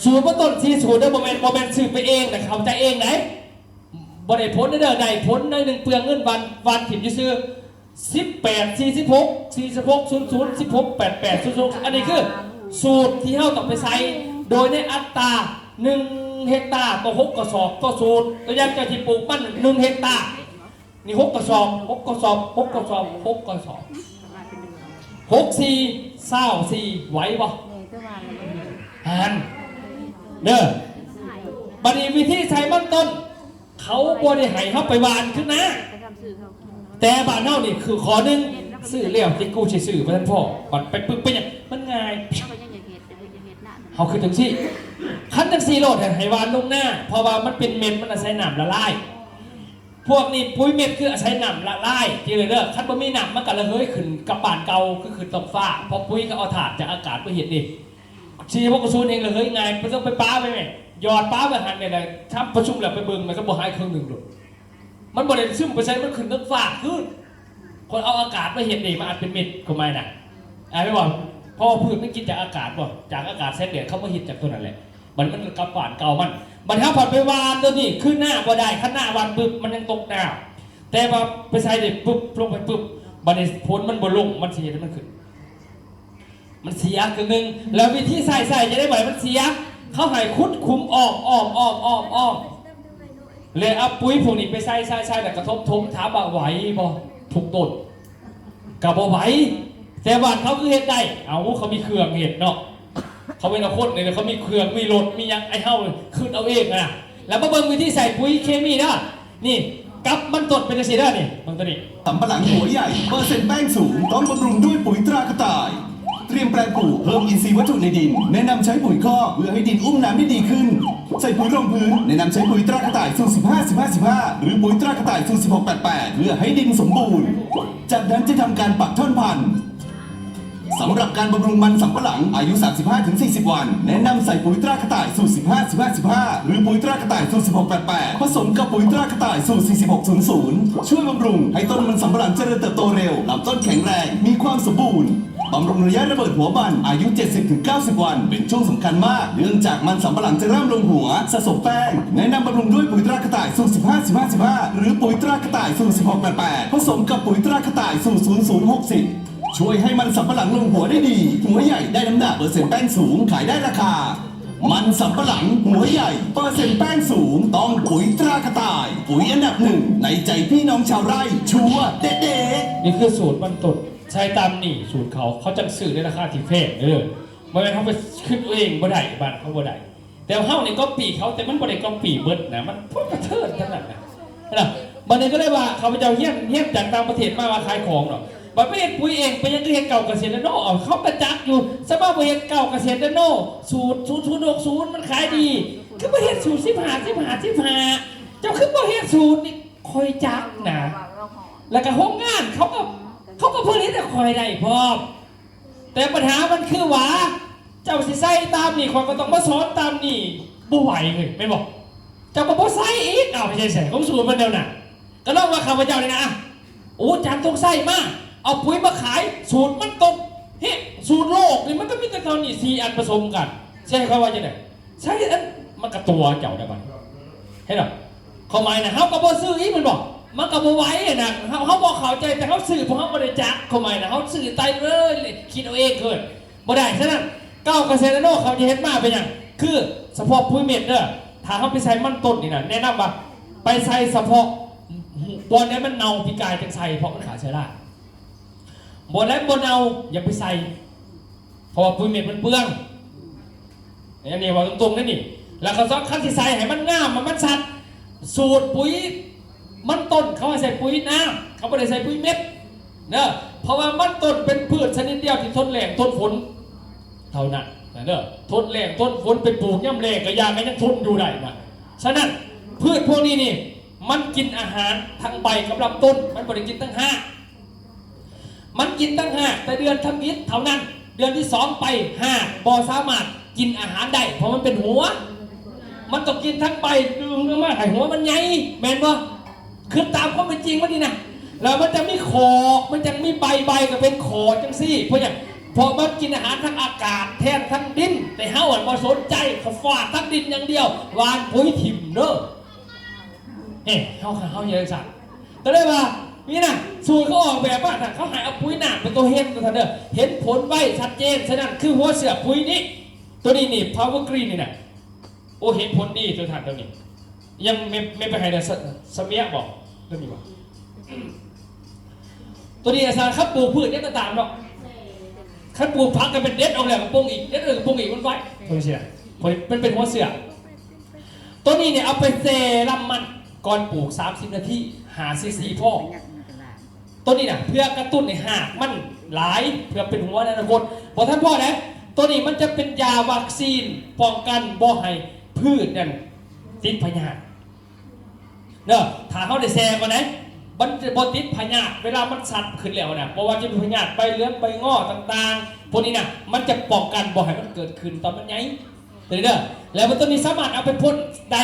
ສູດມັນຕົ້ນສີ່ສູດເດີ, ບໍ່ແມ່ນ ບໍ່ແມ່ນຊື້ໄປເອງນະ ເຂົ້າໃຈເອງໃດ. ບໍ່ໄດ້ຜົນເດີ, ໄດ້ຜົນໜ້ອຍໜຶ່ງ ເປືອງເງິນ ຫວ່ານ ຫວ່ານຖິ້ມຊື່ໆ. ສິບແປດ ສີ່ສິບຫົກ ສີ່ສິບຫົກ ສູນສູນ ສິບຫົກ ແປດແປດ ສູນສູນ ອັນນີ້ຄືສູດທີ່ເຮົາຕ້ອງໄປໃສ່ ໂດຍໃນອັດຕາໜຶ່ງເຮັກຕາຕໍ່ຫົກກະສອບຕໍ່ສູດ. ຕົວຢ່າງເຈົ້າທີ່ປູກມັນໜຶ່ງເຮັກຕາ ນີ້ຫົກກະສອບ ຫົກກະສອບ ຫົກກະສອບ ຫົກກະສອບ ຫົກສີ່ ຊາວສີ່ ໄຫວບໍ່? ຫັ້ນເດີ. ບັດນີ້ວິທີໃສ່ມັນຕົ້ນ ເຂົາບໍ່ໄດ້ໃຫ້ເຮົາໄປຫວ່ານຄືນາ, ແຕ່ບ້ານເຮົານີ້ຄືຂໍ້ໜຶ່ງ ຊື້ແລ້ວຕິກູຊິຊື້ບໍ່ທັນພໍ, ບັດໄປປຶບໄປຫຍັງ ມັນງ່າຍ. ເຮົາຄິດຈັ່ງຊີ້ ຄັນຈັ່ງຊີ້ໂລດ ໃຫ້ ໃຫ້ຫວ່ານລົງນາ ເພາະວ່າມັນເປັນເມັດ ມັນອາໄສນ້ຳລະລາຍ. ພວກນີ້ປຸ໋ຍເມັດຄືອາໄສນ້ຳລະລາຍ ຈື່ໄວ້ເດີ. ຄັນບໍ່ມີນ້ຳ ມັນກໍລະເຫີຍຂຶ້ນກັບບ້ານເກົ່າ ຄືຂຶ້ນທ້ອງຟ້າ, ເພາະປຸ໋ຍກໍເອົາທາດຈາກອາກາດມາເຮັດເດ້. ສີ່ຫົກສູນ ເອງລະເຫີຍງ່າຍ, ບໍ່ຕ້ອງໄປປະໄວ້ແມ້ ຢອດປະໄວ້ຫັ້ນແຫຼະ. ທຳປະຊຸມແລ້ວໄປເບິ່ງ ມັນກໍບໍ່ຫາຍເຄິ່ງໜຶ່ງໂລດ. ມັນບໍ່ໄດ້ຊຶມໄປໃສ, ມັນຂຶ້ນເທິງຟ້າຄືນ. ຄົນເອົາອາກາດມາເຮັດເດ້ ມາອັດເປັນເມັດ ຄວາມໝາຍນະ. ອ່າ ແມ່ນບໍ່? ເພາະວ່າພືດມັນກິນຈາກອາກາດບໍ່? ຈາກອາກາດແສງແດດເຂົາມາເຮັດຈາກຕົວນັ້ນແຫຼະ. ບັດນີ້ມັນກັບບ້ານເກົ່າມັນ. ບັດນີ້ເຮົາພັດໄປຫວ່ານໂຕນີ້ຄືນາບໍ່ໄດ້, ຄັນນາຫວ່ານປຶບ ມັນຍັງຕົກນ້ຳ, ແຕ່ວ່າໄປໃສ່ໄດ້ປຶບ ລົງໄປປຶບ ບັດນີ້ຝົນມັນບໍ່ລົງ ມັນຊິເຮັດໃຫ້ມັນຂຶ້ນ ມັນເສຍເຄິ່ງໜຶ່ງ. ແລ້ວວິທີໃສ່ ໃສ່ຈັ່ງໃດບໍ່ໃຫ້ມັນເສຍ? ເຂົາໃຫ້ຂຸດຂຸມອ້ອມໆໆໆ ແລ້ວເອົາປຸ໋ຍພວກນີ້ໄປໃສ່ ໃສ່ ໃສ່ ແລ້ວກະຖົມໆ. ຖາມວ່າໄຫວບໍ່? ທຸກຕົ້ນ ກະບໍ່ໄຫວ. ແຕ່ບ້ານເຂົາຄືເຮັດໄດ້? ເອົາ ເຂົາມີເຄື່ອງເຮັດເນາະ. ເຂົາເປັນເອົາຄົນນີ້ ເຂົາມີເຄື່ອງ ມີລົດ ມີຫຍັງ, ໄອ້ເຮົາຄຶດເອົາເອງນະ. ແລ້ວມາເບິ່ງວິທີໃສ່ປຸ໋ຍເຄມີເດີ. ນີ້ ກັບມັນຕົ້ນເປັນຈັ່ງຊີ້ເດີ ນີ້ ເບິ່ງໂຕນີ້. สำปะหลังหัวใหญ่ เปอร์เซ็นต์แป้งสูง ต้องบำรุงด้วยปุ๋ยตรากระต่าย เตรียมแปลงปลูก เพิ่มอินทรีย์วัตถุในดิน แนะนำใช้ปุ๋ยคอก เพื่อให้ดินอุ้มน้ำได้ดีขึ้น ใส่ปุ๋ยรองพื้น แนะนำใช้ปุ๋ยตรากระต่ายสูตร สิบห้า สิบห้า สิบห้า หรือปุ๋ยตรากระต่ายสูตร สิบหก แปด แปด เพื่อให้ดินสมบูรณ์ จากนั้นจะทำการปักท่อนพันธุ์ สำหรับการบำรุงมันสำปะหลังอายุ สามสิบห้าถึงสี่สิบ วัน แนะนำใส่ปุ๋ยตรากระต่ายสูตร สิบห้า สิบห้า สิบห้า หรือปุ๋ยตรากระต่ายสูตร สิบหก แปด แปด ผสมกับปุ๋ยตรากระต่ายสูตร สี่สิบหก ศูนย์ศูนย์ ช่วยบำรุงให้ต้นมันสำปะหลังเจริญเติบโตเร็ว ลำต้นแข็งแรง มีความสมบูรณ์ บำรุงระยะระเบิดหัวมันอายุ เจ็ดสิบถึงเก้าสิบ วัน เป็นช่วงสำคัญมาก เนื่องจากมันสำปะหลังจะเริ่มลงหัว สะสมแป้ง แนะนำบำรุงด้วยปุ๋ยตรากระต่ายสูตร สิบห้า สิบห้า สิบห้า หรือปุ๋ยตรากระต่ายสูตร สิบหก แปด แปด ผสมกับปุ๋ยตรากระต่ายสูตร ศูนย์ศูนย์ หกสิบ ช่วยให้มันสำปะหลังลงหัวได้ดี หัวใหญ่ได้น้ำหนัก เปอร์เซ็นต์แป้งสูง ขายได้ราคา มันสำปะหลังหัวใหญ่ เปอร์เซ็นต์แป้งสูง ต้องปุ๋ยตรากระต่าย ปุ๋ยอันดับหนึ่งในใจพี่น้องชาวไร่ ชัวร์เด๊ะๆ ນີ້ຄືສູດມັນຕົ້ນ ໃສ່ຕາມນີ້ສູດເຂົາ ເຂົາຈັ່ງຊື້ໃນລາຄາທີ່ແພງເດີ. ບໍ່ແມ່ນເຮົາໄປຄຶດເອົາເອງບໍ່ໄດ້ ບ້ານເຂົາບໍ່ໄດ້. ແຕ່ເຮົານີ້ກັອບປີ້ເຂົາ ແຕ່ມັນບໍ່ໄດ້ກັອບປີ້ເບິດນະ ມັນພວກກະເທີນທັງນັ້ນນະ ນະ. ບັດນີ້ກໍເລີຍວ່າ ຂ້າພະເຈົ້າຮຽນ ຮຽນຈາກຕ່າງປະເທດມາວ່າຂາຍຂອງເນາະ ບັດໄປເຮັດປຸ໋ຍເອງ ເປັນຫຍັງຄືເຮັດເກົ່າກະເສດນາໂນ? ເອົາ ເຂົາກະຈັກຢູ່ ສະເໝີວ່າເຮັດເກົ່າກະເສດນາໂນ ສູດ ສູນສູນ ຫົກສູນ ມັນຂາຍດີ ຄືບໍ່ເຮັດສູດ ສິບຫ້າ ສິບຫ້າ ສິບຫ້າ ເຈົ້າຄືບໍ່ເຮັດສູດນີ້? ຂ້ອຍຈັກນະ ແລ້ວກະໂຮງງານເຂົາກໍ ເຂົາກໍຜະລິດໃຫ້ຂ້ອຍໄດ້ພ້ອມ. ແຕ່ບັນຫາມັນຄືວ່າ ເຈົ້າຊິໃສ່ຕາມນີ້ ຂ້ອຍກໍຕ້ອງມາສອນຕາມນີ້ ບໍ່ໄຫວເວີ້ຍ ແມ່ນບໍ່? ເຈົ້າກໍບໍ່ໃສ່ອີກ ເອົາໄປໃສ່ໃສ ຂອງສູດມັນແນວນັ້ນ. ກໍລອງວ່າຂ້າພະເຈົ້ານີ້ນະ ໂອ້ ຈານຕ້ອງໃສ່ມາ ເອົາປຸ໋ຍມາຂາຍ ສູດມັນຕ້ອງ ເຮັດ ສູດໂລກນີ້ ມັນກໍມີແຕ່ເທົ່ານີ້ ສີ່ອັນປະສົມກັນ ຊິໃຫ້ຂ້ອຍວ່າຈັ່ງໃດ? ໃສ່ອັນ ມັນກະຕົວະເຈົ້າໄດ້ບັດ ເຫັນບໍ່? ຄວາມໝາຍນະ ເຮົາກໍບໍ່ຊື້ອີກແມ່ນບໍ່? ມັນກໍບໍ່ໄຫວນະ ເຮົາ ເຮົາບໍ່ເຂົ້າໃຈ ແຕ່ເຮົາຊື້ ເພາະເຮົາບໍ່ໄດ້ຈັກ ຄວາມໝາຍນະ ເຮົາຊື້ໄຕ່ເລີຍ ຄິດເອົາເອງເກີດ ບໍ່ໄດ້. ສະນັ້ນ ເກົ້າກະເສດນາໂນເຂົາຈະເຮັດມາເປັນຫຍັງ? ຄືສະເພາະປຸ໋ຍເມັດເດີ. ຖ້າເຮົາໄປໃສ່ມັນຕົ້ນນີ້ນະ ແນະນຳວ່າໄປໃສ່ສະເພາະບ່ອນໃດມັນເນົ່າປີກາຍຈັ່ງໃສ່ ເພາະມັນຂ້າເຊື້ອລາ. ບ່ອນໃດບໍ່ເນົ່າຢ່າໄປໃສ່ ເພາະວ່າປຸ໋ຍເມັດມັນເປືອງ. ອັນນີ້ເວົ້າຕົງໆເດ້ນີ້. ແລ້ວກໍສຳຄັນຊິໃສ່ໃຫ້ມັນງາມ ໃຫ້ມັນຊັດ ສູດປຸ໋ຍມັນຕົ້ນເຂົາໃຫ້ໃສ່ປຸ໋ຍນ້ຳ ເຂົາບໍ່ໄດ້ໃສ່ປຸ໋ຍເມັດເດີ. ເພາະວ່າມັນຕົ້ນເປັນພືດຊະນິດດຽວທີ່ທົນແລ້ງທົນຝົນເທົ່ານັ້ນນະເດີ. ທົນແລ້ງທົນຝົນ ໄປປູກຍາມແລ້ງກະຢ່າ ກະຍັງທົນຢູ່ໄດ້ນະ. ສະນັ້ນພືດພວກນີ້ນີ້ ມັນກິນອາຫານທັງໃບກັບລຳຕົ້ນ ມັນບໍ່ໄດ້ກິນທັງຮາກ. ມັນກິນທັງຮາກແຕ່ເດືອນທຳອິດເທົ່ານັ້ນ. ເດືອນທີສອງໄປ ຮາກບໍ່ສາມາດກິນອາຫານໄດ້ ເພາະມັນເປັນຫົວ. ມັນຕ້ອງກິນທັງໃບ ດຶງອອກມາໃຫ້ຫົວມັນໃຫຍ່ ແມ່ນບໍ່? ຄືຕາມຄວາມເປັນຈິງມັນນີ້ນະ. ແລ້ວມັນຈະມີຂໍ້ ມັນຈະມີໃບ ໃບກໍເປັນຂໍ້ຈັ່ງຊີ້. ເພາະຫຍັງ? ເພາະມັນກິນອາຫານທາງອາກາດແທນທາງດິນ ແຕ່ເຮົາອະບໍ່ສົນໃຈ ເຂົາຟາດທາງດິນຢ່າງດຽວ ຫວ່ານປຸ໋ຍຖິ້ມເດີ. ເອີ ເຮົາ ເຮົາເຮັດຈັ່ງຊັ້ນ ກໍເລີຍວ່າ ນີ້ນະ ສູດເຂົາອອກແບບມາ ຖ້າເຂົາໃຫ້ເອົາປຸ໋ຍນ້ຳເປັນຕົວເຮັດ ວ່າຊັ້ນເດີ ເຫັນຜົນໄວຊັດເຈນ. ສະນັ້ນຄືຫົວເຊື້ອປຸ໋ຍນີ້ ຕົວນີ້ນີ້ ພາວເວີກຣີນນີ້ນະ ໂອ້ ເຫັນຜົນດີຕົວທ່ານຕົວນີ້. ຍັງແມ່ນ ແມ່ນໄປໃຫ້ນະ ສະ ສະເມຍະບໍ່? ຕົວນີ້ບໍ່? ຕົວນີ້ອາຈານ ຄັນປູກພືດຫຍັງກໍຕາມເນາະ ຄັນປູກຜັກກໍແມ່ນເດັດອອກແລ້ວກໍປົງອີກ ເດັດອອກແລ້ວກໍປົງອີກ ມັນໄວ ຕົວນີ້ຊິນະ ເພາະມັນເປັນຫົວເຊື້ອ. ຕົວນີ້ນີ້ເອົາໄປແຊ່ລຳມັນກ່ອນປູກສາມສິບນາທີ ຫ້າຊີຊີພໍ. ຕົວນີ້ນະ ເພື່ອກະຕຸ້ນໃຫ້ຮາກມັນຫຼາຍ ເພື່ອເປັນຫົວໃນອະນາຄົດ. ບໍ່ທັນພໍເດ້ ຕົວນີ້ມັນຈະເປັນຢາວັກຊີນປ້ອງກັນບໍ່ໃຫ້ພືດນັ້ນຕິດພະຍາດເດີ. ຖ້າເຮົາໄດ້ແຊ່ກ່ອນເດ້ ມັນຈະບໍ່ຕິດພະຍາດ ເວລາມັນຊັດຂຶ້ນແລ້ວນະ ບໍ່ວ່າຈະເປັນພະຍາດໃບເຫຼືອງໃບງໍຕ່າງໆ ພວກນີ້ນະ ມັນຈະປ້ອງກັນບໍ່ໃຫ້ມັນເກີດຂຶ້ນຕອນມັນໃຫຍ່. ຕົວນີ້ເດີ ແລ້ວມັນ ຕົວນີ້ສາມາດເອົາໄປພົ່ນໄດ້.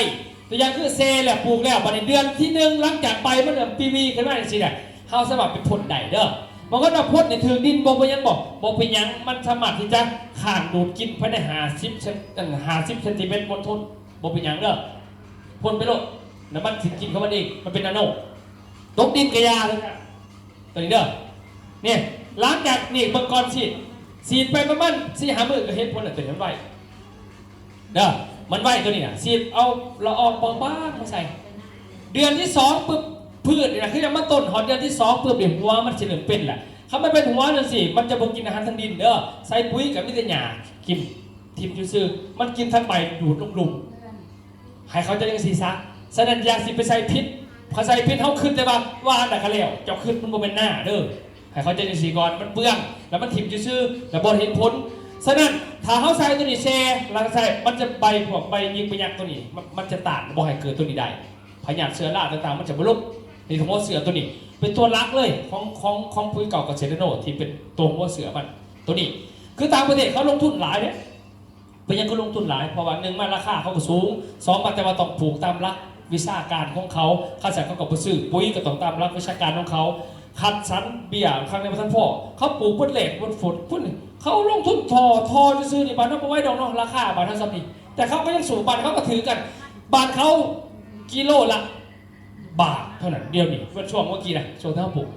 ຕົວຢ່າງຄືແຊ່ແລ້ວ ປູກແລ້ວ ບາດນີ້ເດືອນທີໜຶ່ງ ຫຼັງຈາກໃບມັນເລີ່ມປີວີຂຶ້ນມາຈັ່ງຊີ້ນະ ເຮົາສາມາດໄປພົ່ນໄດ້ເດີ. ບາງຄົນວ່າພົ່ນນີ້ຖືກດິນບໍ່ເປັນຫຍັງບໍ? ບໍ່ເປັນຫຍັງ ມັນສາມາດທີ່ຈະຄ້າງດູດກິ່ນພາຍໃນຫ້າສິບເຊັນ ອັນ ຫ້າສິບເຊັນຕີແມັດມົນທົນ ບໍ່ເປັນຫຍັງເດີ. ພົ່ນໄປໂລດ ນ້ຳມັນຊິກິນຂອງມັນເອງ ມັນເປັນນາໂນ ຕົກດິນກະຢ່າເລີຍນະ. ຕົວນີ້ເດີ ນີ້ ຫຼັງຈາກນີ້ເບິ່ງກ່ອນ ສີດ ສີດໄປປະມານສີ່ຫ້າມື້ກໍເຫັນຜົນແລ້ວ. ຕົວນີ້ມັນໄວເດີ ມັນໄວຕົວນີ້ນະ ສີດເອົາລະອອງບາງໆມາໃສ່. ເດືອນທີສອງປຶບ ພືດນີ້ນະ ຄືຍັງມາຕົ້ນ ຮອດເດືອນທີສອງປຶບນີ້ ຫົວມັນຊິເລີ່ມເປັນແລ້ວ. ຄັນມັນເປັນຫົວຈັ່ງຊີ້ ມັນຈະບໍ່ກິນອາຫານທາງດິນເດີ ໃສ່ປຸ໋ຍກໍມີແຕ່ຫຍ້າກິນ ຖິ້ມຊື່ໆ ມັນກິນທັງໃບ ດູດລົງລຸ່ມ. ໃຫ້ເຂົ້າໃຈຈັ່ງຊີ້ຊະ. ສະນັ້ນຢ່າຊິໄປໃສ່ຜິດ ເພາະໃສ່ຜິດ ເຮົາຄິດແຕ່ວ່າ ວ່າອັນໃດກໍແລ້ວ ເຈົ້າຄິດ ມັນບໍ່ແມ່ນນາເດີ. ໃຫ້ເຂົ້າໃຈຈັ່ງຊີ້ກ່ອນ ມັນເປືອງ ແລ້ວມັນຖິ້ມຊື່ໆ ແລ້ວບໍ່ເຫັນຜົນ. ສະນັ້ນຖ້າເຮົາໃສ່ຕົວນີ້ແຊ່ ແລ້ວໃສ່ ມັນຈະໃບ ພວກໃບຍິກໃບຍັກຕົວນີ້ ມັນ ມັນຈະຕ້ານ ບໍ່ໃຫ້ເກີດຕົວນີ້ໄດ້. ພະຍາດເຊື້ອລາຕ່າງໆ ມັນຈະບໍ່ລົງ. ນີ້ ຫົວເຊື້ອຕົວນີ້ເປັນຕົວຫຼັກເລີຍຂອງ ຂອງ ຂອງປຸ໋ຍເກົ່າກະເສດນາໂນ ທີ່ເປັນຕົວຫົວເຊື້ອມັນ. ຕົວນີ້ຄືຕ່າງປະເທດເຂົາລົງທຶນຫຼາຍເດ້. ເປັນຫຍັງຄືລົງທຶນຫຼາຍ? ເພາະວ່າ ໜຶ່ງ ມາລາຄາເຂົາກໍສູງ, ສອງ ມາແຕ່ວ່າຕ້ອງປູກຕາມຫຼັກວິຊາການຂອງເຂົາ, ຄັນຊັ້ນເຂົາກໍບໍ່ຊື້, ປຸ໋ຍກໍຕ້ອງຕາມຫຼັກວິຊາການຂອງເຂົາ, ຄັດສັນເບ້ຍຄັ້ງໃດບໍ່ທັນພໍ, ເຂົາປູກເບິດແລ້ງເບິດຝົນ, ພຸ້ນ ເຂົາລົງທຶນທໍ່ ທໍ່ຊື່ໆ ນີ້ ບ້ານເຮົາບໍ່ໄຫວດອກເນາະ, ລາຄາບ້ານເຮົາສ່ຳນີ້, ແຕ່ເຂົາກໍຍັງສູ້, ບ້ານເຂົາກໍຖືກກັນ, ບ້ານເຂົາກິໂລລະ ບາດເທົ່ານັ້ນ. ດຽວນີ້ ເມື່ອຊ່ວງເມື່ອກີ້ນະ ຊ່ວງທີ່ເຮົາປູກ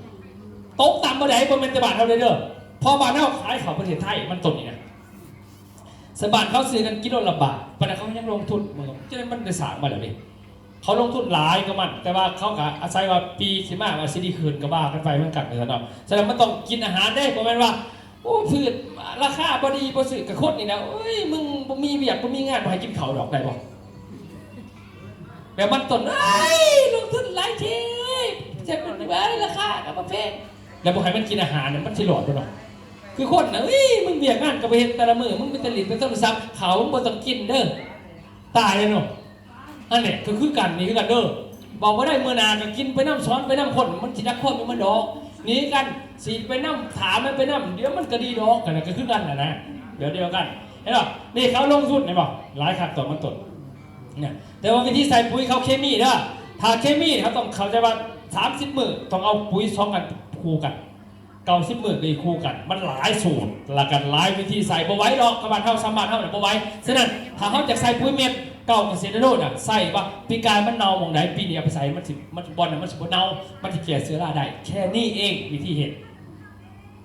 ຕົກຕ່ຳບໍ່ໄດ້, ບໍ່ແມ່ນແຕ່ບ້ານເຮົາເດີ, ເພາະບ້ານເຮົາຂາຍເຂົ້າປະເທດໄທ ມັນຕົ້ນນີ້ນະ, ສະບານເຂົາຊື້ກັນກິໂລລະບາດ, ປານນັ້ນເຂົາຍັງລົງທຶນ, ມັນກໍ ຈະໄດ້ ມັນໄດ້ສ້າງມາແລ້ວເດ້, ເຂົາລົງທຶນຫຼາຍກວ່າມັນ, ແຕ່ວ່າເຂົາກໍອາໄສວ່າປີຊິມາວ່າຊິດີຂຶ້ນ ກໍວ່າກັນໄປນຳກັນ ວ່າຊັ້ນເນາະ. ສະນັ້ນມັນຕ້ອງກິນອາຫານເດ້, ບໍ່ແມ່ນວ່າ ໂອ້ ພືດລາຄາບໍ່ດີບໍ່ຊື້, ກະຄົນນີ້ນະ ໂອ້ຍ ມຶງບໍ່ມີວຽກບໍ່ມີງານ ບໍ່ໃຫ້ກິນເຂົ້າດອກ ໄດ້ບໍ່? ແບບມັນຕົ້ນ ເອີຍ ລົງທຶນຫຼາຍເທ ແຕ່ມັນ ເອີຍ ລາຄາກໍບໍ່ແພງ ແລ້ວບໍ່ໃຫ້ມັນກິນອາຫານ ມັນຊິລອດບໍ່ເນາະ? ຄືຄົນນະ ເອີຍ ມຶງວຽກງານກໍບໍ່ເຮັດ ແຕ່ລະມື້ມຶງມີແຕ່ຫຼິ້ນແຕ່ໂທລະສັບ, ເຂົ້າມຶງບໍ່ຕ້ອງກິນເດີ, ຕາຍແລ້ວເນາະ. ອັນນີ້ກໍຄືກັນ, ນີ້ຄືກັນເດີ. ເວົ້າບໍ່ໄດ້, ມື້ໜ້າກໍກິນໄປນຳ, ສອນໄປນຳຄົນ, ມັນຊິຈັກຄວາມຢູ່ມັນດອກ. ໜີກັນ, ສີດໄປນຳ, ຖາມມັນໄປນຳ, ດຽວມັນກໍດີດອກ. ອັນນັ້ນກໍຄືກັນຫັ້ນນະ, ແບບດຽວກັນ. ເຫັນບໍ່? ນີ້ເຂົາລົງທຶນ, ເຫັນບໍ່? ຫຼາຍຄັກຕອນມັນຕົ້ນ. ນະ, ແຕ່ວ່າວິທີໃສ່ປຸ໋ຍເຂົາເຄມີເດີ. ຖ້າເຄມີ, ເຮົາຕ້ອງເຂົ້າໃຈວ່າ ສາມສິບມື້ຕ້ອງເອົາປຸ໋ຍສອງອັນຄູ່ກັນ. ເກົ້າສິບມື້ກໍອີກຄູ່ກັນ, ມັນຫຼາຍສູດ ແລ້ວກໍຫຼາຍວິທີໃສ່, ບໍ່ໄຫວດອກ, ກັບບ້ານເຮົາ ຊຳບ້ານເຮົານະບໍ່ໄຫວ. ສະນັ້ນ ຖ້າເຮົາຈະໃສ່ປຸ໋ຍເມັດ ເກົ້າກະເສດນາໂນນະ ໃສ່ວ່າປີກາຍມັນເນົ່າໝ່ອງໃດ, ປີນີ້ເອົາໄປໃສ່ ມັນຊິ ມັນ ບ່ອນນັ້ນມັນຊິບໍ່ເນົ່າ, ມັນຊິແກ່ເຊື້ອລາໄດ້. ແຄ່ນີ້ເອງ ວິທີເຮັດ,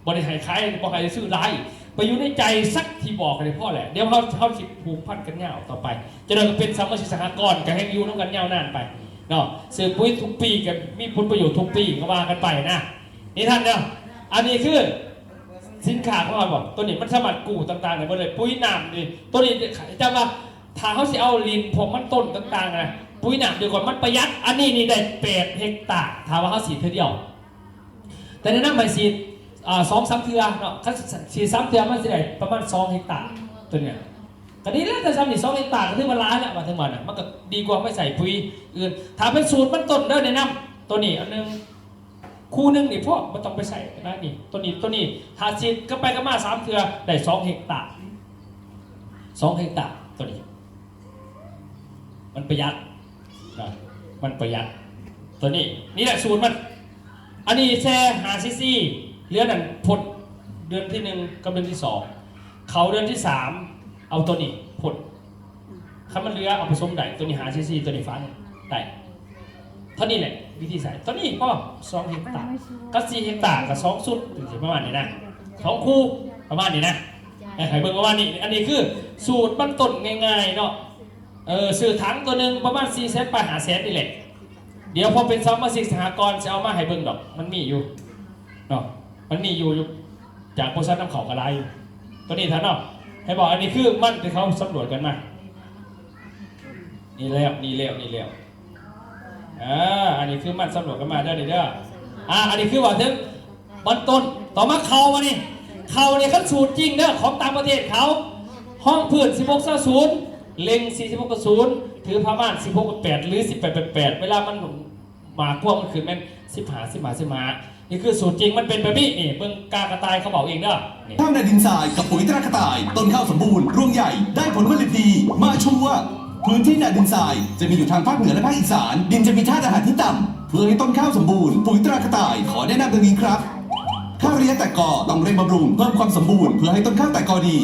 ບໍ່ໄດ້ໃຫ້ຂາຍ, ບໍ່ໃຫ້ຊື້ຫຼາຍ. ໄປຢູ່ໃນໃຈສັກທີ່ບອກກໍໄດ້ພໍແຫຼະ. ດຽວເຮົາ ເຮົາຊິຜູກພັນກັນຍາວຕໍ່ໄປ. ຈະໄດ້ເປັນສະມາຊິກສະຫະກອນ ກໍແຮ່ງຢູ່ນຳກັນຍາວນານໄປເນາະ. ຊື້ປຸຍທຸກປີກໍມີຜົນປະໂຫຍດທຸກປີ ກໍວ່າກັນໄປນະ. ນີ້ທ່ານເດີ ອັນນີ້ຄືສິນຄ້າຂອງເຮົາບໍ? ໂຕນີ້ມັນສາມາດກູ້ຕ່າງໆໄດ້ເບິດເລີຍ. ປຸຍນ້ຳນີ້ ໂຕນີ້ຈຳວ່າ ຖ້າເຮົາຊິເອົາຫຼິ້ນພວກມັນຕົ້ນຕ່າງໆນະ ປຸຍນ້ຳດຽວກ່ອນມັນປະຢັດ. ອັນນີ້ນີ້ໄດ້ແປດເຮັກຕາ ຖ້າວ່າເຮົາສີດເທື່ອດຽວ. ແຕ່ແນະນຳໃຫ້ສີດ ອ່າ ສອງສາມເທື່ອເນາະ. ຄັນສີດສາມເທື່ອ ມັນຊິໄດ້ປະມານສອງເຮັກຕາ. ໂຕນີ້ກໍດີແລ້ວ ແຕ່ຊ່ຳນີ້ສອງເຮັກຕາກໍຖືວ່າຫຼາຍແລ້ວ ວ່າເຖິງວ່ານະ ມັນກໍດີກວ່າໄປໃສ່ປຸຍອື່ນ. ຖ້າເປັນສູດມັນຕົ້ນເດີ ແນະນຳໂຕນີ້ອັນໜຶ່ງ ຄູ່ໜຶ່ງນີ້ພໍ ບໍ່ຕ້ອງໄປໃສ່ກໍໄດ້ນີ້. ໂຕນີ້ ໂຕນີ້ຖ້າສີດກັບໄປກັບມາສາມເທື່ອ ໄດ້ສອງເຮັກຕາ ສອງເຮັກຕາ. ໂຕນີ້ມັນປະຢັດນະ ມັນປະຢັດ. ໂຕນີ້ ນີ້ແຫຼະສູດມັນ. ອັນນີ້ແຊ່ຫ້າຊີຊີ ເຫຼືອນັ້ນພົດເດືອນທີໜຶ່ງກັບເດືອນທີສອງ ເຂົ້າເດືອນທີສາມ ເອົາໂຕນີ້ພົດ. ຄັນມັນເຫຼືອເອົາປະສົມໄດ້ ໂຕນີ້ຫ້າຊີຊີ ໂຕນີ້ຝາກໄດ້. ເທົ່ານີ້ແຫຼະວິທີໃຊ້. ໂຕນີ້ພໍສອງເຮັກຕາ ກັບສີ່ເຮັກຕາ ກໍສອງຊຸດ ຈັ່ງຊີ້ ປະມານນີ້ນະ ສອງຄູ່ ປະມານນີ້ນະ. ໃຫ້ເບິ່ງປະມານນີ້. ອັນນີ້ຄືສູດມັນຕົ້ນງ່າຍໆເນາະ. ເອີ ຊື້ຖັງໂຕໜຶ່ງປະມານສີ່ແສນປາຍ ຫ້າແສນນີ້ແຫຼະ. ດຽວພໍເປັນສະມາຊິກສະຫະກອນ ຊິເອົາມາໃຫ້ເບິ່ງດອກ ມັນມີຢູ່ເນາະ ມັນມີຢູ່ ຢູ່ຈາກບໍລິສັດນຳເຂົ້າກໍຫຼາຍຢູ່. ໂຕນີ້ທ່ານເນາະ ໃຫ້ບອກ ອັນນີ້ຄືມັນທີ່ເຂົາສຳຫຼວດກັນມາ. ນີ້ແລ້ວ ນີ້ແລ້ວ ນີ້ແລ້ວ ອ່າ ອັນນີ້ຄືມັນສຳຫຼວດກັນມາເດີ ນີ້ເດີ. ອ່າ ອັນນີ້ຄືວ່າເຖິງມັນຕົ້ນ. ຕໍ່ມາເຂົ້າ ບາດນີ້ ເຂົ້ານີ້ຄັນສູດຈິງເດີ ຂອງຕ່າງປະເທດເຂົາ ຮອງພື້ນສິບຫົກຊາວສູນ ເລັງສີ່ສິບຫົກຊາວສູນ ຖືປະມານສິບຫົກແປດ ຫຼື ສິບແປດແປດ ເວລາມັນ ໝາກພວງມັນຂຶ້ນແມ່ນສິບຫ້າ ສິບຫ້າ ສິບຫ້າ. ນີ້ຄືສູດຈິງ ມັນເປັນແບບນີ້. ນີ້ເບິ່ງກາກະຕ່າຍເຂົາເວົ້າເອງເດີ ນີ້. ເຂົ້ານາດິນຊາຍ ກັບປຸ໋ຍຕຣາກະຕ່າຍ ຕົ້ນຂ້າວສົມບູນ ລວງໃຫຍ່ ໄດ້ຜົນຜະລິດດີ ມາຊົວ. ພື້ນທີ່ນາດິນຊາຍ ຈະມີຢູ່ທາງພາກເໜືອ ແລະ ພາກອີສານ. ດິນຈະມີທາດອາຫານທີ່ຕ່ຳ ເພື່ອໃຫ້ຕົ້ນຂ້າວສົມບູນ. ປຸ໋ຍຕຣາກະຕ່າຍ ຂໍແນະນຳດັ່ງນີ້ຄັບ. ຂ້າວໄລຍະແຕກກໍ ຕ້ອງເລັ່ງບຳລຸງ ເພີ່ມຄວາມສົມບູນ ເພື່ອໃຫ້ຕົ້ນຂ້າວແຕກກໍດີ.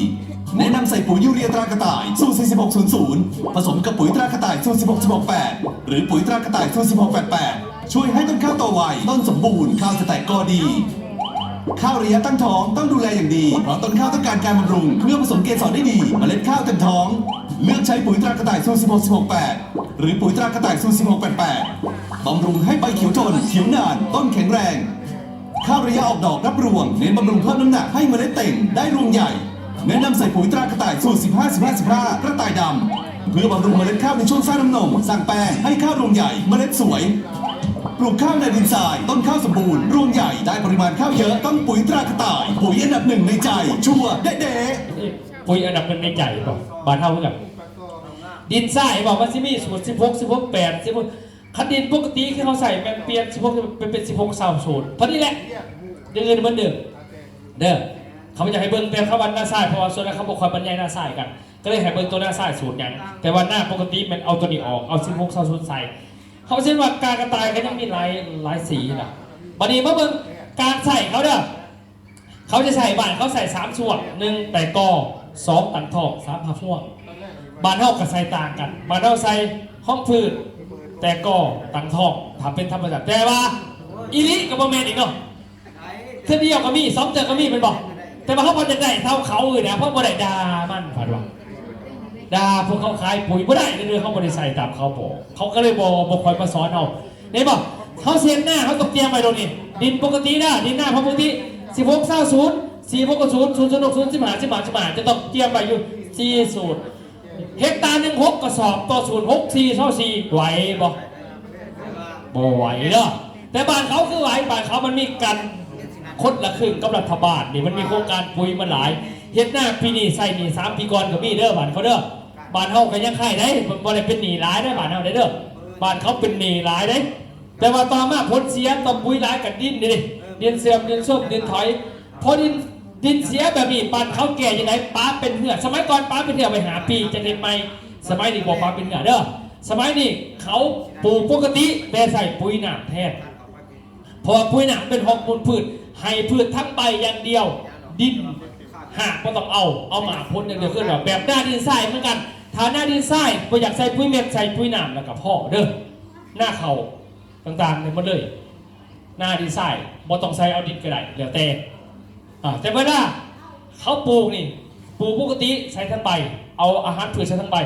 ແນະນຳໃສ່ປຸ໋ຍຢູເຣຍຕຣາກະຕ່າຍ ສູດສີ່ສິບຫົກສູນສູນ ປະສົມກັບປຸ໋ຍຕຣາກະຕ່າຍ ສູດສິບຫົກສິບຫົກແປດ ຫຼື ປຸ໋ຍຕຣາກະຕ່າຍ ສູດສິບຫົກແປດແປດ ຊ່ວຍໃຫ້ຕົ້ນຂ້າວໂຕໄວ, ຕົ້ນສົມບູນ, ຂ້າວຈະແຕກກໍດີ. ຂ້າວໄລຍະຕັ້ງທ້ອງຕ້ອງດູແລຢ່າງດີ ເພາະຕົ້ນຂ້າວຕ້ອງການການບຳລຸງ ເພື່ອປະສົມເກສອນໄດ້ດີ. ເມລັດຂ້າວເຕັມທ້ອງ ເລືອກໃຊ້ປຸ໋ຍຕຣາກະຕ່າຍ ສູດສິບຫົກສິບຫົກແປດ ຫຼື ປຸ໋ຍຕຣາກະຕ່າຍ ສູດສິບຫົກແປດແປດ ບຳລຸງໃຫ້ໃບຂຽວທົນ, ຂຽວນານ, ຕົ້ນແຂງແຮງ. ຂ້າວໄລຍະອອກດອກຮັບລວງ ເນັ້ນບຳລຸງເພີ່ມນ້ຳໜັກໃຫ້ເມລັດເຕ່ງໄດ້ລວງໃຫຍ່. ແນະນຳໃສ່ປຸ໋ຍຕຣາກະຕ່າຍ ສູດສິບຫ້າ ສິບຫ້າ ສິບຫ້າ ກະຕ່າຍດຳ ເພື່ອບຳລຸງເມລັດຂ້າວໃນຊ່ວງສ້າງນ້ຳນົມ, ສ້າງແປ້ງ, ໃຫ້ຂ້າວລວງໃຫຍ່, ເມລັດສວຍ. ປູກຂ້າວໃນດິນຊາຍ, ຕົ້ນຂ້າວສົມບູນ, ລວງໃຫຍ່, ໄດ້ປະລິມານຂ້າວເຍອະ, ຕ້ອງປຸ໋ຍຕຣາກະຕ່າຍ. ປຸ໋ຍອັນດັບໜຶ່ງໃນໃຈ, ຊົວເດະໆ. ປຸ໋ຍອັນດັບໜຶ່ງໃນໃຈບໍ? ບ້ານເຮົາຄືກັນ. ດິນຊາຍບໍ? ມັນຊິມີສູດສິບຫົກ ສິບຫົກແປດ ສິບຫົກ ຄັນດິນປົກກະຕິຄືເຮົາໃຊ້ແມ່ນປ່ຽນສິບຫົກໄປເປັນສິບຫົກຊາວສູນ ເທົ່ານີ້ແຫຼະ. ຢ່າງອື່ນເໝືອນເດີມເດີ. ເຂົາຢາກໃຫ້ເບິ່ງແຕ່ຄຳວ່ານາຊາຍ ເພາະວ່າສ່ວນຫຼາຍເຂົາບໍ່ຄ່ອຍບັນຍາຍນາຊາຍກັນ ກໍເລີຍໃຫ້ເບິ່ງຕົວນາຊາຍສູດຫຍັງ. ແຕ່ວ່ານາປົກກະຕິແມ່ນເອົາຕົວນີ້ອອກ ເອົາສິບຫົກຊາວສູນໃສ່. ເຮົາເຫັນວ່າກາກະຕ່າຍກໍຍັງມີຫຼາຍ ຫຼາຍສີນະ. ບັດນີ້ມາເບິ່ງການໃຊ້ເຂົາເດີ. ເຂົາຈະໃຊ້ ບ້ານເຂົາໃຊ້ສາມຊ່ວງ ໜຶ່ງແຕກກໍ ສອງຕັ້ງທ້ອງ ສາມຫາພວງ. ບ້ານເຮົາກໍໃຊ້ຕ່າງກັນ ບ້ານເຮົາໃສ່ຮອງພື້ນ ແຕກກໍ ຕັ້ງທ້ອງ ຖ້າເປັນທຳມະຊາດ. ແຕ່ວ່າອີ່ຫຼີກໍບໍ່ແມ່ນອີກເນາະ ເທື່ອດຽວກໍມີ ສອງເທື່ອກໍມີແມ່ນບໍ່? ແຕ່ວ່າເຮົາບໍ່ຢາກໄດ້ເທົ່າເຂົານີ້ນະ ເພາະບໍ່ໄດ້ ດ່າມັນ ພັດວ່າ ດ່າພວກເຂົາຂາຍປຸ໋ຍບໍ່ໄດ້ເດີ ເຮົາບໍ່ໄດ້ໃສ່ຕາມເຂົາບອກ ເຂົາກໍເລີຍບໍ່ ບໍ່ຄ່ອຍມາສອນເຮົາ. ເຫັນບໍ່? ເຮົາຊິເຮັດນາ ເຮົາຕ້ອງຕຽມໄວ້ໂລດນີ້. ດິນປົກກະຕິນະ ດິນນາເຮົາປົກກະຕິ ສິບຫົກຊາວສູນ ສີ່ຫົກສູນ ສູນສູນຫົກສູນ ສິບຫ້າ ສິບຫ້າ ສິບຫ້າ ຈະຕ້ອງຕຽມໄວ້ຢູ່ສີ່ສູນ. ເຮັກຕາໜຶ່ງ ຫົກກະສອບຕໍ່ສູນ ຫົກສີ່ຊາວສີ່ ໄຫວບໍ່? ບໍ່ໄຫວເດີ. ແຕ່ບ້ານເຂົາຄືໄຫວ ບ້ານເຂົາມັນມີກັນຄົນລະຄຶ່ງກັບລັດຖະບານນີ້ ມັນມີໂຄງການປຸ໋ຍມັນຫຼາຍ. ເຮັດນາປີນີ້ໃຊ້ໜີ້ ສາມປີກ່ອນກໍມີເດີ ບ້ານເຂົາເດີ. ບ້ານເຮົາກໍຍັງຄ້າຍໄດ້ ບໍ່ໄດ້ເປັນໜີ້ຫຼາຍເດ້ ບ້ານເຮົາເດ້ເດີ. ບ້ານເຂົາເປັນໜີ້ຫຼາຍເດ້. ແຕ່ວ່າຕໍ່ມາຜົນເສຍຕໍ່ປຸ໋ຍຫຼາຍກໍດິນນີ້ເດ້ ດິນເສື່ອມ ດິນໂຊມ ດິນຖອຍ. ພໍດິນ ດິນເສຍແບບນີ້ ບ້ານເຂົາແກ້ຈັ່ງໃດ? ປະເປັນເຮືອ. ສະໄໝກ່ອນປະເປັນເຮືອໄວ້ຫ້າປີ ຈັ່ງເຮັດໃໝ່. ສະໄໝນີ້ບໍ່ປະເປັນເຮືອເດີ. ສະໄໝນີ້ເຂົາປູກປົກກະຕິ ແຕ່ໃຊ້ປຸ໋ຍນ້ຳແທນ. ເພາະວ່າປຸ໋ຍນ້ຳເປັນຮອກມູນພືດ ໃຫ້ພືດທັງໃບຢ່າງດຽວ ດິນຮາກບໍ່ຕ້ອງເອົາ ເອົາໝາກຜົນຢ່າງດຽວ. ຄືວ່າແບບນາດິນຊາຍເໝືອນກັນ ຖ້ານາດິນຊາຍບໍ່ຢາກໃສ່ປຸ໋ຍເມັດ ໃສ່ປຸ໋ຍນ້ຳແລ້ວກໍພໍເດີ. ນາເຂົ້າຕ່າງໆນີ້ໝົດເລີຍ ນາດິນຊາຍບໍ່ຕ້ອງໃສ່ ເອົາດິນກໍໄດ້ ແລ້ວແຕ່. ອາ ແຕ່ເວລາ ເຂົາປູກນີ້ ປູກປົກກະຕິໃສ່ທັງໃບ ເອົາອາຫານພືດໃສ່ທັງໃບ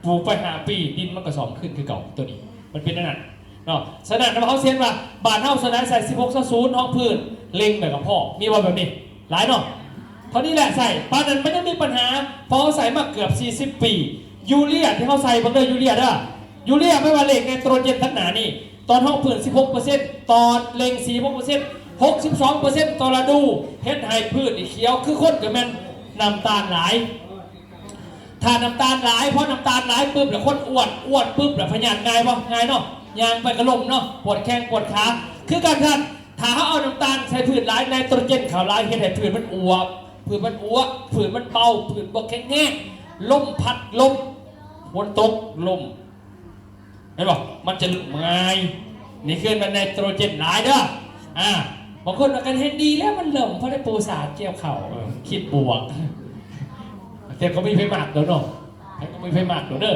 ປູກໄປຫ້າປີ ດິນມັນກໍສ້ອມຄືນຄືເກົ່າ. ໂຕນີ້ມັນເປັນແນວນັ້ນເນາະ. ສະນັ້ນ ເຮົາຊິເຫັນວ່າບ້ານເຮົາສ່ວນຫຼາຍໃສ່ສິບຫົກ ຊາວສູນ ຮອງພື້ນ ເລັງແລ້ວກໍພໍ ມີບໍ່ແບບນີ້? ຫຼາຍເນາະ. ເທົ່ານີ້ແຫຼະໃສ່ ປານນັ້ນມັນຍັງມີບັນຫາ ເພາະເຮົາໃສ່ມາເກືອບສີ່ສິບປີ ຢູເຣຍທີ່ເຮົາໃສ່ ເບິ່ງເດີ ຢູເຣຍເດີ ຢູເຣຍ ແປວ່າເລກໄນໂຕຣເຈນທາງໜ້ານີ້ ຕອນຮອງພື້ນສິບຫົກເປີເຊັນ ຕອນເລັງສີ່ສິບຫົກເປີເຊັນ ຫົກສິບສອງເປີເຊັນຕໍ່ລະດູ ເຮັດໃຫ້ພືດນີ້ຂຽວຄືຄົນ ກໍແມ່ນນ້ຳຕານຫຼາຍ. ຖ້ານ້ຳຕານຫຼາຍ ພໍນ້ຳຕານຫຼາຍປຶບແລ້ວຄົນອ້ວນ ອ້ວນປຶບແລ້ວພະຍາດງ່າຍບໍ່? ງ່າຍເນາະ ຍ່າງໄປກໍລົ້ມເນາະ ປວດແຂ້ງປວດຂາ. ຄືກັນທ່ານ ຖ້າເຮົາເອົານ້ຳຕານໃສ່ພືດຫຼາຍ ໄນໂຕຣເຈນເຂົ້າຫຼາຍ ເຮັດໃຫ້ພືດມັນອວບ ພືດມັນອວບ ພືດມັນເບົາ ພືດບໍ່ແຂງແຮງ ລົມພັດລົມ ຝົນຕົກລົມ ເຫັນບໍ່? ມັນຈະລົມງ່າຍ. ນີ້ຄືມັນໄນໂຕຣເຈນຫຼາຍເດີ. ອ່າ ບາງຄົນວ່າ ກັນເຮັດດີແລ້ວມັນລົມ ເພາະໄດ້ປູສາດກ່ຽວເຂົ້າ ເອີ ຄິດບວກ. ແຕ່ກໍບໍ່ມີໃຜມັກດອກເນາະ ໃຜກໍບໍ່ມີໃຜມັກດອກເດີ.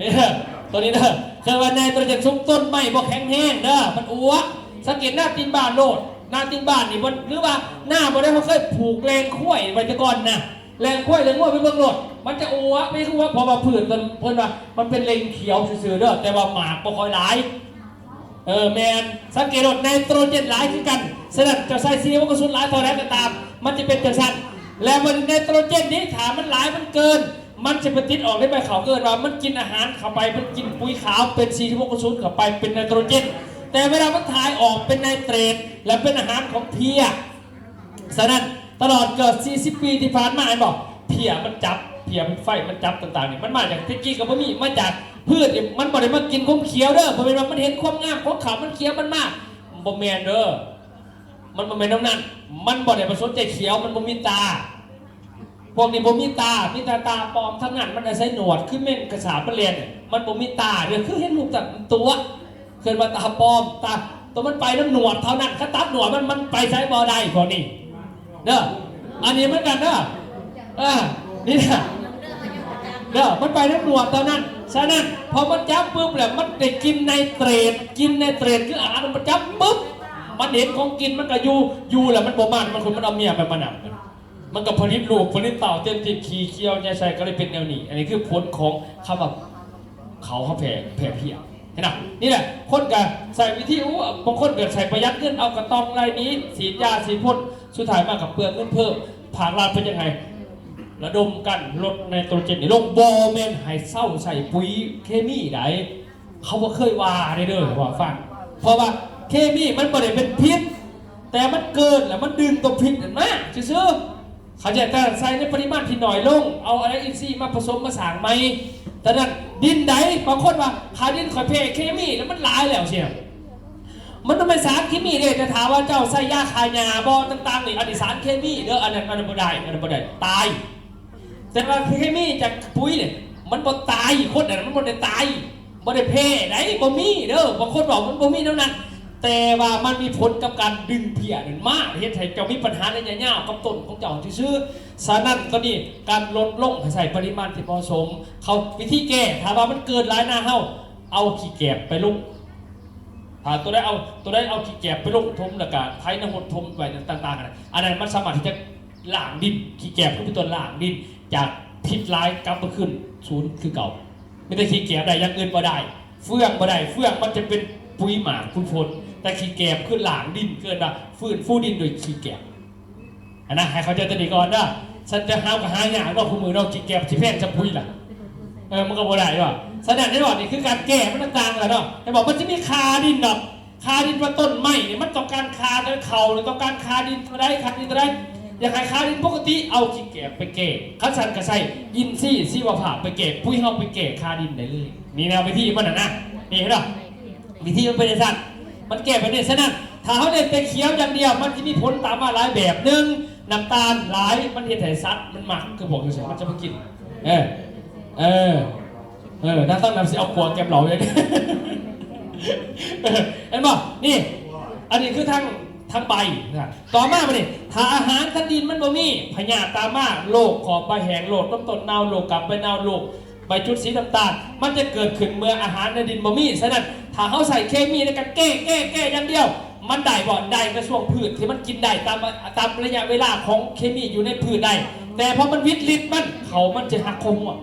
ນີ້ເດີ ໂຕນີ້ເດີ ຄືວ່າໄນໂຕຣເຈນສູງ ຕົ້ນໄມ້ບໍ່ແຂງແຮງເດີ ມັນອວກ. ສັງເກດໜ້າຕີນບ້ານໂລດ ໜ້າຕີນບ້ານນີ້ບໍ່ ຫຼືວ່າໜ້າບໍ່ໄດ້ ເຮົາເຄີຍຜູກແລງຄວາຍໄວ້ແຕ່ກ່ອນນະ ແລງຄວາຍແລງງົວໄປເບິ່ງໂລດ ມັນຈະອວກ ເພາະວ່າພືດເພິ່ນ ເພິ່ນວ່າມັນເປັນເລັງຂຽວຊື່ໆເດີ ແຕ່ວ່າໝາກບໍ່ຄ່ອຍຫຼາຍ. ເອີ ແມ່ນ ສັງເກດໂລດ ໄນໂຕຣເຈນຫຼາຍຄືກັນ. ສະນັ້ນ ເຈົ້າໃສ່ສີ່ສິບຫົກ ສູນຫຼາຍເທົ່າໃດກໍຕາມ ມັນຈະເປັນຈັ່ງຊັ້ນ. ແລ້ວບັດນີ້ໄນໂຕຣເຈນນີ້ ຖ້າມັນຫຼາຍ ມັນເກີນ ມັນຈະໄປຕິດອອກໃນໃບເຂົ້າ ເອີ້ນວ່າມັນກິນອາຫານເຂົ້າໄປ ມັນກິນປຸ໋ຍຂາວ ເປັນສີ່ສິບຫົກ ສູນເຂົ້າໄປ ເປັນໄນໂຕຣເຈນ. ແຕ່ເວລາມັນຖ່າຍອອກເປັນໄນເຕຣດ ແລະເປັນອາຫານຂອງເພຍ. ສະນັ້ນ ຕະຫຼອດເກືອບສີ່ສິບປີທີ່ຜ່ານມາ ເຫັນບໍ່? ເພຍມັນຈັບ ເພຍໄຟມັນຈັບຕ່າງໆນີ້ ມັນມາຈາກ ແຕ່ກີ້ກໍບໍ່ມີ ມາຈາກພືດນີ້ ມັນບໍ່ໄດ້ມາກິນຄວາມຂຽວເດີ. ບໍ່ແມ່ນວ່າມັນເຫັນຄວາມງາມຂອງເຂົ້າ ມັນຂຽວ ມັນມາ ບໍ່ແມ່ນເດີ. ມັນບໍ່ແມ່ນແນວນັ້ນ. ມັນບໍ່ໄດ້ມາສົນໃຈຂຽວ ມັນບໍ່ມີຕາ. ພວກນີ້ບໍ່ມີຕາ ມີແຕ່ຕາປອມທັງນັ້ນ. ມັນອາໄສໜວດ ຄືແມງກະສາບມັນແລ່ນ ມັນບໍ່ມີຕາເດີ. ຄືເຫັນຮູບສັດຕົວະ ເອີ້ນວ່າຕາປອມ ຕາ ຕົວະ ມັນໄປນຳໜວດເທົ່ານັ້ນ. ຄັນຕັດໜວດມັນ ມັນໄປໃສບໍ່ໄດ້ພວກນີ້ເດີ. ອັນນີ້ເໝືອນກັນເດີ. ເອີ ນີ້ນະເດີ ມັນໄປນຳໜວດເທົ່ານັ້ນ. ສະນັ້ນ ພໍມັນຈັບປຶບແລ້ວ ມັນໄດ້ກິນໄນເຕຣດ ກິນໄນເຕຣດຄືອາຫານ. ມັນຈັບປຶບ ມັນເຫັນຂອງກິນ ມັນກໍຢູ່ ຢູ່ແລ້ວມັນບໍ່ມັນ ມັນ ມັນເອົາເມຍໄປປະນຳ. ມັນກໍຜະລິດລູກຜະລິດເຕົ້າເຕັມທີ່ ຂີ້ຂຽວໃຫຍ່ໃສ່ ກໍເລີຍເປັນແນວນີ້. ອັນນີ້ຄືຜົນຂອງຄຳວ່າເຂົາເຮົາແຜ່ ແຜ່ເພຍ. ເຫັນນະ? ນີ້ແຫຼະ ຄົນກໍໃຊ້ວິທີ ໂອ້ ບາງຄົນກໍໃຊ້ປະຢັດເງິນ ເອົາກະຕ່ອງໄລ່ໜີ ສີດຢາສີພົ່ນ ສຸດທ້າຍມາກໍເປືອງເງິນເພີ່ມ. ພາກລັດເພິ່ນຢາກໃຫ້ລະດົມກັນ ລົດໄນໂຕຣເຈນນີ້ລົງ ບໍ່ແມ່ນໃຫ້ເຊົາໃຊ້ປຸ໋ຍເຄມີໃດ. ເຂົາບໍ່ເຄີຍວ່າເດ້ເດີ ເວົ້າໃຫ້ຟັງ. ເພາະວ່າເຄມີມັນບໍ່ໄດ້ເປັນພິດ ແຕ່ມັນເກີນ ແລ້ວມັນດຶງຕົວພິດນັ້ນມາຊື່ໆ. ເຂົາຈະໃສ່ໃນປະລິມານທີ່ໜ້ອຍລົງ ເອົາອາໄນອິນຊີມາປະສົມມາສ້າງໃໝ່. ສະນັ້ນ ດິນໃດ ບາງຄົນວ່າ ຂ້າດິນຂ້ອຍແພ້ເຄມີ ແລ້ວມັນຫຼາຍແລ້ວຊີ້ນະ. ມັນບໍ່ແມ່ນສານເຄມີເດ້ ແຕ່ຖ້າວ່າເຈົ້າໃສ່ຢາຂ້າຫຍ້າບໍ່ ຕ່າງໆນີ້ ອັນນີ້ສານເຄມີເດີ. ອັນນັ້ນ ອັນນັ້ນບໍ່ໄດ້ ອັນນັ້ນບໍ່ໄດ້ ຕາຍ. ແຕ່ວ່າເຄມີຈາກປຸ໋ຍນີ້ ມັນບໍ່ຕາຍ ຄົນນັ້ນມັນບໍ່ໄດ້ຕາຍ ບໍ່ໄດ້ແພ້ໃດ ບໍ່ມີເດີ. ບາງຄົນເວົ້າມັນບໍ່ມີແນວນັ້ນ ແຕ່ວ່າມັນມີຜົນກັບການດຶງເພຍນັ້ນມາ ເຮັດໃຫ້ເຈົ້າມີບັນຫາໄລຍະຍາວກັບຕົ້ນຂອງເຈົ້າຊື່ໆ. ສະນັ້ນ ຕອນນີ້ການລົດລົງໃຫ້ໃຊ້ປະລິມານທີ່ເໝາະສົມ. ເຂົາ ວິທີແກ້ ຖ້າວ່າມັນເກີນຫຼາຍນາເຮົາ ເອົາຂີ້ແກບໄປລົງ. ຖ້າຕົວໃດເອົາ ຕົວໃດເອົາຂີ້ແກບໄປລົງຖົມ ແລ້ວກະໄຖນຳຫົດຖົມໄວ້ຕ່າງໆ ອັນນັ້ນ ອັນນັ້ນມັນສາມາດທີ່ຈະລ້າງດິນ. ຂີ້ແກບຄືເປັນຕົວລ້າງດິນຈາກພິດຮ້າຍກັບມາຄືນສູນຄືເກົ່າ. ມີແຕ່ຂີ້ແກບໄດ້ ຢ່າງອື່ນບໍ່ໄດ້. ເຟືອງບໍ່ໄດ້ ເຟືອງມັນຈະເປັນປຸ໋ຍໝາກປຸ໋ຍຜົນ ແຕ່ຂີ້ແກບຄືລ້າງດິນ ເອີ້ນວ່າຟື້ນຟູດິນໂດຍຂີ້ແກບ. ອັນນະ ໃຫ້ເຂົ້າໃຈຕົວນີ້ກ່ອນເດີ. ສັນຈະຫາກໍຫາຍາກເນາະ ຄູ່ມື້ເນາະ ຂີ້ແກບຊິແພງສ່ຳປຸ໋ຍລະ ເອີ ມັນກໍບໍ່ໄດ້ເນາະ. ສະນັ້ນ ເຫັນບໍ່ ນີ້ຄືການແກ້ມັນຕ່າງກັນເນາະ. ເຫັນບໍ່ ມັນຈະມີຄ່າດິນດອກ ຄ່າດິນວ່າຕົ້ນໄມ້ນີ້ມັນຕ້ອງການຄ່າເທົ່າໃດ ເຂົ້ານີ້ຕ້ອງການຄ່າດິນເທົ່າໃດ ຄ່າດິນເທົ່າໃດ. ຢາກໃຫ້ຄ່າດິນປົກກະຕິ ເອົາຂີ້ແກບໄປແກ້ ຄັນຊັ້ນກໍໃສ່ອິນຊີຊີວະພາບໄປແກ້ ປຸ໋ຍເຮົາໄປແກ້ຄ່າດິນໄດ້ເລີຍ. ນີ້ແນວວິທີມັນນະ ນີ້ເຫັນບໍ່ ວິທີມັນເປັນຈັ່ງຊັ້ນ ມັນແກ້ແບບນີ້. ສະນັ້ນ ຖ້າເຮົາເນັ້ນແຕ່ຂຽວຢ່າງດຽວ ມັນຈະມີຜົນຕາມມາຫຼາຍແບບ. ໜຶ່ງ ນ້ຳຕານຫຼາຍ ມັນເຮັດໃຫ້ສັດມັນມັກ ຄືພວກຈັ່ງຊີ້ ມັນຈະມາກິນ. ເອີ ເອີ ເອີ ນາງຕັ້ງນຳຊິເອົາຂວດແກມເຫຼົ້າເລີຍ ເຫັນບໍ່? ນີ້ ອັນນີ້ຄືທາງ ທາງໃບນະ. ຕໍ່ມາບັດນີ້ ຖ້າອາຫານທາງດິນມັນບໍ່ມີ ພະຍາດຕາມມາ ໂລກຂອບໃບແຫ້ງ ໂລກລຳຕົ້ນເນົ່າ ໂລກກາບໃບເນົ່າ ໂລກ ໃບຈຸດສີນ້ຳຕານ ມັນຈະເກີດຂຶ້ນເມື່ອອາຫານໃນດິນບໍ່ມີ. ສະນັ້ນ ຖ້າເຮົາໃຊ້ເຄມີໃນການແກ້ ແກ້ ແກ້ຢ່າງດຽວ ມັນໄດ້ບໍ່? ໄດ້ກະຊ່ວງພືດທີ່ມັນກິນໄດ້ຕາມ ຕາມໄລຍະເວລາຂອງເຄມີຢູ່ໃນພືດໄດ້ ແຕ່ພໍມັນວິດລິດມັນ ເຂົ້າມັນຈະຫັກຂໍ້ຮ່ວງ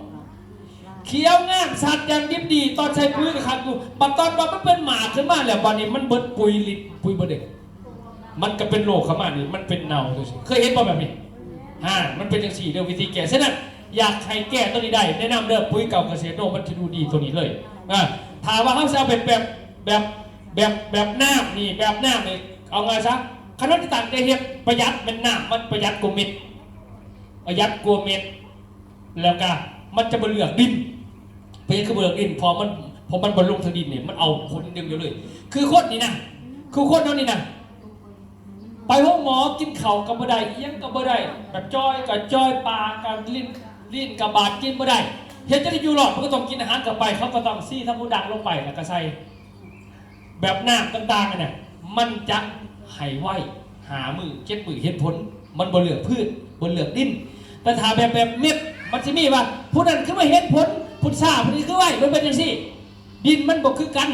ຂຽວງາມຊັດຢ່າງດິບດີ ຕອນໃສ່ປຸຍກະຄັກຢູ່ ບັດຕອນວ່າມັນເປັນໝາກຂຶ້ນມາແລ້ວ ບາດນີ້ມັນເບິດປຸຍລິດ ປຸຍເບິດເດ້ ມັນກະເປັນໂລກເຂົ້າມານີ້ ມັນເປັນເນົ່າຈັ່ງຊີ້ ເຄີຍເຫັນບໍ່ແບບນີ້? ອ່າ ມັນເປັນຈັ່ງຊີ້ເດີ ວິທີແກ້ ສະນັ້ນ ຢາກໃຫ້ແກ້ໂຕນີ້ໄດ້ ແນະນຳເດີ ປຸຍເກົ່າກະເສດໂນ ມັນຈະດູດີໂຕນີ້ເລີຍ ອ່າ ຖ້າວ່າເຮົາຊິເອົາແບບ ແບບ ແບບ ແບບ ແບບນ້ຳນີ້ ແບບນ້ຳນີ້ ເອົາງ່າຍຊະ ຄັນເຮົາຈະຕັ້ງໃຈເຮັດ ປະຢັດແມ່ນນ້ຳ ມັນປະຢັດກວ່າເມັດ ປະຢັດກວ່າເມັດ ແລ້ວກະມັນຈະບໍ່ເລືອກດິນ ເປັນຫຍັງຄືບໍ່ເລືອກດິນ? ເພາະມັນ ເພາະມັນບໍ່ລົງທາງດິນນີ້ ມັນເອົາຜົນຢ່າງດຽວເລີຍ ຄືຄົນນີ້ນະ ຄືຄົນເຮົານີ້ນະ ໄປໂຮງໝໍ ກິນເຂົ້າກະບໍ່ໄດ້ ອີ່ຫຍັງກະບໍ່ໄດ້ ແບບຈ່ອຍກະຈ່ອຍ ປາກະ ລີ້ນ ລີ້ນກະບາດ ກິນບໍ່ໄດ້ ເຮັດຈັ່ງໃດຢູ່ລອດ? ມັນກະຕ້ອງກິນອາຫານເຂົ້າໄປ ເຂົາກະຕ້ອງຊີທັງຫູດັງລົງໄປ ແລ້ວກະໃສ່ ແບບນ້ຳຕ່າງໆຫັ້ນນະ ມັນຈະໃຫ້ໄວ ຫ້າມື້ ເຈັດມື້ເຫັນຜົນ ມັນບໍ່ເລືອກພືດ ບໍ່ເລືອກດິນ ແຕ່ຖ້າແບບ ແບບເມັດ ມັນຊິມີວ່າ ຜູ້ນັ້ນຄືວ່າເຫັນຜົນ ພຸ້ນຊ້າ ຜູ້ນີ້ຄືໄວ ມັນເປັນຈັ່ງຊີ້ ດິນມັນບໍ່ຄືກັນ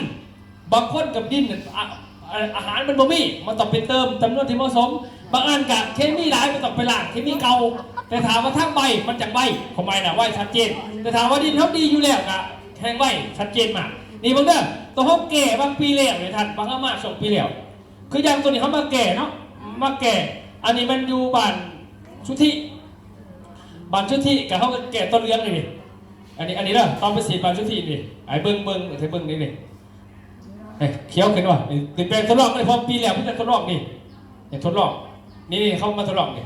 ບາງຄົນກັບດິນ ອາ ອາ ອາຫານມັນບໍ່ມີ ມັນຕ້ອງໄປເຕີມຈຳນວນທີ່ເໝາະສົມ ບາງອັນກະເຄມີຫຼາຍ ມັນຕ້ອງໄປລ້າງເຄມີເກົ່າ ແຕ່ຖ້າວ່າທາງໃບມັນຈັ່ງໄວ ຄວາມໝາຍນະ ໄວຊັດເຈນ ແຕ່ຖ້າວ່າດິນເຮົາດີຢູ່ແລ້ວກະແຮ່ງໄວ ຊັດເຈນມາກ ນີ້ເບິ່ງເດີ ໂຕເຮົາແກ່ບາງປີແລ້ວນີ້ທ່ານ ບາງເຮົາມາຊ່ວງປີແລ້ວ ຄືຢ່າງໂຕນີ້ເຮົາມາແກ່ເນາະ ມາແກ່ ອັນນີ້ມັນຢູ່ບ້ານສຸທິ ບ້ານສຸທິກະເຮົາກະແກ່ໂຕເຫຼືອງນີ້ ອັນນີ້ ອັນນີ້ເດີ ຕອນໄປສີດບ້ານສຸທິນີ້ ໃຫ້ເບິ່ງ ເບິ່ງ ໃຫ້ເບິ່ງນີ້ ນີ້ ເອີ ຂຽວຂຶ້ນວ່າ ນີ້ ນີ້ແປງທົດລອງ ນີ້ ພໍປີແລ້ວເພິ່ນຈະທົດລອງນີ້ ນີ້ທົດລອງ ນີ້ ນີ້ ເຂົາມາທົດລອງນີ້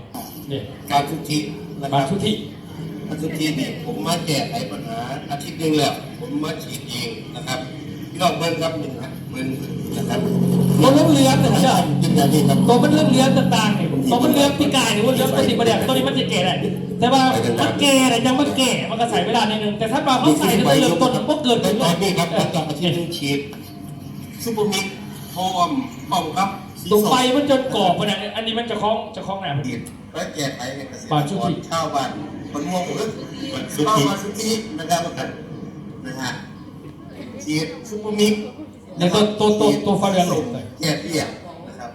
ນີ້ ການສຸທິນະຄັບ ບ້ານສຸທິ ການສຸທິນີ້ ຜົມມາແກ້ໄຂບັນຫາອາທິດໜຶ່ງແລ້ວ ຜົມມາສີດເອງນະຄັບ ພີ່ນ້ອງເບິ່ງຄັບ ເບິ່ງນະຄັບ ໂຕມັນເຫຼືອງໆ ເອີ ໂຕມັນເຫຼືອງໆຕ່າງໆນີ້ ໂຕມັນເຫຼືອງປີກາຍນີ້ ໂຕເຫຼືອງໂຕນີ້ບໍ່ໄດ້ ໂຕນີ້ມັນຊິແກ້ໄດ້ ແຕ່ວ່າມັນແກ່ແລ້ວຈັ່ງມັນແກ່ ມັນກະໃຊ້ເວລາໜ້ອຍໜຶ່ງ ແຕ່ຖ້າວ່າເຮົາໃຊ້ຕັ້ງແຕ່ເລີ່ມຕົ້ນ ບໍ່ເກີນເດືອນ ຕອນນີ້ຄັບ ຫຼັງຈາກອາທິດໜຶ່ງ ສີດ ຊຸບເປີມິກ ພ້ອມ ພ້ອມກັບສີ ຕົງໄປມັນຈົນກອບພຸ້ນນະ ອັນນີ້ມັນເຈົ້າຂອງ ເຈົ້າຂອງໜ້າເພິ່ນ ມາແກ້ໄຂໃຫ້ກະເສດຕະກອນຊາວບ້ານ ບ້ານມ່ວງເອີຍ ບ້ານສຸທິນະຄັບ ນະຮະ ສີດຊຸບເປີມິກ ແລ້ວໂຕ ໂຕ ໂຕ ໂຕຟ້າເຫຼືອງນີ້ ແກ້ເພຍນະຄັບ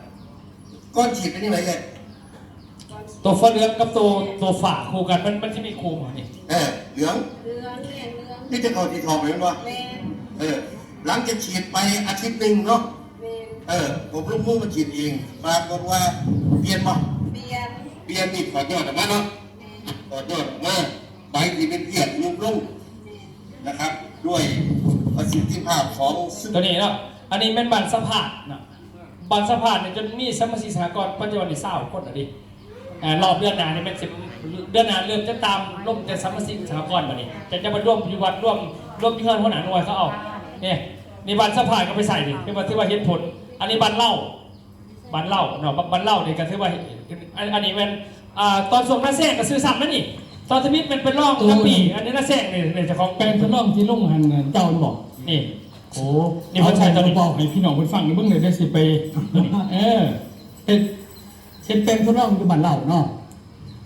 ກ່ອນສີດເປັນຈັ່ງໃດເອີຍ? ໂຕຟ້າເຫຼືອງກັບໂຕ ໂຕຟ້າຄູ່ກັນ ມັນ ມັນຊິມີຄູ່ບໍ່ນີ້? ເອີ ເຫຼືອງ ເຫຼືອງ ແມ່ນເຫຼືອງ ມີແຕ່ເຂົ້າສີທອງແມ່ນບໍ່? ແມ່ນ ເອີ ຫຼັງຈາກສີດໄປອາທິດໜຶ່ງເນາະ ແມ່ນ ເອີ ຜົມລົງມືມາສີດເອງ ປາກົດວ່າປ່ຽນບໍ່? ປ່ຽນ ປ່ຽນນີ້ຖອດຍອດອອກມາເນາະ ແມ່ນ ຖອດຍອດອອກມາ ໃບທີ່ເປັນເພຍນຍຸບລົງ ແມ່ນ ນະຄັບ ດ້ວຍປະສິດທິພາບຂອງ ໂຕນີ້ເນາະ ອັນນີ້ແມ່ນບ້ານສະພາດເນາະ ບ້ານສະພາດນີ້ຈົນມີສະມາຊິກສະຫະກອນປັດຈຸບັນນີ້ຊາວຄົນແລ້ວເດ້ ອາ ລອບເດືອນໜ້ານີ້ແມ່ນຊິ ເດືອນໜ້າເລີ່ມຈະຕາມລົງແຕ່ສະມາຊິກສະຫະກອນບາດນີ້ ຈະ ຈະມາລວມຢູ່ວັດ ລວມ ລວມຢູ່ເຮືອນຫົວໜ້າໜ່ວຍເຂົາເອົາ ນີ້ ນີ້ບ້ານສະພາດກະໄປໃສ່ນີ້ ຖືວ່າ ຖືວ່າເຫັນຜົນ ອັນນີ້ບ້ານເລົ່າ ບ້ານເລົ່າເນາະ ບ້ານເລົ່ານີ້ກະຖືວ່າ ອັນ ອັນນີ້ແມ່ນ ອາ ຕອນຊ່ວງນາແຊງກະຊື່ຊ້ຳນະນີ້ ຕອນທຳອິດແມ່ນໄປລອງກະປີ ອັນນີ້ນາແຊງນີ້ ນີ້ເຈົ້າຂອງແປງທົດລອງທີ່ລົງຫັ້ນ ເຈົ້າແມ່ນບໍ່? ນີ້ ໂອ້ ນີ້ເພິ່ນໃຊ້ໂຕນີ້ ເອົາ ເວົ້າໃຫ້ພີ່ນ້ອງເພິ່ນຟັງເບິ່ງເດີ ດຽວຊິໄປ ເອີ ເຮັດ ເຮັດແປງທົດລອງຢູ່ບ້ານເລົ່າເນາະ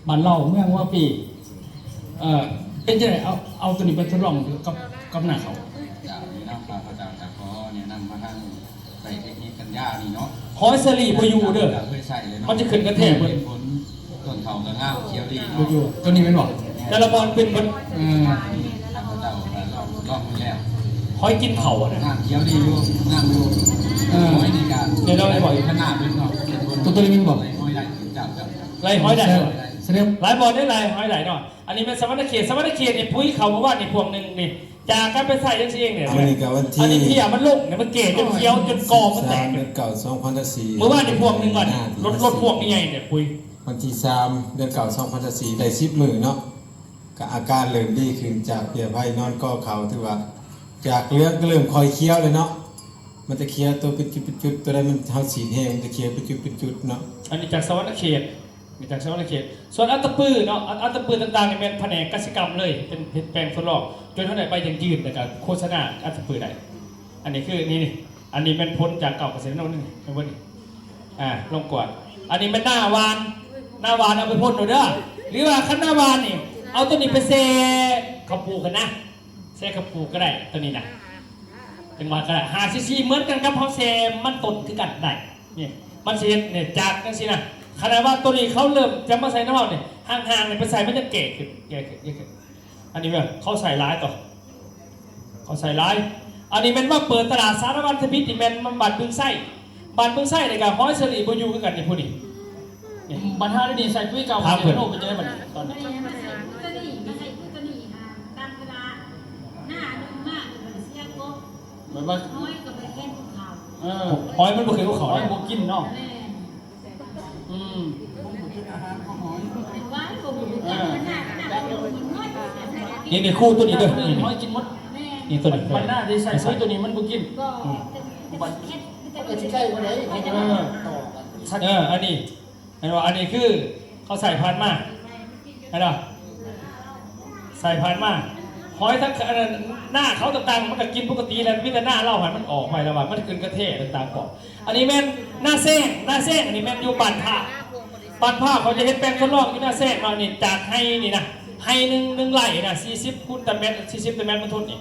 ບ້ານເລົ່າ ເມືອງຫົວປີ ເອີ ເປັນຈັ່ງໃດ ເອົາ ເອົາໂຕນີ້ໄປທົດລອງກັບ ກັບນາເຂົ້າ ເຈົ້າ ນີ້ເນາະ ຂ້າພະເຈົ້າຈະຂໍແນະນຳມາທາງ ໃຊ້ເຕັກນິກປັນຍານີ້ເນາະ ຫອຍສາລີບໍ່ຢູ່ເດີ ເຄີຍໃຊ້ເລີຍເນາະ ມັນຈະຂຶ້ນກະແທກເບິດ ເຫັນຜົນ ຕົ້ນເຂົ້າກະງາມຂຽວດີເນາະ ບໍ່ຢູ່ ໂຕນີ້ແມ່ນບໍ່? ແຕ່ລະບ່ອນເປັນເບິດ ເອີ ຂ້າພະເຈົ້າກະລອງ ລອງມາແລ້ວ ຫອຍກິນເຂົ້າຫັ້ນນະ ງາມຂຽວດີຢູ່ ງາມຢູ່ ເອີ ຫອຍນີ້ກະ ເດີ ເຮົາໄດ້ຫອຍ ຂະໜາດເລີຍເນາະ ໂຕ ໂຕນີ້ແມ່ນບໍ່? ໄລ່ຫອຍໄດ້ ເຈົ້າ ເຈົ້າ ໄລ່ຫອຍໄດ້ ສະເດັດ ຫຼາຍບ່ອນໄດ້ໄລ່ຫອຍໄດ້ເນາະ ອັນນີ້ແມ່ນສະຫວັນນະເຂດ ສະຫວັນນະເຂດນີ້ປຸຍເຂົ້າເມື່ອວານນີ້ພວງໜຶ່ງນີ້ ຈາກການໄປໃຊ້ຈັ່ງຊີ້ເອງນີ້ ມື້ນີ້ກະວັນທີ ອັນນີ້ເພຍມັນລົງນີ້ ມັນແກ່ຈົນຂຽວຈົນກອມັນແຕກ ສາມ ເດືອນເກົ້າ ສອງພັນຊາວສີ່ ເມື່ອວານນີ້ພວງໜຶ່ງ ວັນລົດ ລົດພວງໃຫຍ່ໆນີ້ປຸຍ ວັນທີສາມ ເດືອນເກົ້າ ສອງພັນຊາວສີ່ ໄດ້ສິບມື້ເນາະ ກະອາການເລີ່ມດີຂຶ້ນ ຈາກເພຍໄພນອນກໍເຂົ້າ ຖືວ່າຈາກເຫຼືອງກະເລີ່ມຄ່ອຍຂຽວແລ້ວເນາະ ມັນຈະຂຽວໂຕເປັນຈຸດເປັນຈຸດ ໂຕໃດມັນ ເຮົາສີດແຮງ ມັນຈະຂຽວເປັນຈຸດເປັນຈຸດເນາະ ອັນນີ້ຈາກສະຫວັນນະເຂດ ມາຈາກສະຫວັນນະເຂດ ສ່ວນອັດຕະປືເນາະ ອັດ ອັດຕະປືຕ່າງໆນີ້ແມ່ນພະແນກກະສິກຳເລີຍ ເປັນ ເຮັດແປງທົດລອງ ຈົນເຮົາໄດ້ໃບຢັ້ງຢືນ ແລ້ວກະໂຄສະນາອັດຕະປືໄດ້ ອັນນີ້ຄື ນີ້ ນີ້ ອັນນີ້ແມ່ນຜົນຈາກເກົ່າກະເສດຕະກອນໜຶ່ງ ແມ່ນບໍ່ນີ້ ອາ ລອງກວດ ອັນນີ້ແມ່ນໜ້າຫວ່ານ ໜ້າຫວ່ານເອົາໄປພົ່ນໂລດເດີ ຫຼືວ່າຄັນໜ້າຫວ່ານນີ້ ເອົາໂຕນີ້ໄປແຊ່ເຂົ້າປູກຫັ້ນນະ ແຊ່ເຂົ້າປູກກະໄດ້ ໂຕນີ້ນະ ຈັ່ງວ່າກະໄດ້ ຫ້າຊີຊີ ເໝືອນກັນກັບເຮົາແຊ່ມັນຕົ້ນຄືກັນໄດ້ ນີ້ ມັນຊິເຮັດນີ້ ຈາກຈັ່ງຊີ້ນະ. ຂະໜາດວ່າໂຕນີ້ເຂົາເລີ່ມຈະມາໃສ່ນ້ຳເຮົານີ້ ຫ່າງໆນີ້ໄປໃສ່ ມັນຈະແກ່ຂຶ້ນ ແກ່ຂຶ້ນ ແກ່ຂຶ້ນ. ອັນນີ້ແມ່ນເຂົາໃສ່ຫຼາຍຕໍ່ ເຂົາໃສ່ຫຼາຍ. ອັນນີ້ແມ່ນມາເປີດຕະຫຼາດສາລະວັນທະມິດ ນີ້ແມ່ນບ້ານບຶງໄຊ. ບ້ານບຶງໄຊນີ້ກໍຫອຍເຊີຣີບໍ່ຢູ່ຄືກັນນີ້ ຜູ້ນີ້. ນີ້ ບັນຫາດຽວນີ້ໃສ່ປຸ໋ຍເກົ່າ ຖາມເພິ່ນ ເຊໂນເປັນຈັ່ງໃດບັດນີ້ຕອນນີ້? ຕົວນີ້ມາໃສ່ປຸ໋ຍຕົວນີ້ ມາໃສ່ປຸ໋ຍຕົວນີ້ ອ່າ ຕາມເວລາ ໜ້າໜຶ່ງມາກໍບໍ່ໄດ້ເສຍກົບ ແບບວ່າ ຫອຍກໍບໍ່ໄດ້ເຫັນພູເຂົາ ເອີ ຫອຍມັນບໍ່ຂຶ້ນພູເຂົາ ຫອຍບໍ່ກິນເນາະ ແມ່ນ ອືມ ເອີ ນີ້ ນີ້ ຄູຕົວນີ້ເດີ ນີ້ ຫອຍກິນໝົດ ນີ້ຕົວນີ້ ບັນຫາດຽວໃສ່ປຸ໋ຍຕົວນີ້ມັນບໍ່ກິນ ອືມ ມັນກໍຊິໃຊ້ບໍ່ໄດ້ ເອີ ເອີ ອັນນີ້ ເຫັນບໍ່ ອັນນີ້ຄືເຂົາໃສ່ຜ່ານມາ ເຫັນບໍ່ ໃສ່ຜ່ານມາ ຫອຍທັງ ອັນນັ້ນ ນາເຂົາຕ່າງໆ ມັນກໍກິນປົກກະຕິແລ້ວ ມີແຕ່ນາເຮົາຫັ້ນມັນອອກໄປແລ້ວວ່າ ມັນຂຶ້ນກະແທຕ່າງໆ ກໍ ອັນນີ້ແມ່ນນາແຊງ ນາແຊງ ອັນນີ້ແມ່ນຢູ່ບ້ານພາວ ບ້ານພາວ ເຂົາຈະເຮັດແປງທົດລອງຢູ່ນາແຊງເນາະ. ນີ້ຈາກໄຮ່ນີ້ນະ ໄຮ່ໜຶ່ງ ໜຶ່ງໄຮ່ນະ ສີ່ສິບຄູນຕາແມັດ ສີ່ສິບຕາແມັດມັນທຸນນີ້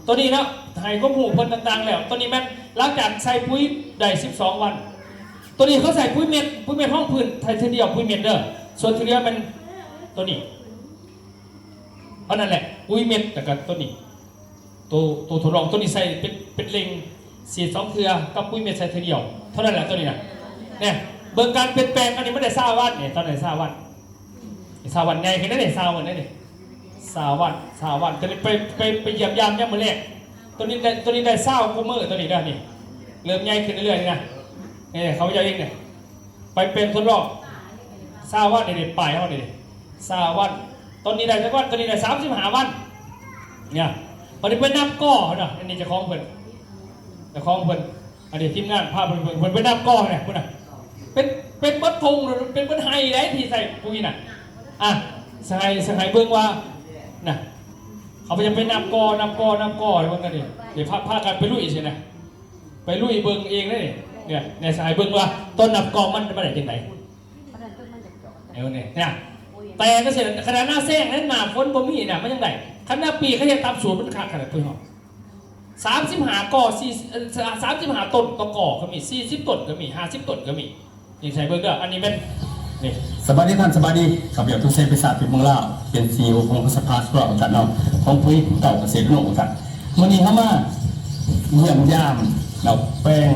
ຕົວນີ້ເນາະ ໃຫ້ຄວາມຮູ້ເພິ່ນຕ່າງໆ ແລ້ວ ຕົວນີ້ແມ່ນຫຼັງຈາກໃສ່ປຸ໋ຍໄດ້ສິບສອງວັນ ຕົວນີ້ເຂົາໃສ່ປຸ໋ຍເມັດ ປຸ໋ຍເມັດຮອງພື້ນ ໃສ່ເທື່ອດຽວປຸ໋ຍເມັດເດີ ສ່ວນທີ່ເຫຼືອແມ່ນຕົວນີ້ ເທົ່ານັ້ນແຫຼະ ປຸ໋ຍເມັດ ແລ້ວກໍຕົວນີ້ ໂຕ ໂຕທົດລອງ ຕົວນີ້ໃສ່ເປັນ ເປັນເລັ່ງ ສີດສອງເທື່ອ ກັບປຸ໋ຍເມັດໃສ່ເທື່ອດຽວ ເທົ່ານັ້ນແຫຼະ ຕົວນີ້ນະ. ນີ້ ເບິ່ງການປ່ຽນແປງ ອັນນີ້ມັນໄດ້ຊາວວັນ ນີ້ ຕອນນີ້ຊາວວັນ ຊາວວັນໃຫຍ່ຂຶ້ນເດ້ນີ້ ຊາວວັນເດ້ນີ້ ຊາວວັນ ຊາວວັນ ຕອນນີ້ໄປ ໄປ ໄປຢ້ຽມຢາມຍາມມື້ແລງ ຕົວນີ້ໄດ້ ຕົວນີ້ໄດ້ຊາວກວ່າມື້ ຕົວນີ້ເດີ ນີ້ ເລີ່ມໃຫຍ່ຂຶ້ນເລື້ອຍໆ ນີ້ນະ ນີ້ ເຂົາເຈົ້າເອງນີ້ ໄປເປັນທົດລອງ ຊາວວັນນີ້ ປາຍເຮົານີ້ ຊາວວັນ ຕົວນີ້ໄດ້ຈັກວັນ ຕົວນີ້ໄດ້ສາມສິບຫ້າວັນ ນີ້ ບັດນີ້ໄປນັບກໍເນາະ ອັນນີ້ເຈົ້າຂອງເພິ່ນ ເຈົ້າຂອງເພິ່ນ ອັນນີ້ທີມງານພາເພິ່ນເບິ່ງ ເພິ່ນໄປນັບກໍແຫຼະ ພຸ້ນນະ ເປັນ ເປັນເບິດທົ່ງ ເປັນເບິດໄຮ່ໃດທີ່ໃສ່ປຸ໋ຍນະ ອ່ະ ຊິໃຫ້ ຊິໃຫ້ເບິ່ງວ່າ ນະ ເຂົາເຈົ້າໄປນັບກໍ ນັບກໍ ນັບກໍ ເບິ່ງກັນນີ້ ເດ ພາ ພາກັນໄປລຸຍຊີ້ນະ ໄປລຸຍເບິ່ງເອງເດ້ນີ້ ນີ້ ຊິໃຫ້ເບິ່ງວ່າຕອນນັບກໍມັນ ມັນໄດ້ຈັ່ງໃດ ເອົານີ້ ນີ້ ແຕ່ກໍຊິ ຂະໜາດໜ້າແຊງນັ້ນ ໜ້າຝົນບໍ່ມີນະ ມັນຍັງໄດ້ ຄັນໜ້າປີເຂົາເຮັດຕາມສູດ ມັນຄັກຂະໜາດ ປຸ໋ຍເຮົາ ສາມສິບຫ້າກໍ ສີ່ ເອີ ສາມສິບຫ້າຕົ້ນຕໍ່ກໍກໍມີ ສີ່ສິບຕົ້ນກໍມີ ຫ້າສິບຕົ້ນກໍມີ ນີ້ໃສ່ເບິ່ງເດີ ອັນນີ້ແມ່ນ ນີ້ ສະບາຍດີທ່ານ ສະບາຍດີ ຂ້າພະເຈົ້າ ທຸເສດ ພິສາດ ເປັນເມືອງລາວ ເປັນ ຊີອີໂອ ຂອງສະພາສະພາະປະຊາຊົນເນາະ ຂອງປຸ໋ຍເກົ່າກະເສດນະໂນະ ວ່າຊັ້ນ. ມື້ນີ້ເຮົາມາຢ້ຽມຢາມເນາະ ແປງ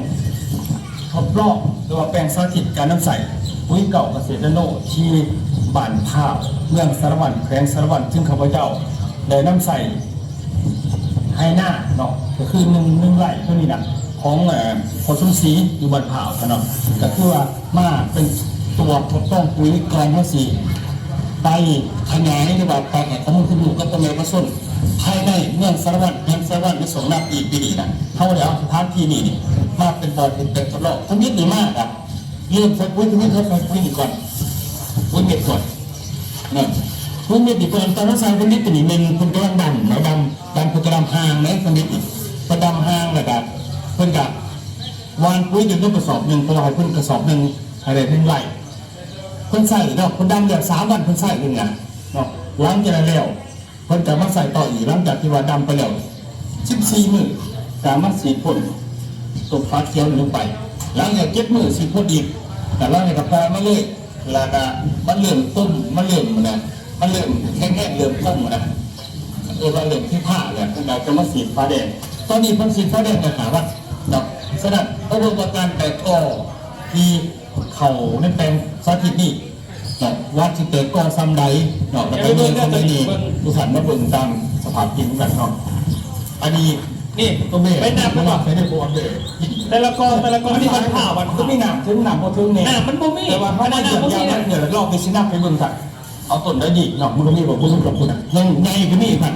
ທົດລອງ ຫຼືວ່າແປງສາທິດການນຳໃຊ້ປຸ໋ຍເກົ່າກະເສດນະໂນ ທີ່ບ້ານພ້າວ ເມືອງສາລະວັນ ແຂວງສາລະວັນ ຊຶ່ງຂ້າພະເຈົ້າໄດ້ນຳໃຊ້ ໄຮ່ນາເນາະ ກໍຄືໜຶ່ງ ໜຶ່ງໄຮ່ຕົວນີ້ນະ ຂອງ ເອີ ພໍ່ສົມສີ ຢູ່ບ້ານພ້າວເນາະ ກໍຄືວ່າມາເປັນຕົວທົດລອງປຸ໋ຍ ກ່ອນເຮົາຊິໄປຂະຫຍາຍ ຫຼືວ່າໄປໃຫ້ຂໍ້ມູນຄວາມຮູ້ກັບພໍ່ແມ່ປະຊາຊົນ ພາຍໃນເມືອງສາລະວັນ ແຂວງສາລະວັນ ໃນຊ່ວງໜ້າປີປີນີ້ນະ ເຮົາໄດ້ເອົາສະຖານທີ່ນີ້ນີ້ ມາເປັນບ່ອນເຮັດແປງທົດລອງ. ທຳອິດນີ້ມາກະ ເລີ່ມໃສ່ປຸ໋ຍ ທຳອິດເຮົາໃສ່ປຸ໋ຍນີ້ກ່ອນ ປຸ໋ຍເມັດກ່ອນນະ ປຸ໋ຍເມັດນີ້ກ່ອນ. ຕອນເຮົາໃສ່ທຳອິດນີ້ແມ່ນເພິ່ນກຳລັງດຳເນາະ ດຳ ດຳ ເພິ່ນກະດຳຮ່າງເດ້ ທຳອິດນີ້ ເພິ່ນດຳຮ່າງ ແລ້ວກະເພິ່ນກະຫວ່ານປຸ໋ຍຢູ່ໃນກະສອບໜຶ່ງ ເພິ່ນວ່າໃຫ້ເພິ່ນກະສອບໜຶ່ງ ໃຫ້ໄດ້ໜຶ່ງໄຮ່ ເພິ່ນໃສ່ເນາະ ເພິ່ນດຳແລ້ວສາມວັນ ເພິ່ນໃສ່ເພິ່ນນະເນາະ. ຫຼັງຈາກນັ້ນແລ້ວ ເພິ່ນກະມາໃສ່ຕໍ່ອີກ ຫຼັງຈາກທີ່ວ່າດຳໄປແລ້ວສິບສີ່ມື້ ກະມາສີດພົ່ນຕົວຝາຂຽວນີ້ລົງໄປ. ຫຼັງຈາກເຈັດມື້ສີດພົ່ນອີກ ກະຫຼັງຈາກນັ້ນກະປ່ອຍມາເລີຍ ແລ້ວກະມັນເລີ່ມຕົ້ນ ມັນເລີ່ມນະ ມັນເລີ່ມແຂງແຮງ ເລີ່ມກົມນະ ເອີ້ນວ່າເລີ່ມທີ່ພາແລ້ວ ເພິ່ນກະຈະມາສີດຝາແດງ. ຕອນນີ້ເພິ່ນສີດຝາແດງໄດ້ຫ້າວັນເນາະ. ສະນັ້ນ ເຮົາເບິ່ງວ່າການແຕກກໍທີ່ເຂົ້າໃນແປງສາທິດນີ້ ເນາະ ວ່າຊິແຕກກໍຊ່ຳໃດເນາະ ແລ້ວກໍແຍງຊ່ຳໃດນີ້ ທຸກທ່ານມາເບິ່ງຕາມສະພາບຈິງນຳກັນເນາະ. ອັນນີ້ ນີ້ ຕົວແມ່ ໄປນັບ ໄປນັບໃສ່ໃນບ່ອນເດີ ແຕ່ລະກໍ ແຕ່ລະກໍ ອັນນີ້ມັນຜ່າວັນ ມັນກໍມີນ້ຳເຖິງ ນ້ຳບໍ່ເຖິງແນ່ ນ້ຳມັນບໍ່ມີ ແຕ່ວ່າເຮົາມາຢ້ຽມຢາມ ແຕ່ລະ ລອບໄປຊິນັບໃຫ້ເບິ່ງກັນ ເອົາຕົ້ນໃດດີເນາະ ມັນກໍມີບໍ່ ບໍ່ຮູ້ຈັກພຸ້ນນະ ຍັງໃຫຍ່ກວ່ານີ້ພັນ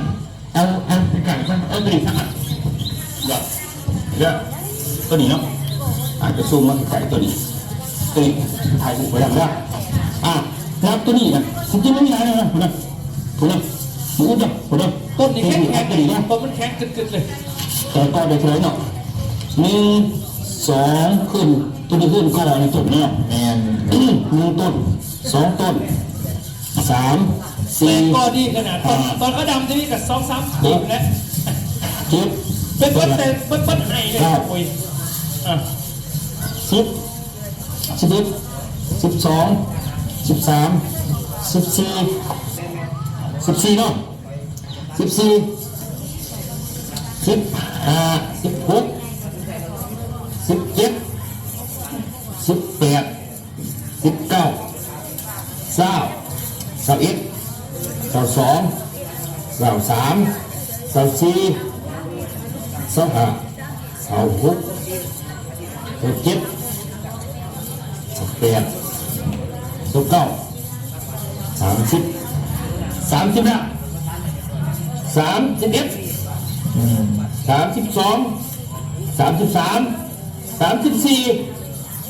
ເອົາ ເອົາໃກ້ໆ ເອົາຕົວນີ້ຊະ ດຽວ ດຽວ ຕົວນີ້ເນາະ ອາດຈະຊູມມາໃກ້ໆ ຕົວນີ້ ຕົວນີ້ ຖ່າຍຮູບໄວ້ນຳເດີ ອາ ນັບຕົວນີ້ນະ ຊິກິນມັນຫຼາຍນະ ພຸ້ນນະ ພຸ້ນນະ ໝູນະ ພຸ້ນນະ ຕົ້ນນີ້ແຂງໆ ຕົວນີ້ນະ ຕົ້ນມັນແຂງກຶດໆ ເລີຍ ແຕ່ກໍໄດ້ເທົ່າໃດເນາະ ໜຶ່ງ ສອງ ຂຶ້ນ ຕົວນີ້ຂຶ້ນກໍໃນຕົ້ນເນາະ ແມ່ນ ໜຶ່ງຕົ້ນ ສອງຕົ້ນ ສາມ ສີ່ ແຕ່ກໍດີຂະໜາດ ຕອນ ຫ້າ ຕອນເຂົາດຳທີ່ນີ້ກໍສອງສາມປີແລ້ວ ຫົກ ເຈັດ ເປັນເບິດແຕ່ເບິດ ເບິດໄຮ່ເລີຍ ເກົ້າ ໂອ້ຍ ອ່ະ ສິບ ສິບເອັດ ສິບສອງ ສິບສາມ ສິບສີ່ ສິບສີ່ເນາະ ສິບສີ່ ສິບຫ້າ ສິບຫົກ ສິບເຈັດ ສິບແປດ ສິບເກົ້າ ຊາວ ຊາວເອັດ ຊາວສອງ ຊາວສາມ ຊາວສີ່ ຊາວຫ້າ ຊາວຫົກ ຊາວເຈັດ ຊາວແປດ ຊາວເກົ້າ ສາມສິບ ສາມສິບແລ້ວ ສາມສິບເອັດ ສາມສິບສອງ ສາມສິບສາມ ສາມສິບສີ່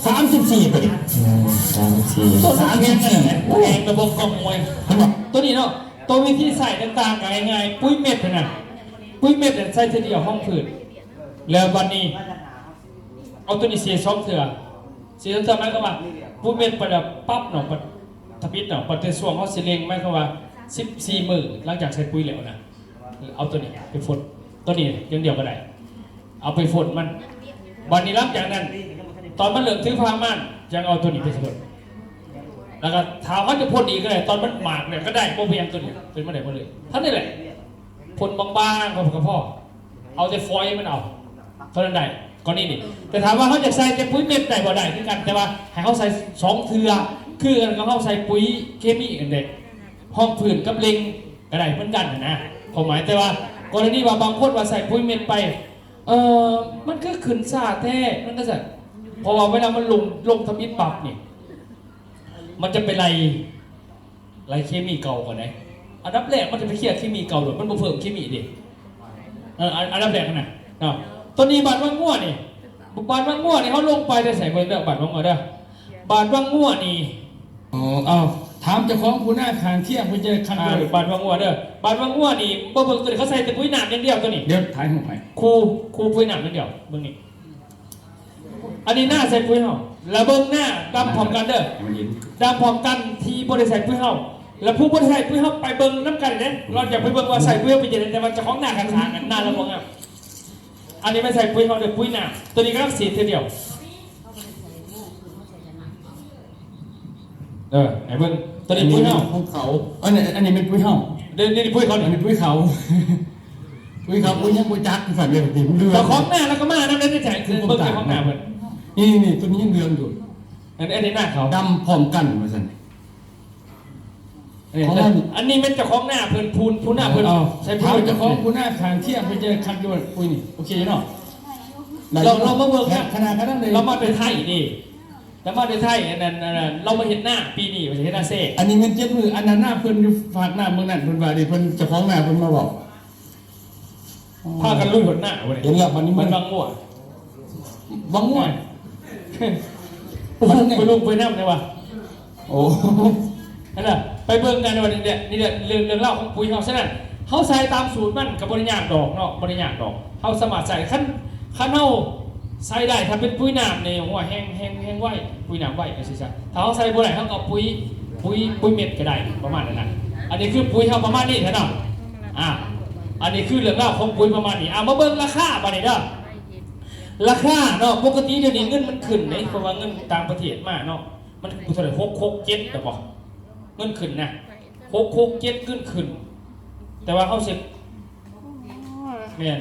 ສາມສິບສີ່ ຕົວນີ້ ອືມ ສາມສິບສີ່ ໂອ້ ແພງລະບົບກ້ອງມວຍ ເຫັນບໍ່? ຕົວນີ້ເນາະ ຕົວວິທີໃຊ້ຕ່າງໆ ກໍງ່າຍໆ ປຸ໋ຍເມັດຫັ້ນນະ ປຸ໋ຍເມັດໃສ່ເທື່ອດຽວຮອງພື້ນ ແລ້ວບັດນີ້ ເອົາຕົວນີ້ເສສອງເທື່ອ ເສສອງເທື່ອ ໝາຍຄວາມວ່າປຸ໋ຍເມັດໄປແລ້ວປັບເນາະ ປັດທຳອິດເນາະ ປັດແຕ່ຊ່ວງເຮົາຊິເລັງ ໝາຍຄວາມວ່າສິບສີ່ມື້ ຫຼັງຈາກໃສ່ປຸ໋ຍແລ້ວນະ ເອົາຕົວນີ້ໄປຟົດ ຕົວນີ້ຢ່າງດຽວກໍໄດ້ ເອົາໄປຟົດມັນ ບັດນີ້ຫຼັງຈາກນັ້ນ ຕອນມັນເລີ່ມຖືພາມາ ຈັ່ງເອົາຕົວນີ້ໄປຟົດ ແລ້ວກໍຖ້າເຮົາຈະຟົດອີກກໍໄດ້ ຕອນມັນໝາກແລ້ວກໍໄດ້ ບໍ່ເປັນຫຍັງ ຕົວນີ້ເປັນມາໄດ້ໝົດເລີຍ ເທົ່ານີ້ແຫຼະ ຟົດບາງໆ ກໍ ກໍພໍ ເອົາແຕ່ຟອຍມັນເອົາ ເທົ່ານັ້ນໄດ້ ກໍນີ້ນີ້ ແຕ່ຖາມວ່າເຮົາຈະໃສ່ແຕ່ປຸ໋ຍເມັດໄດ້ບໍ່? ໄດ້ຄືກັນ ແຕ່ວ່າໃຫ້ເຮົາໃສ່ສອງເທື່ອ ຄືກັນກັບເຮົາໃສ່ປຸ໋ຍເຄມີຫັ້ນເດ້ ຮອງພື້ນກັບເລັງກໍໄດ້ເໝືອນກັນຫັ້ນນະ ຄວາມໝາຍ ແຕ່ວ່າກໍລະນີວ່າບາງຄົນວ່າໃສ່ປຸ໋ຍເມັດໄປ ເອີ ມັນຄືຂຶ້ນຊ້າແທ້ ມັນກໍຊັ້ນ ເພາະວ່າເວລາມັນລົງ ລົງທຳອິດປັບນີ້ ມັນຈະໄປໄລ່ ໄລ່ເຄມີເກົ່າກ່ອນເດ້ ອັນດັບແລກມັນຈະໄປເຄຍເຄມີເກົ່າໂລດ ມັນບໍ່ເພີ່ມເຄມີເດ້ ເອີ ອັນ ອັນດັບແລກຫັ້ນນະເນາະ ຕົວນີ້ບາດວັງງົວນີ້ ບາດວັງງົວນີ້ເຮົາລົງໄປແຕ່ໃສ ເບິ່ງເດີ ບາດວັງງົວເດີ ບາດວັງງົວນີ້ ອໍ ເອົາ ຖາມເຈົ້າຂອງປູນາຂ້າງຄຽງເພິ່ນຈະຄັດ ອ່າ ເບິ່ງ ບາດວັງງົວເດີ ບາດວັງງົວນີ້ ບໍ່ເບິ່ງ ຕົວນີ້ເຂົາໃສ່ແຕ່ປຸ໋ຍນ້ຳຢ່າງດຽວ ຕົວນີ້ ດຽວຖ່າຍຮູບໃຫ້ ຄູ່ ຄູ່ປຸ໋ຍນ້ຳຢ່າງດຽວ ເບິ່ງນີ້ ອັນນີ້ນາໃສ່ປຸ໋ຍເຮົາ ແລ້ວເບິ່ງນາດຳພ້ອມກັນເດີ ດຳພ້ອມກັນທີ່ບໍ່ໄດ້ໃສ່ປຸ໋ຍເຮົາ ແລ້ວຜູ້ບໍ່ໄດ້ໃສ່ປຸ໋ຍເຮົາໄປເບິ່ງນຳກັນເດ້ ເຮົາຈະໄປເບິ່ງວ່າໃສ່ປຸ໋ຍເຮົາເປັນຈັ່ງໃດ ແຕ່ວ່າເຈົ້າຂອງນາຂ້າງໆນັ້ນນາລະບໍ່ງາມ ອັນນີ້ແມ່ນໃສ່ປຸ໋ຍເຮົາເດີ ປຸ໋ຍນ້ຳ ຕົວນີ້ກຳລັງສີດເທື່ອດຽວ ເອີ ໃຫ້ເບິ່ງ ຕົວນີ້ປຸ໋ຍເຮົາ ຂອງເຂົາ ອັນນີ້ ອັນນີ້ແມ່ນປຸ໋ຍເຮົາ ເດ້ ນີ້ປຸ໋ຍເຂົາ ອັນນີ້ປຸ໋ຍເຂົາ ປຸ໋ຍເຂົາ ປຸ໋ຍຫຍັງບໍ່ຈັກຄືກັນເດ້ ເລື່ອງ ເຈົ້າຂອງນາລະກໍມານຳເດ້ ໃນໃຈ ເບິ່ງເຈົ້າຂອງນາເພິ່ນ ນີ້ໆ ຕົວນີ້ຍັງເຫຼືອງຢູ່ ອັນ ອັນນີ້ນາເຂົາ ດຳພ້ອມກັນວ່າຊັ້ນ ອັນນີ້ ຂອງມັນ ອັນນີ້ແມ່ນເຈົ້າຂອງນາເພິ່ນ ພູນ ພູນນາເພິ່ນ ເອົາ ໃສ່ພູນ ເອົາ ເຈົ້າຂອງພູນນາຂ້າງຄຽງເພິ່ນຈະຄັດຢູ່ ປຸ໋ຍນີ້ ໂອເຄຢູ່ເນາະ ລາວ ລາວມາເບິ່ງ ຂະໜາດ ຂະໜາດນັ້ນເລີຍ ລາວມາແຕ່ໄທເດ້ ລາວມາແຕ່ໄທ ອັນນັ້ນ ອັນນັ້ນ ລາວມາເຮັດນາປີນີ້ ວ່າຊິເຮັດນາແຊ ອັນນີ້ແມ່ນເຈັດມື້ ອັນນັ້ນນາເພິ່ນຢູ່ຟາກນ້ຳເມືອງນັ້ນ ເພິ່ນວ່າເດ້ ເພິ່ນເຈົ້າຂອງນາເພິ່ນມາເວົ້າ ພາກັນລຸຍຫົວໜ້າເວີ້ຍ ເຫັນແລ້ວ ບັດນີ້ມັນ ມັນວັງງົວ ວັງງົວ ໂອ້ໂຫ ໄປລົງໄປນຳແດ່ວ່າ ໂອ້ ຫັ້ນນະ ໄປເບິ່ງກັນວ່ານີ້ແຫຼະ ນີ້ແຫຼະເລື່ອງ ເລື່ອງລາວຂອງປຸ໋ຍເຮົາ. ສະນັ້ນ ເຮົາໃສ່ຕາມສູດມັນກໍບໍ່ໄດ້ຍາກດອກເນາະ ບໍ່ໄດ້ຍາກດອກ. ເຮົາສາມາດໃສ່ ຄັນ ຄັນເຮົາໃສ່ໄດ້ ຖ້າເປັນປຸ໋ຍນ້ຳນີ້ ໂອ້ຍ ແຮງ ແຮງ ແຮງໄວ ປຸ໋ຍນ້ຳໄວ ວ່າຊີ້ຊະ. ຖ້າເຮົາໃສ່ບໍ່ໄດ້ ເຮົາກໍເອົາປຸ໋ຍ ປຸ໋ຍ ປຸ໋ຍເມັດກໍໄດ້ ປະມານນັ້ນນະ. ອັນນີ້ຄືປຸ໋ຍເຮົາປະມານນີ້ແຫຼະເນາະ. ອ່າ ອັນນີ້ຄືເລື່ອງລາວຂອງປຸ໋ຍປະມານນີ້. ອ່າ ມາເບິ່ງລາຄາບາດນີ້ເດີ ລາຄາເນາະ. ປົກກະຕິດຽວນີ້ເງິນມັນຂຶ້ນເດ້ ເພາະວ່າເງິນຕ່າງປະເທດມາເນາະ ມັນເທົ່າໃດ ຫົກຫົກເຈັດ ແມ່ນບໍ່? ເງິນຂຶ້ນນະ ຫົກຫົກເຈັດ ເງິນຂຶ້ນ ແຕ່ວ່າເຮົາຊິ ແມ່ນ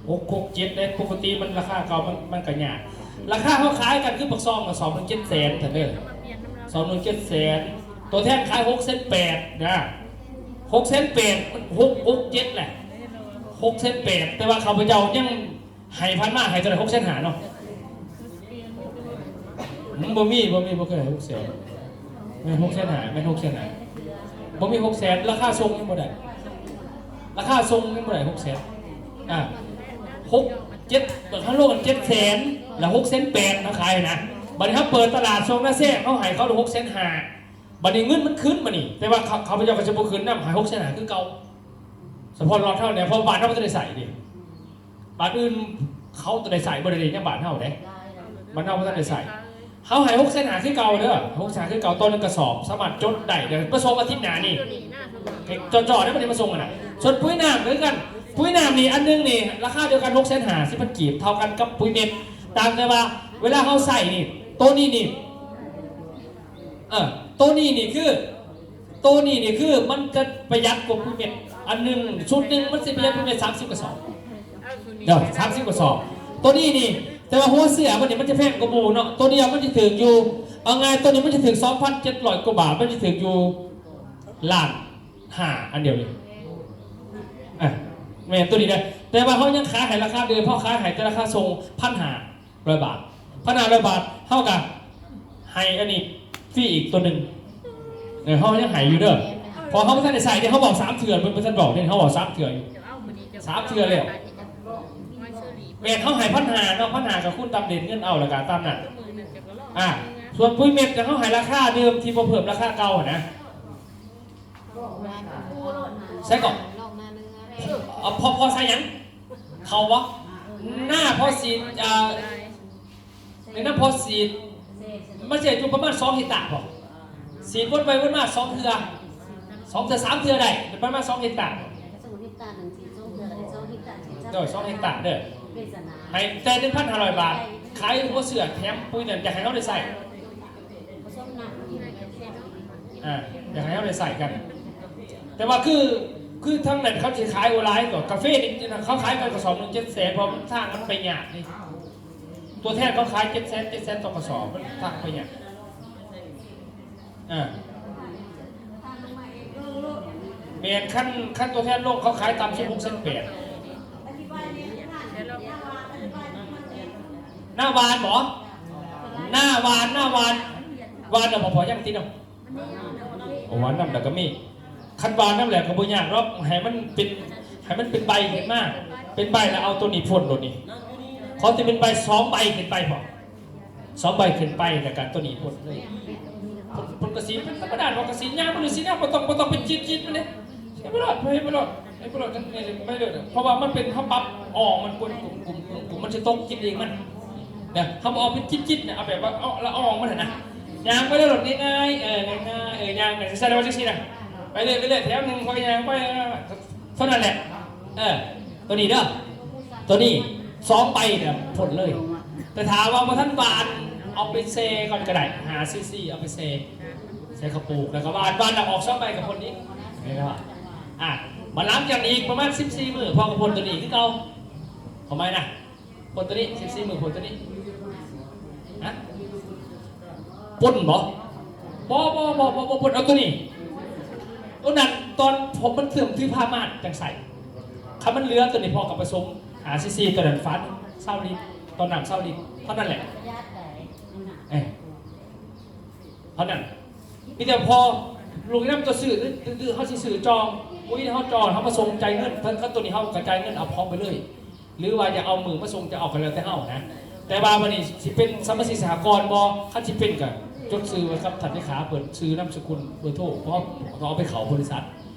ຫົກຫົກເຈັດເດ້. ປົກກະຕິມັນລາຄາເກົ່າ ມັນ ມັນກໍຍາກ. ລາຄາເຮົາຂາຍກັນຄືປາກຊ່ອງນະ ສອງໜຶ່ງເຈັດແສນເດີ ສອງໜຶ່ງເຈັດແສນ. ຕົວແທນຂາຍຫົກແສນແປດນະ ຫົກແສນແປດ ມັນຫົກຫົກເຈັດແຫຼະ ຫົກແສນແປດ. ແຕ່ວ່າຂ້າພະເຈົ້າຍັງໃຫ້ຜ່ານມາ ໃຫ້ເທົ່າໃດ ຫົກແສນຫ້າເນາະ. ອືມ ບໍ່ມີ ບໍ່ມີ ບໍ່ເຄີຍໃຫ້ຫົກແສນ. ແມ່ນຫົກແສນຫ້າ ແມ່ນຫົກແສນຫ້າ ບໍ່ມີຫົກແສນ. ລາຄາສົ່ງຍັງບໍ່ໄດ້ ລາຄາສົ່ງຍັງບໍ່ໄດ້ຫົກແສນ. ອ່າ ຫົກ ເຈັດ ເຮົາລົງກັນເຈັດແສນ ແລ້ວຫົກແສນແປດເຮົາຂາຍນະ. ບັດນີ້ເຮົາເປີດຕະຫຼາດຊ່ວງນາແຊງ ເຮົາໃຫ້ເຂົາຫົກແສນຫ້າ. ບັດນີ້ເງິນມັນຂຶ້ນບັດນີ້ ແຕ່ວ່າຂ້າ ຂ້າພະເຈົ້າກໍຈະບໍ່ຂຶ້ນນຳ ໃຫ້ຫົກແສນຫ້າຄືເກົ່າ ສະເພາະລັອດເຮົານີ້ ເພາະບ້ານເຮົາບໍ່ທັນໄດ້ໃຊ້ເດ້. ບ້ານອື່ນເຂົາຕ້ອງໄດ້ໃຊ້ ບໍ່ໄດ້ເດ້ ຍັງບ້ານເຮົາເດ້ ບ້ານເຮົາບໍ່ທັນໄດ້ໃຊ້. ເຮົາໃຫ້ຫົກແສນຫ້າຄືເກົ່າເດີ ຫົກແສນຫ້າຄືເກົ່າ ຕໍ່ໜຶ່ງກະສອບ ສາມາດຈົດໄດ້ເດີ ປະສົງອາທິດໜ້ານີ້ ໃຫ້ຈ່ອໆ ໄດ້ ບັດນີ້ມາສົ່ງຫັ້ນນະ. ສ່ວນປຸ໋ຍນ້ຳກໍຄືກັນ ປຸ໋ຍນ້ຳນີ້ອັນໜຶ່ງນີ້ລາຄາດຽວກັນ ຫົກແສນຫ້າສິບພັນກີບ ເທົ່າກັນກັບປຸ໋ຍເມັດ ຕ່າງແຕ່ວ່າ ເວລາເຮົາໃສ່ນີ້ ໂຕນີ້ນີ້ ເອີ ໂຕນີ້ນີ້ຄື ໂຕນີ້ນີ້ຄືມັນຈະປະຢັດກວ່າປຸ້ຍເມັດ. ອັນໜຶ່ງ ຊຸດໜຶ່ງມັນຊິປະຢັດປຸ້ຍເມັດສາມສິບກະສອບ ເດີ ສາມສິບກະສອບ. ໂຕນີ້ນີ້ ແຕ່ວ່າຫົວເສື້ອມັນນີ້ມັນຈະແພງກວ່າໝູ່ເນາະ. ໂຕດຽວມັນຊິຖືກຢູ່ ເອົາງ່າຍ ໂຕນີ້ມັນຊິຖືກສອງພັນເຈັດຮ້ອຍກວ່າບາດ ມັນຊິຖືກຢູ່ລ້ານຫ້າ ອັນດຽວນີ້. ອ່ະ ແມ່ນໂຕນີ້ເດີ ແຕ່ວ່າເຮົາຍັງຂາຍໃຫ້ລາຄາເດີມ ເຮົາຂາຍໃຫ້ແຕ່ລາຄາສົ່ງພັນຫ້າ ຮ້ອຍບາດ ພັນຫ້າຮ້ອຍບາດ ເຮົາກະໃຫ້ອັນນີ້ຟຣີອີກໂຕໜຶ່ງ. ເອີ ເຮົາຍັງໃຫ້ຢູ່ເດີ ເພາະເຮົາບໍ່ທັນໄດ້ໃຊ້ເດ້ ເຮົາເວົ້າສາມເທື່ອ ເພິ່ນບໍ່ທັນບອກເດ້ ເຮົາເວົ້າສາມເທື່ອຢູ່ ສາມເທື່ອແລ້ວ. ແມ່ນເຮົາໃຫ້ພັນຫ້າເນາະ ພັນຫ້າກະຄູນຕາມເດດເງິນເອົາ ແລ້ວກະຕາມນັ້ນ. ອ່າ ສ່ວນປຸ້ຍເມັດກະເຮົາໃຫ້ລາຄາເດີມ ທີ່ບໍ່ເພີ່ມລາຄາເກົ່າຫັ້ນນະ. ໃສ່ເກາະ ເອົາ ພໍ ພໍໃສ່ຫຍັງ ເຂົ້າບໍ່? ໜ້າພໍສີດ ອ່າ ໃນນະພໍສີດ ມັນຊິຢູ່ປະມານສອງເຮັກຕາພໍ ສີດວົນໄປວົນມາສອງເທື່ອ ສອງເທື່ອສາມເທື່ອໄດ້ ປະມານສອງເຮັກຕາ. ໂດຍ ສອງເຮັກຕາເດີ ໃຫ້ແຕ່ໜຶ່ງພັນຫ້າຮ້ອຍບາດ ຂາຍຫົວເສື້ອແຖມປຸ້ຍນັ້ນ ຢາກໃຫ້ເຮົາໄດ້ໃຊ້ ອ່າ ຢາກໃຫ້ເຮົາໄດ້ໃຊ້ກັນ. ແຕ່ວ່າຄື ຄືທາງນັ້ນເຂົາຊິຂາຍບໍ່ຫຼາຍດອກ ກາເຟນີ້ເຂົາຂາຍກັນກະສອບໜຶ່ງເຈັດແສນ ເພາະທາງມັນໄປຍາກນີ້ ຕົວແທນເຂົາຂາຍເຈັດແສນ ເຈັດແສນຕໍ່ກະສອບ ມັນທາງໄປຍາກ. ອ່າ ແມ່ນ ຄັນ ຄັນຕົວແທນລົງເຂົາຂາຍຕ່ຳສຸດຫົກແສນແປດ. ໜ້າຫວານບໍ? ໜ້າຫວານ ໜ້າຫວານ ຫວານແລ້ວບໍ່ພໍ ຍັງຕິດເອົາ. ໂອ້ ຫວານນຳແລ້ວກະມີ ຄັນຫວານນຳແລ້ວກະບໍ່ຍາກດອກ ໃຫ້ມັນເປັນ ໃຫ້ມັນເປັນໃບຂຶ້ນມາ ເປັນໃບແລ້ວເອົາໂຕນີ້ພົ່ນໂລດນີ້ ຂໍແຕ່ເປັນໃບສອງໃບຂຶ້ນໄປພໍ ສອງໃບຂຶ້ນໄປ ແລ້ວກະໂຕນີ້ພົ່ນເລີຍ ພົ່ນ ພົ່ນກະສີດເປັນທຳມະດາ ເພາະກະສີດຍາງມັນ ສີດຍາງບໍ່ຕ້ອງ ບໍ່ຕ້ອງໄປຈິດໆມັນເດ້ ເຮັດໄປໂລດ ເຮັດໄປໂລດ ເຮັດໄປໂລດ ໄປເລີຍ ເພາະວ່າມັນເປັນ ເຮົາປັບອ່ອງມັນກົດ ກຸມໆໆ ມັນຊິຕົກກິນເອງມັນ ນະ ເຮົາບໍ່ເອົາເປັນຈິດໆນະ ເອົາແບບວ່າເອົາລະອອງມັນຫັ້ນນະ ຍ່າງໄປເລີຍໂລດ ງ່າຍໆ ເອີ ງ່າຍໆ ເອີ ຍ່າງໄປ ໃສ່ໄດ້ວ່າຈັ່ງຊີ້ນະ ໄປເລີຍ ໄປເລີຍ ແຖວໜຶ່ງ ຂ້ອຍຍ່າງໄປ ເທົ່ານັ້ນແຫຼະ ເອີ ໂຕນີ້ເດີ ໂຕນີ້ສອງໃບເດີ ພົ່ນເລີຍ. ແຕ່ຖ້າວ່າບໍ່ທັນຫວານ ເອົາໄປແຊ່ກ່ອນກະໄດ້ ຫ້າຊີຊີ ເອົາໄປແຊ່ ໃສ່ເຂົ້າປູກ ແລ້ວກະຫວານ ຫວານແລ້ວອອກສອງໃບກະພົ່ນອີກ ເຫັນບໍ່? ອ່າ ບາດຫຼັງຈາກນີ້ອີກປະມານສິບສີ່ມື້ ພໍ່ກະພົ່ນໂຕນີ້ຄືເກົ່າ ເອົາໃໝ່ນະ ພົ່ນໂຕນີ້ ສິບສີ່ມື້ພົ່ນໂຕນີ້ ຮະ ປົນບໍ? ບໍ່ ບໍ່ ບໍ່ ບໍ່ ບໍ່ປົນ ເອົາໂຕນີ້ ໂຕນັ້ນຕອນຜົມມັນເສື່ອມ ຖືພາມາດຈັ່ງໃສ່ ຄັນມັນເຫຼືອໂຕນີ້ ພໍ່ກະປະສົມ ອ່າ ຊີຊີ ໂຕນັ້ນຝາດຊາວລິດ ຕອນນ້ຳຊາວລິດ ເທົ່ານັ້ນແຫຼະ ເອີ ເທົ່ານັ້ນ ມີແຕ່ພໍ ລູກນຳໂຕຊື້ ຫຼື ຫຼື ເຮົາຊິຊື້ຈອງ ປຸ້ຍເຮົາຈອງ ເຮົາມາສົ່ງຈ່າຍເງິນ ຄັນ ຄັນໂຕນີ້ເຮົາກະຈ່າຍເງິນເອົາພ້ອມໄປເລີຍ ຫຼືວ່າຢາກເອົາມື້ມາສົ່ງ ຈະເອົາກະແລ້ວແຕ່ເຮົານະ. ແຕ່ວ່າບາດນີ້ຊິເປັນສະມາຊິກສະຫະກອນບໍ່? ຄັນຊິເປັນກະຈົດຊື່ໄວ້ກັບທ່ານເລຂາເພິ່ນ ຊື່ ນາມສະກຸນ ເບີໂທ ເພາະເຮົາຕ້ອງເອົາໄປເຂົ້າບໍລິສັດ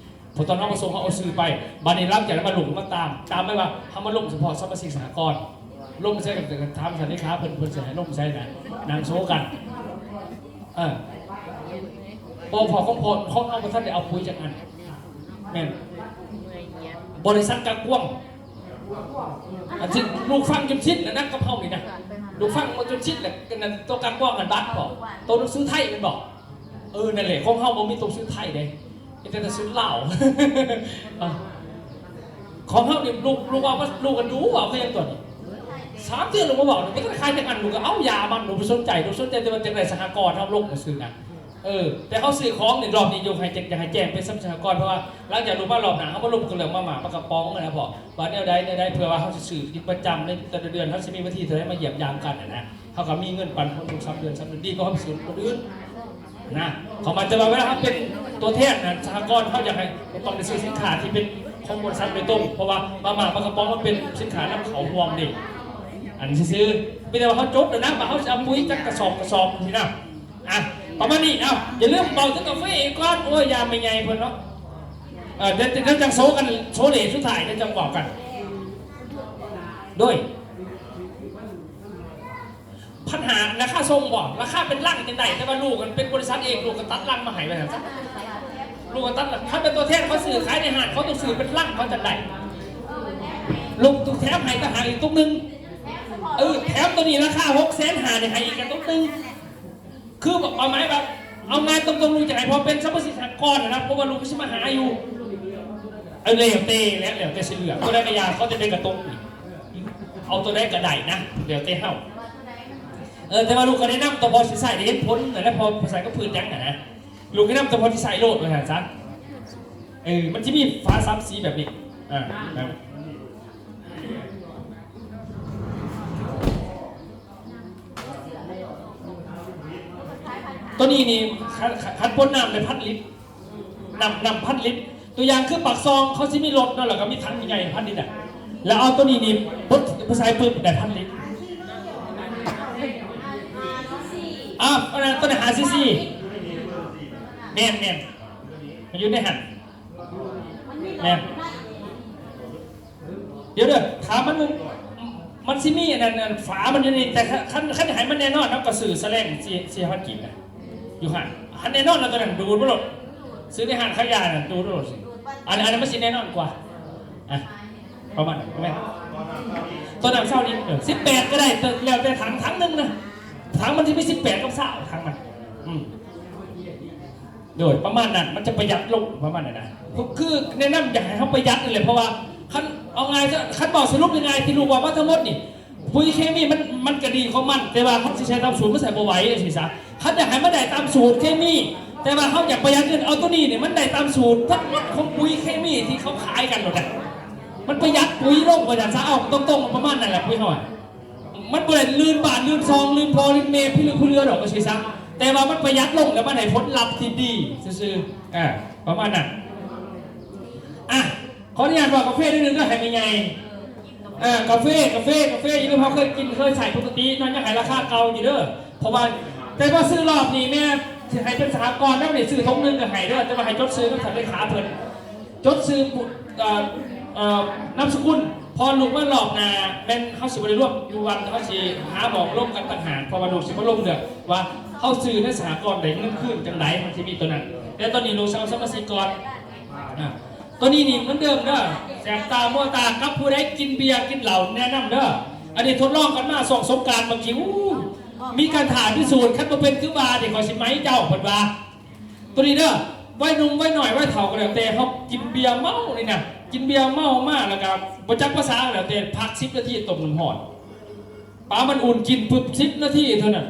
ເພາະຕອນເຮົາມາສົ່ງເຮົາເອົາຊື່ໄປ ບາດນີ້ຫຼັງຈາກນັ້ນມາລົງມາຕາມ ຕາມໄປວ່າເຮົາມາລົງສະເພາະສະມາຊິກສະຫະກອນ ລົງໃສ່ ກະຖາມທ່ານເລຂາເພິ່ນ ເພິ່ນຊິໃຫ້ລົງໃສ່ນະ ນັ່ງໂຊກັນ ເອີ ບໍ່ ເພາະຂອງພໍ່ ຂອງເຮົາບໍ່ທັນໄດ້ເອົາປຸ້ຍຈັກອັນ ແມ່ນ ບໍລິສັດກາກວງ ອັນທີ່ລູກຟັງຈົນຊິນນະ ນະ ກັບເຮົານີ້ນະ ລູກຟັງມາຈົນຊິນແຫຼະ ກະນັ້ນໂຕກາກວາງຫັ້ນບັດບໍ ໂຕໜັງສືໄທແມ່ນບໍ? ເອີ ນັ້ນແຫຼະ ຂອງເຮົາບໍ່ມີໂຕໜັງສືໄທເດ້ ມີແຕ່ໜັງສືລາວ ຂອງເຮົານີ້ ລູກ ລູກເວົ້າວ່າ ລູກກະດູເວົ້າຄືຫຍັງຕົວນີ້ ສາມເທື່ອລູກມາເວົ້າ ບໍ່ທັນຂາຍຈັກອັນ ລູກກະເອົາຢາມັນ ລູກບໍ່ສົນໃຈ ລູກສົນໃຈແຕ່ວ່າຢາກໄດ້ສະຫະກອນເຮົາລົງຊື່ໆນະ. ເອີ ແຕ່ເຮົາຊື້ຂອງນີ້ ລອບນີ້ຢາກໃຫ້ ຢາກໃຫ້ແຈ້ງເປັນສຳສະຫະກອນ ເພາະວ່າຫຼັງຈາກລູກມາລອບໜ້າ ເຮົາມາລົມກັນເລື່ອງມາມ່າປາກະປ໋ອງຫັ້ນນະພໍ່ ວ່າແນວໃດແນວໃດ ເພື່ອວ່າເຮົາຊິຊື້ກິນປະຈຳໃນແຕ່ລະເດືອນ ເຮົາຊິມີວັນທີເທົ່າໃດມາຢ້ຽມຢາມກັນຫັ້ນນະ ເຮົາກະມີເງິນປັນຄົນທຸກສາມເດືອນ ສາມເດືອນ ດີກວ່າເຮົາໄປຊື້ຄົນອື່ນນະ ເຂົ້າໃຈ ແຕ່ວ່າເວລາເຮົາເປັນຕົວແທນນະ ສະຫະກອນ ເຮົາຢາກໃຫ້ ຕ້ອງໄດ້ຊື້ສິນຄ້າທີ່ເປັນຂອງບໍລິສັດໂດຍຕົງ ເພາະວ່າມາມ່າປາກະປ໋ອງມັນເປັນສິນຄ້ານຳເຂົ້າຮ່ວມເດ້ ອັນຊື່ໆ ມີແຕ່ວ່າເຮົາຈົດແລ້ວນະ ວ່າເຮົາຊິເອົາປຸ້ຍຈັກກະສອບ ກະສອບຊີ້ນະ. ອ່ະ ປະມານນີ້ ເອົ້າ ຢ່າລືມເວົ້າເຖິງກາເຟອີກກ່ອນ ໂອ້ຍ ຢາມແມ່ໃຫຍ່ເພິ່ນເນາະ ເອີ ດຽວ ດຽວ ດຽວຈັ່ງໂຊກັນ ໂຊເລດສຸດທ້າຍ ດຽວຈັ່ງເວົ້າກັນ ໂດຍ ພັນຫ້າ ລາຄາສົ່ງບໍ ລາຄາເປັນລັງຈັ່ງໃດ ແຕ່ວ່າລູກມັນເປັນບໍລິສັດເອງ ລູກກະຕັດລັງມາໃຫ້ວ່າຊັ້ນຊະ ລູກກະຕັດລັງ ຄັນເປັນຕົວແທນເຂົາຊື້ຂາຍໃນຮ້ານ ເຂົາຕ້ອງຊື້ເປັນລັງ ເຂົາຈັ່ງໄດ້ ລູກຕ້ອງແຖມໃຫ້ຕ່າງຫາກອີກຕຸກໜຶ່ງ ເອີ ແຖມໂຕນີ້ລາຄາຫົກແສນຫ້ານີ້ໃຫ້ອີກກະຕຸກໜຶ່ງ. ຄືເປົ້າໝາຍວ່າ ເອົາງ່າຍຕົງໆ ລູກຈະໃຫ້ພໍ່ເປັນສະມາຊິກສະຫະກອນນະ ເພາະວ່າລູກກໍຊິມາຫາຢູ່. ເອີ ແລ້ວແຕ່ແຫຼະ ແລ້ວແຕ່ຊິເລືອກ ໂຕໃດກໍຢ່າ ຂໍແຕ່ໄດ້ກະຕຸກນີ້ ເອົາໂຕໃດກໍໄດ້ນະ ແລ້ວແຕ່ເຮົາ. ເອີ ແຕ່ວ່າລູກກໍແນະນຳຕໍ່ພໍ່ຊິໃຊ້ ໄດ້ເຫັນຜົນນັ້ນແຫຼະ ພໍ່ໃຊ້ກັບພື້ນຫຍັງຫັ້ນນະ ລູກແນະນຳຕໍ່ພໍ່ຊິໃຊ້ໂລດວ່າຊັ້ນຊະ. ເອີ ມັນຊິມີຝາສາມສີແບບນີ້ ອ່າ ໂຕນີ້ນີ້ ຄັນ ຄັນ ຄັນປົນນ້ຳໄດ້ພັນລິດ ນ້ຳ ນ້ຳພັນລິດ. ຕົວຢ່າງຄືປາກຊ່ອງ ເຂົາຊິມີລົດເນາະ ແລ້ວກໍມີຖັງໃຫຍ່ພັນລິດອະ ແລ້ວເອົາໂຕນີ້ນີ້ປົນ ໃສ່ປຶບໄດ້ພັນລິດ. ອ່າ ອັນນັ້ນ ໂຕນັ້ນຫ້າຊີຊີ ແມ່ນໆ ມັນຢູ່ໃນຫັ້ນ ແມ່ນ. ດຽວເດີ ຖ້າມັນ ມັນຊິມີອັນນັ້ນ ອັນຝາມັນຢູ່ນີ້ ແຕ່ຄັນ ຄັນ ຄັນໃຫ້ມັນແນ່ນອນ ເຮົາກໍຊື້ສະແລງ ສີ່ ສີ່ພັນກີບນະ ຢູ່ຮ້ານ ຄັນແນ່ນອນນະ ໂຕນັ້ນດູດມາໂລດ ຊື້ໃນຮ້ານຂາຍຢານັ້ນ ດູດມາໂລດ. ອັນ ອັນນັ້ນມັນຊິແນ່ນອນກວ່າ ອ່ະ ປະມານນັ້ນ ແມ່ນ. ໂຕນ້ຳຊາວລິດ ເອີ ສິບແປດກໍໄດ້ ແລ້ວແຕ່ຖັງ ຖັງໜຶ່ງນະ ຖັງມັນຊິມີສິບແປດກັບຊາວ ຖັງມັນ ອືມ. ໂດຍ ປະມານນັ້ນ ມັນຈະປະຢັດລົງ ປະມານນັ້ນນະ ຄືແນະນຳຢາກໃຫ້ເຮົາປະຢັດນີ້ແຫຼະ ເພາະວ່າຄັນ ເອົາງ່າຍຊະ ຄັນເວົ້າສະຫຼຸບງ່າຍໆ ທີ່ລູກເວົ້າມາທັງໝົດນີ້ ປຸ໋ຍເຄມີມັນ ມັນກະດີຂອງມັນ ແຕ່ວ່າເຮົາຊິໃຊ້ຕາມສູດ ມັນໃຊ້ບໍ່ໄຫວ ຈັ່ງຊີ້ຊະ. ຄັນຢາກໃຫ້ມັນໄດ້ຕາມສູດເຄມີ ແຕ່ວ່າເຮົາຢາກປະຢັດເງິນ ເອົາໂຕນີ້ນີ້ ມັນໄດ້ຕາມສູດທັງໝົດຂອງປຸ໋ຍເຄມີທີ່ເຂົາຂາຍກັນໂລດນະ ມັນປະຢັດປຸ໋ຍລົງ ວ່າຊັ້ນຊະ. ເອົາຕົງໆ ປະມານນັ້ນແຫຼະ ປຸ໋ຍເຮົາອະ. ມັນບໍ່ໄດ້ລື່ນບ້ານ ລື່ນຊ່ອງ ລືມພໍ່ ລືມແມ່ ພິລຶກພິເລືອດອກ ວ່າຊີ້ຊະ ແຕ່ວ່າມັນປະຢັດລົງ ແລ້ວມັນໃຫ້ຜົນລັບທີ່ດີຊື່ໆ ອ່າ ປະມານນັ້ນ. ອ່ະ ຂໍອະນຸຍາດເວົ້າກາເຟໜ້ອຍໜຶ່ງເດີ ໃຫ້ແມ່ໃຫຍ່. ອ່າ ກາເຟ ກາເຟ ກາເຟ ຢ່າລືມ ເຮົາເຄີຍກິນເຄີຍໃຊ້ປົກກະຕິເນາະ ຍັງໃຫ້ລາຄາເກົ່າຢູ່ເດີ ເພາະວ່າ ແຕ່ວ່າຊື້ລອບນີ້ແມ່ ຊິໃຫ້ເປັນສະຫະກອນນຳນີ້ ຊື້ຖົງໜຶ່ງກໍໃຫ້ເດີ ແຕ່ວ່າໃຫ້ຈົດຊື່ນຳທ່ານເລຂາເພິ່ນ ຈົດຊື່ ເອີ ເອີ ນາມສະກຸນ ເພາະລູກມາລອບໜ້າ ແມ່ນເຮົາຊິບໍ່ໄດ້ລວມຢູ່ວັນ ເຮົາຊິຫາໝ່ອງລົມກັນຕ່າງຫາກ ເພາະວ່າລູກຊິມາລົງເລື່ອງວ່າເຮົາຊື້ໃນສະຫະກອນໄດ້ເງິນຄືນຈັ່ງໃດ ມັນຊິມີໂຕນັ້ນ. ແຕ່ຕອນນີ້ລູກເຊົ່າສະມາຊິກກ່ອນ ອ່າ ໂຕນີ້ນີ້ເໝືອນເດີມເດີ ແສບຕາມົວຕາ ກັບຜູ້ໃດກິນເບຍກິນເຫຼົ້າ ແນະນຳເດີ. ອັນນີ້ທົດລອງກັນມາຊ່ວງສົງການເມື່ອກີ້ ອູ້ ມີການທ້າພິສູດ ຄັນບໍ່ເປັນຄືວ່ານີ້ ຂ້ອຍຊິໄໝເຈົ້າ ເພິ່ນວ່າ. ໂຕນີ້ເດີ ໄວໜຸ່ມໄວນ້ອຍໄວເຖົ້າກໍແລ້ວແຕ່ ເຮົາກິນເບຍເມົານີ້ນະ ກິນເບຍເມົາມາແລ້ວກໍບໍ່ຈັກພາສາກໍແລ້ວແຕ່ ພັກສິບນາທີຕົ້ມນ້ຳຮ້ອນ ປາມັນອຸ່ນ ກິນປຶບສິບນາທີເທົ່ານັ້ນ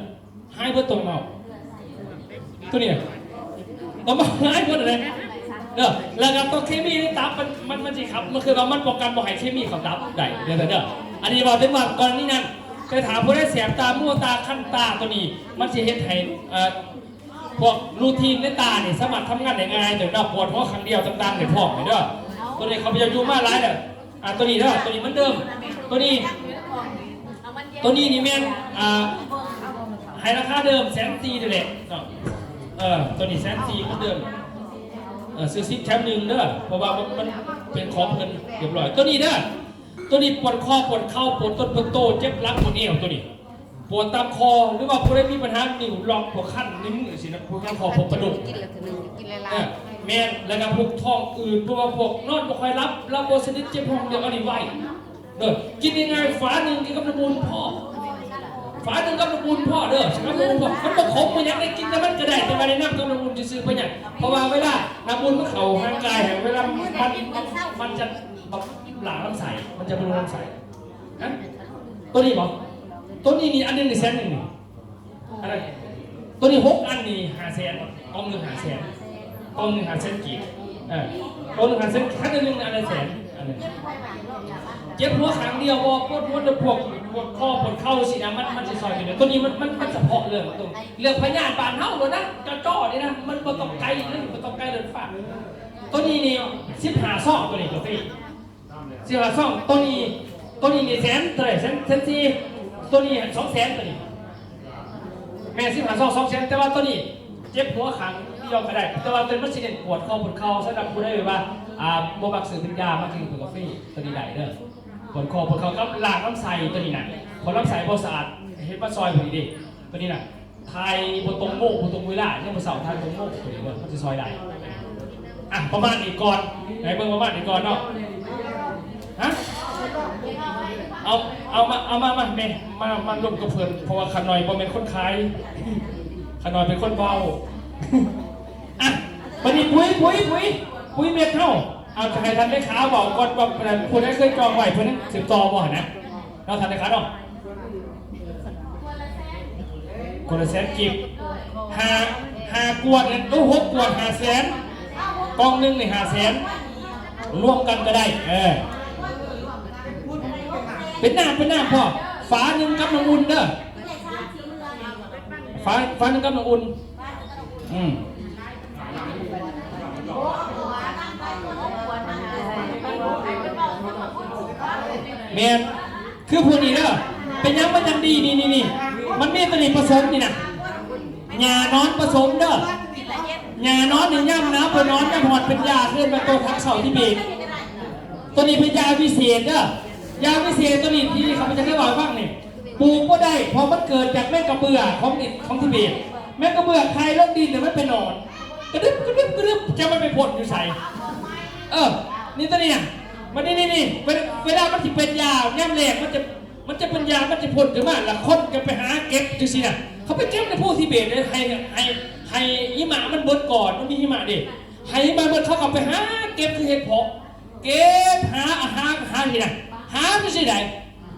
ຫາຍເບິດຕົວເມົາ. ໂຕນີ້ນະ ຕົວເມົາຫາຍເບິດເລີຍເດີ. ແລ້ວກໍຕົວເຄມີໃນຕັບ ມັນ ມັນ ມັນຊິຂັບ ມັນຄືວ່າມັນປ້ອງກັນບໍ່ໃຫ້ເຄມີເຂົ້າຕັບໄດ້ເດີ ເດີ. ອັນນີ້ເວົ້າເຖິງວ່າກໍລະນີນັ້ນ ແຕ່ຖ້າຜູ້ໃດແສບຕາມົວຕາຄັນຕາ ໂຕນີ້ມັນຊິເຮັດໃຫ້ ເອີ ພວກລູທີນໃນຕານີ້ສາມາດທຳງານໄດ້ງ່າຍ ໂດຍເນາະ ປວດຫົວຄັ້ງດຽວຕ່າງໆ ໄດ້ພ້ອມເດີ. ໂຕນີ້ຂ້າພະເຈົ້າຢູ່ມາຫຼາຍແລ້ວ ອ່າ ໂຕນີ້ເດີ ໂຕນີ້ເໝືອນເດີມ ໂຕນີ້ ໂຕນີ້ນີ້ແມ່ນ ອ່າ ໃຫ້ລາຄາເດີມ ແສນສີ່ ນີ້ແຫຼະເນາະ. ເອີ ໂຕນີ້ແສນສີ່ ເໝືອນເດີມ ເອີ ຊື້ສິບແຖມໜຶ່ງເດີ ເພາະວ່າມັນ ມັນເປັນຂອງເພິ່ນຮຽບຮ້ອຍ. ໂຕນີ້ເດີ ໂຕນີ້ປວດຄໍ ປວດເຂົ່າ ປວດຕົ້ນປວດໂຕ ເຈັບຫຼັງ ປວດແອວ ໂຕນີ້ ປວດຕາມຄໍ ຫຼືວ່າຜູ້ໃດມີບັນຫານິ້ວລັອກ ພວກຄັນໃນມືຊີ້ນະ ພວກແຂນຄໍ ພວກກະດູກ ກິນແລ້ວເທື່ອໜຶ່ງ ກິນຫຼາຍໆ ເອີ ແມ່ນ. ແລ້ວກໍພວກທ້ອງອືດ ເພາະວ່າພວກນອນບໍ່ຄ່ອຍຫຼັບ ຫຼັບບໍ່ສະໜິດ ເຈັບທ້ອງ ດຽວອັນນີ້ໄວເດີ. ກິນງ່າຍໆ ຝາໜຶ່ງກິນກັບນ້ຳອຸ່ນພໍ ຝາໜຶ່ງກັບນ້ຳອຸ່ນພໍເດີ ກັບນ້ຳອຸ່ນພໍ. ມັນບໍ່ຂົມບໍ່ຫຍັງ ໄດ້ກິນແຕ່ມັນກໍໄດ້ ແຕ່ວ່າແນະນຳກັບນ້ຳອຸ່ນຊື່ໆ ເພາະຫຍັງ? ເພາະວ່າເວລານ້ຳອຸ່ນມັນເຂົ້າຮ່າງກາຍ ເວລາມັນ ມັນ ມັນຈະ ຫຼາງລຳໄສ້ ມັນຈະບຳລຸງລຳໄສ້. ຮະ ໂຕນີ້ບໍ? ໂຕນີ້ນີ້ ອັນໜຶ່ງນີ້ແສນໜຶ່ງນີ້ ອັນນັ້ນ ໂຕນີ້ຫົກອັນນີ້ຫ້າແສນ ກ່ອງໜຶ່ງຫ້າແສນ ກ່ອງໜຶ່ງຫ້າແສນກີບ ເອີ ກ່ອງໜຶ່ງຫ້າແສນ ຄັນອັນໜຶ່ງອັນລະແສນ ອັນໜຶ່ງ. ເຈັບຫົວຂ້າງດຽວບໍ່? ປວດຫົວ ແຕ່ພວກ ປວດຄໍ ປວດເຂົ່າຊີ້ນະ ມັນ ມັນຊິຊ່ອຍຢູ່ເດີ. ໂຕນີ້ມັນ ມັນ ມັນສະເພາະເລື່ອງ ເລື່ອງພະຍາດບ້ານເຮົາໂລດນະ ເຈາະໆ ນີ້ນະ ມັນບໍ່ຕ້ອງໄກເລີຍ ບໍ່ຕ້ອງໄກລົດໄຟຟ້າ. ໂຕນີ້ນີ້ສິບຫ້າຊອງ ໂຕນີ້ກາເຟ ສິບຫ້າຊອງ. ໂຕນີ້ ໂຕນີ້ນີ້ແສນເທົ່າໃດ? ແສນ ແສນສີ່. ໂຕນີ້ສອງແສນ ໂຕນີ້ ແມ່ນສິບຫ້າຊອງ ສອງແສນ. ແຕ່ວ່າໂຕນີ້ເຈັບຫົວຂ້າງດຽວກໍໄດ້ ແຕ່ວ່າໂຕນີ້ມັນຊິເນັ້ນປວດຄໍປວດເຂົ່າ ສຳລັບຜູ້ໃດແບບວ່າ ອ່າ ບໍ່ມັກຊື້ເປັນຢາ ມັກກິນເປັນກາເຟ ໂຕນີ້ໄດ້ເດີ. ປວດຄໍປວດເຂົ່າກັບລ້າງລຳໄສ້ ໂຕນີ້ນະ ເພາະລຳໄສ້ບໍ່ສະອາດ ເຮັດມາຊ່ອຍຜູ້ນີ້ເດ້ ໂຕນີ້ນະ. ຖ່າຍບໍ່ຕົງໂມງ ບໍ່ຕົງເວລາ ຍາມມື້ເຊົ້າຖ່າຍຕົງໂມງ ມັນຊິຊ່ອຍໄດ້. ອ່ະ ປະມານນີ້ກ່ອນ ໃຫ້ເບິ່ງປະມານນີ້ກ່ອນເນາະ. ຮະ? ເ ເອົາ ເອົາມາ ເອົາມາ ມາແມ່ ມາ ມາລົມກັບເພິ່ນ ເພາະວ່າຂ້ານ້ອຍບໍ່ແມ່ນຄົນຂາຍ ຂ້ານ້ອຍເປັນຄົນເວົ້າ. ອ່ະ ບັດນີ້ປຸ໋ຍ ປຸ໋ຍ ປຸ໋ຍ ປຸ໋ຍເມັດເຮົາ ເອົາ ຈະໃຫ້ທ່ານເລຂາເວົ້າກ່ອນວ່າ ຜູ້ໃດເຄີຍຈອງໄວ້ ເພິ່ນຍັງສືບຕໍ່ບໍ່ຫັ້ນນະ ເນາະ ທ່ານເລຂາເນາະ. ຄົນລະແສນກີບ ຫ້າ ຫ້າກວດ ໂອ້ ຫົກກວດ ຫ້າແສນ ກ່ອງໜຶ່ງນີ້ ຫ້າແສນ ລວມກັນກໍໄດ້ ເອີ ເປັນນ້ຳ ເປັນນ້ຳພໍ ຝາໜຶ່ງກັບນ້ຳອຸ່ນເດີ ຝາ ຝາໜຶ່ງກັບນ້ຳອຸ່ນ ອືມ ແມ່ນ ຄືພວກນີ້ເດີ ເປັນຫຍັງມັນຈັ່ງດີ ນີ້ ນີ້ ນີ້ ມັນມີຕົວນີ້ປະສົມນີ້ນະ ຫຍ້ານອນປະສົມເດີ ຫຍ້ານອນນີ້ຍາມໜາວບໍ່ນອນ ຍາມຮ້ອນເປັນຢາ ເອີ້ນວ່າໂຕທາງເຊົາທິເບດ ຕົວນີ້ເປັນຢາວິເສດເດີ ຢາວິເສດຕົວນີ້ທີ່ຂ້າພະເຈົ້າເຄີຍເວົ້າໃຫ້ຟັງນີ້ ປູກບໍ່ໄດ້ ເພາະມັນເກີດຈາກແມງກະເບື້ອຂອງ ຂອງທິເບດ ແມງກະເບື້ອໄຂ່ລົງດິນ ແລ້ວມັນໄປນອນ ກະດຶບ ກະດຶບ ກະດຶບ ຈັກມັນໄປພົ້ນຢູ່ໃສ ເອີ ນີ້ຕົວນີ້ນະ ບັດນີ້ ນີ້ ນີ້ ເວລາ ເວລາມັນຊິເປັນຢາ ຍາມແລ້ງມັນຈະ ມັນຈະເປັນຢາ ມັນຈະພົ້ນຂຶ້ນມາ ລະຄົນກໍໄປຫາເກັບຈັ່ງຊີ້ນະ ເຂົາໄປເກັບໃນພູທິເບດເດ້ ໃຫ້ ໃຫ້ ໃຫ້ຫິມະມັນເບິດກ່ອນ ມັນມີຫິມະເດ້ ໃຫ້ຫິມະເບິດ ເຂົາກໍໄປຫາເກັບຄືເຫັດເຜາະ ເກັບຫາ ຫາ ຫານີ້ນະ ຫາຈັ່ງຊີ້ໄດ໋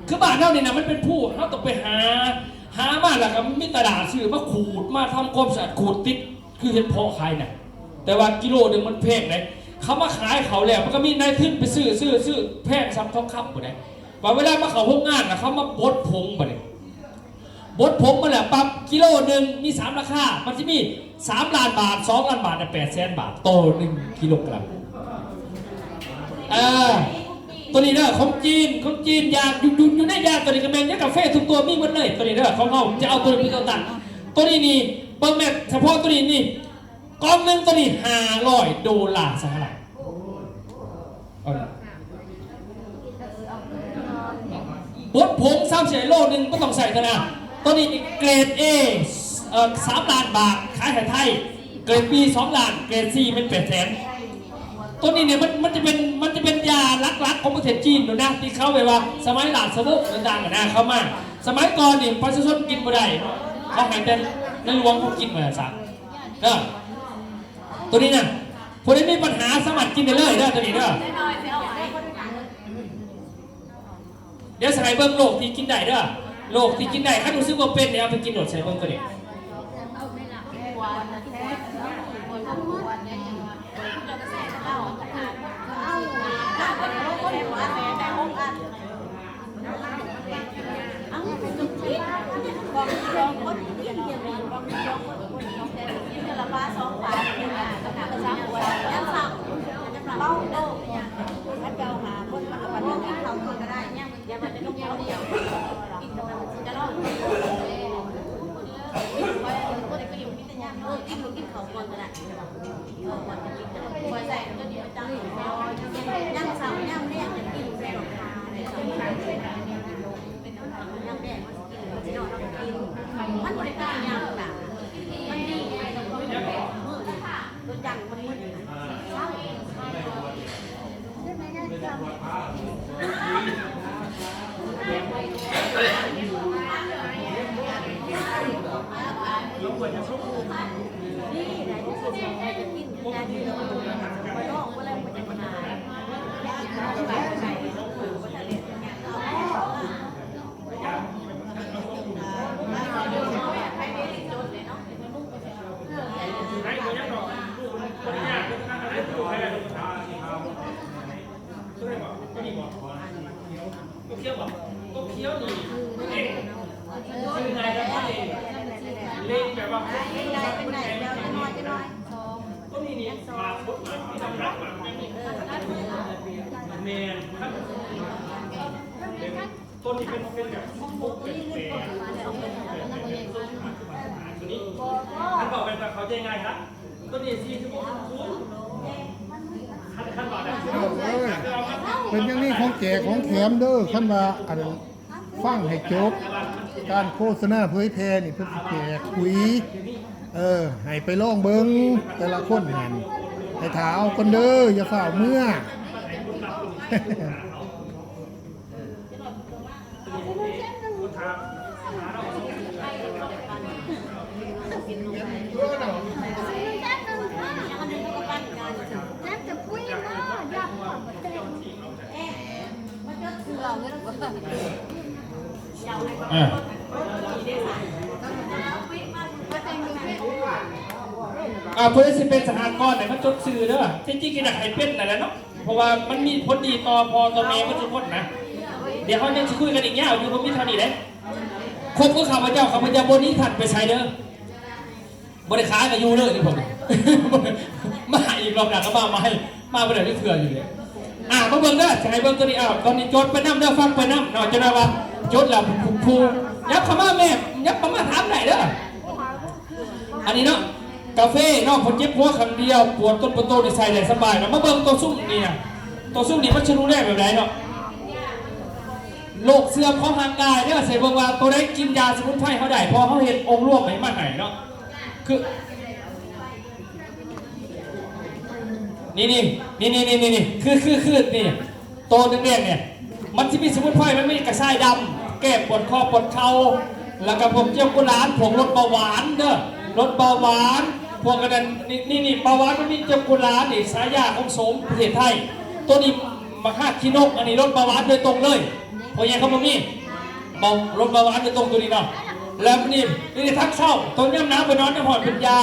ຄືບ້ານເຮົານີ້ນະ ມັນເປັນພູ ເຮົາຕ້ອງໄປຫາ ຫາມາ ລະກໍມີຕະຫຼາດຊື້ມາຂູດ ມາທຳຄວາມສະອາດ ຂູດຕິດ ຄືເຫັດເຜາະຂາຍນະ ແຕ່ວ່າກິໂລໜຶ່ງມັນແພງໃດ໋ ເຂົາມາຂາຍເຂົາແລ້ວ ມັນກໍມີນາຍທຶນໄປຊື້ ຊື້ ຊື້ແພງສ່ຳທອງຄຳພຸ້ນໃດ໋ ບາດເວລາມາເຂົ້າໂຮງງານນະ ເຂົາມາບົດຜົງ ບາດນີ້ບົດຜົງມາແລ້ວປັບ ກິໂລໜຶ່ງມີສາມລາຄາ ມັນຊິມີສາມລ້ານບາດ ສອງລ້ານບາດ ແລະ ແປດແສນບາດ ຕໍ່ໜຶ່ງກິໂລກຣາມ ເອີ ຕົວນີ້ເດີ ຂອງຈີນ ຂອງຈີນ ຢາກຢູ່ ຢູ່ ຢູ່ໃນຢາຕົວນີ້ກໍແມ່ນ ຢາກາເຟທຸກຕົວມີໝົດເລີຍ ຕົວນີ້ເດີ ຂອງເຮົາຈະເອົາຕົວນີ້ເປັນຕົວຕັ້ງ ຕົວນີ້ນີ້ ເບິ່ງແມ່ນສະເພາະຕົວນີ້ນີ້ ກ່ອງໜຶ່ງຕົວນີ້ ຫ້າຮ້ອຍໂດລາສະຫະລັດ ບົດຜົງ ສາມສິບ ໂລໜຶ່ງບໍ່ຕ້ອງໃຊ້ເທື່ອນະ ຕົວນີ້ເກຣດເອ ເອີ ສາມລ້ານບາດ ຂາຍໃຫ້ໄທ ເກຣດບີ ສອງລ້ານ ເກຣດຊີ ແມ່ນ ແປດແສນ ຕົວນີ້ນີ້ ມັນ ມັນຈະເປັນ ມັນຈະເປັນຢາຫຼັກໆຂອງປະເທດຈີນໂດນນະ ທີ່ເຂົາແບບວ່າ ສະໄໝລາຊະວົງຕ່າງໆນະ ເຂົາມາ ສະໄໝກ່ອນນີ້ປະຊາຊົນກິນບໍ່ໄດ້ ເຂົາໃຫ້ແຕ່ໃນຫຼວງເຂົາກິນວ່າຊັ້ນຊະ ເອີ ຕົວນີ້ນະ ຜູ້ໃດມີບັນຫາສາມາດກິນໄດ້ເລີຍເດີ ຕົວນີ້ເດີ ດຽວຊິໃຫ້ເບິ່ງໂລກທີ່ກິນໄດ້ເດີ ໂລກທີ່ກິນໄດ້ ຄັນຮູ້ສຶກວ່າເປັນນີ້ ເອົາໄປກິນໂລດ ໃສ່ເບິ່ງຕົວນີ້ ຕົວຂຽວບໍ່? ຕົວຂຽວນີ້ ເຫຼັງ ຊື່ງ່າຍແບບວ່າເຫຼັງ ເຫຼັງແບບວ່າ ຕົວນີ້ນີ້ ຂາດບົດ ມີນ້ຳໜັກມາກແບບນີ້ ແມ່ນ ຕົວນີ້ເປັນ ເປັນແບບ ຕົວນີ້ ຄັນເວົ້າແບບເຂົ້າໃຈງ່າຍ ຕົວນີ້ສີ່ສິບຫົກ ສູງ ຄັນ ຄັນວ່າໄດ້ ເອີ ເປັນຢ່າງນີ້ ຂອງແຈກຂອງແຖມເດີ ຄັນວ່າ ອັນ ຟັງໃຫ້ຈົບ ການໂຄສະນາເຜີຍແຜ່ນີ້ ເພິ່ນຊິແຈກປຸ໋ຍ ເອີ ໃຫ້ໄປລອງເບິ່ງແຕ່ລະຄົນຫັ້ນ ໃຫ້ຖ້າເອົາກ່ອນເດີ ຢ່າຟ້າວເມືອ. ອ່າ ອ່າ ຜູ້ໃດຊິເປັນສະຫະກອນໃຫ້ມາຈົດຊື່ເດີ. ທີ່ຈິງກໍຢາກໃຫ້ເປັນນັ້ນແຫຼະເນາະ ເພາະວ່າມັນມີຜົນດີຕໍ່ພໍ່ຕໍ່ແມ່ເບິດທຸກຄົນນະ. ດຽວເຮົາຍັງຊິຄຸຍກັນອີກຍາວຢູ່ ບໍ່ມີເທົ່ານີ້ເດ້. ຄົບກັບຂ້າພະເຈົ້າ ຂ້າພະເຈົ້າບໍ່ໜີທ່ານໄປໃສເດີ. ບໍ່ໄດ້ຂາຍກໍຢູ່ເລີຍນີ້ ມາອີກ ລອບໜ້າກໍມາໃໝ່ ມາບໍ່ໄດ້ຈັກເທື່ອຢູ່ເດ້. ອ່າ ມາເບິ່ງເດີ ຈະໃຫ້ເບິ່ງຕົວນີ້. ເອົາ ຕອນນີ້ຈົດໄປນຳເດີ ຟັງໄປນຳເນາະ. ຈະໄດ້ວ່າຈົດແລ້ວ ຜູ້ ຜູ້ ຫຍັບເຂົ້າມາແມ່ ຫຍັບເຂົ້າມາຖາມໄດ້ເດີ. ອັນນີ້ເນາະ ກາເຟເນາະ ເພິ່ນເຈັບຫົວຂ້າງດຽວ ປວດຕົ້ນປວດໂຕນີ້ໃຊ້ໄດ້ສະບາຍເນາະ. ມາເບິ່ງໂຕຊຸມນີ້ນະ ໂຕຊຸມນີ້ມັນຊິດູແລແບບໃດເນາະ? ໂລກເສື່ອມຂອງຮ່າງກາຍເດີ ໃສ່ເບິ່ງວ່າໂຕໃດກິນຢາສະໝຸນໄພເຮົາໄດ້ ເພາະເຮົາເຮັດອົງລວມໃຫ້ມາໃຫ້ເນາະ. ຄື ນີ້ໆ ນີ້ໆ ຄື ຄື ຄື ນີ້ ໂຕແດງໆ ນີ້ ມັນຊິມີສະໝຸນໄພ ມັນມີກະຊາຍດຳ ແກ້ປວດຂໍ້ປວດເຂົ່າ ແລ້ວກໍພວກເຈັບກຸລານ ພວກລົດເບົາຫວານເດີ ລົດເບົາຫວານ ພວກອັນນັ້ນ ນີ້ໆ ເບົາຫວານ ມັນມີເຈັບກຸລານ ນີ້ສາຍາຂອງສົງປະເທດໄທ. ໂຕນີ້ ໝາກຮາກຂີ້ນົກ ອັນນີ້ລົດເບົາຫວານໂດຍຕົງເລີຍ ພໍ່ໃຫຍ່ເຂົາບໍ່ມີ ເບົາ ລົດເບົາຫວານໂດຍຕົງໂຕນີ້ເນາະ. ແລ້ວນີ້ ນີ້ທາງເຊົ້າ ຕອນຍາມໜາວໄປນອນ ຍາມຮ້ອນເປັນຢາ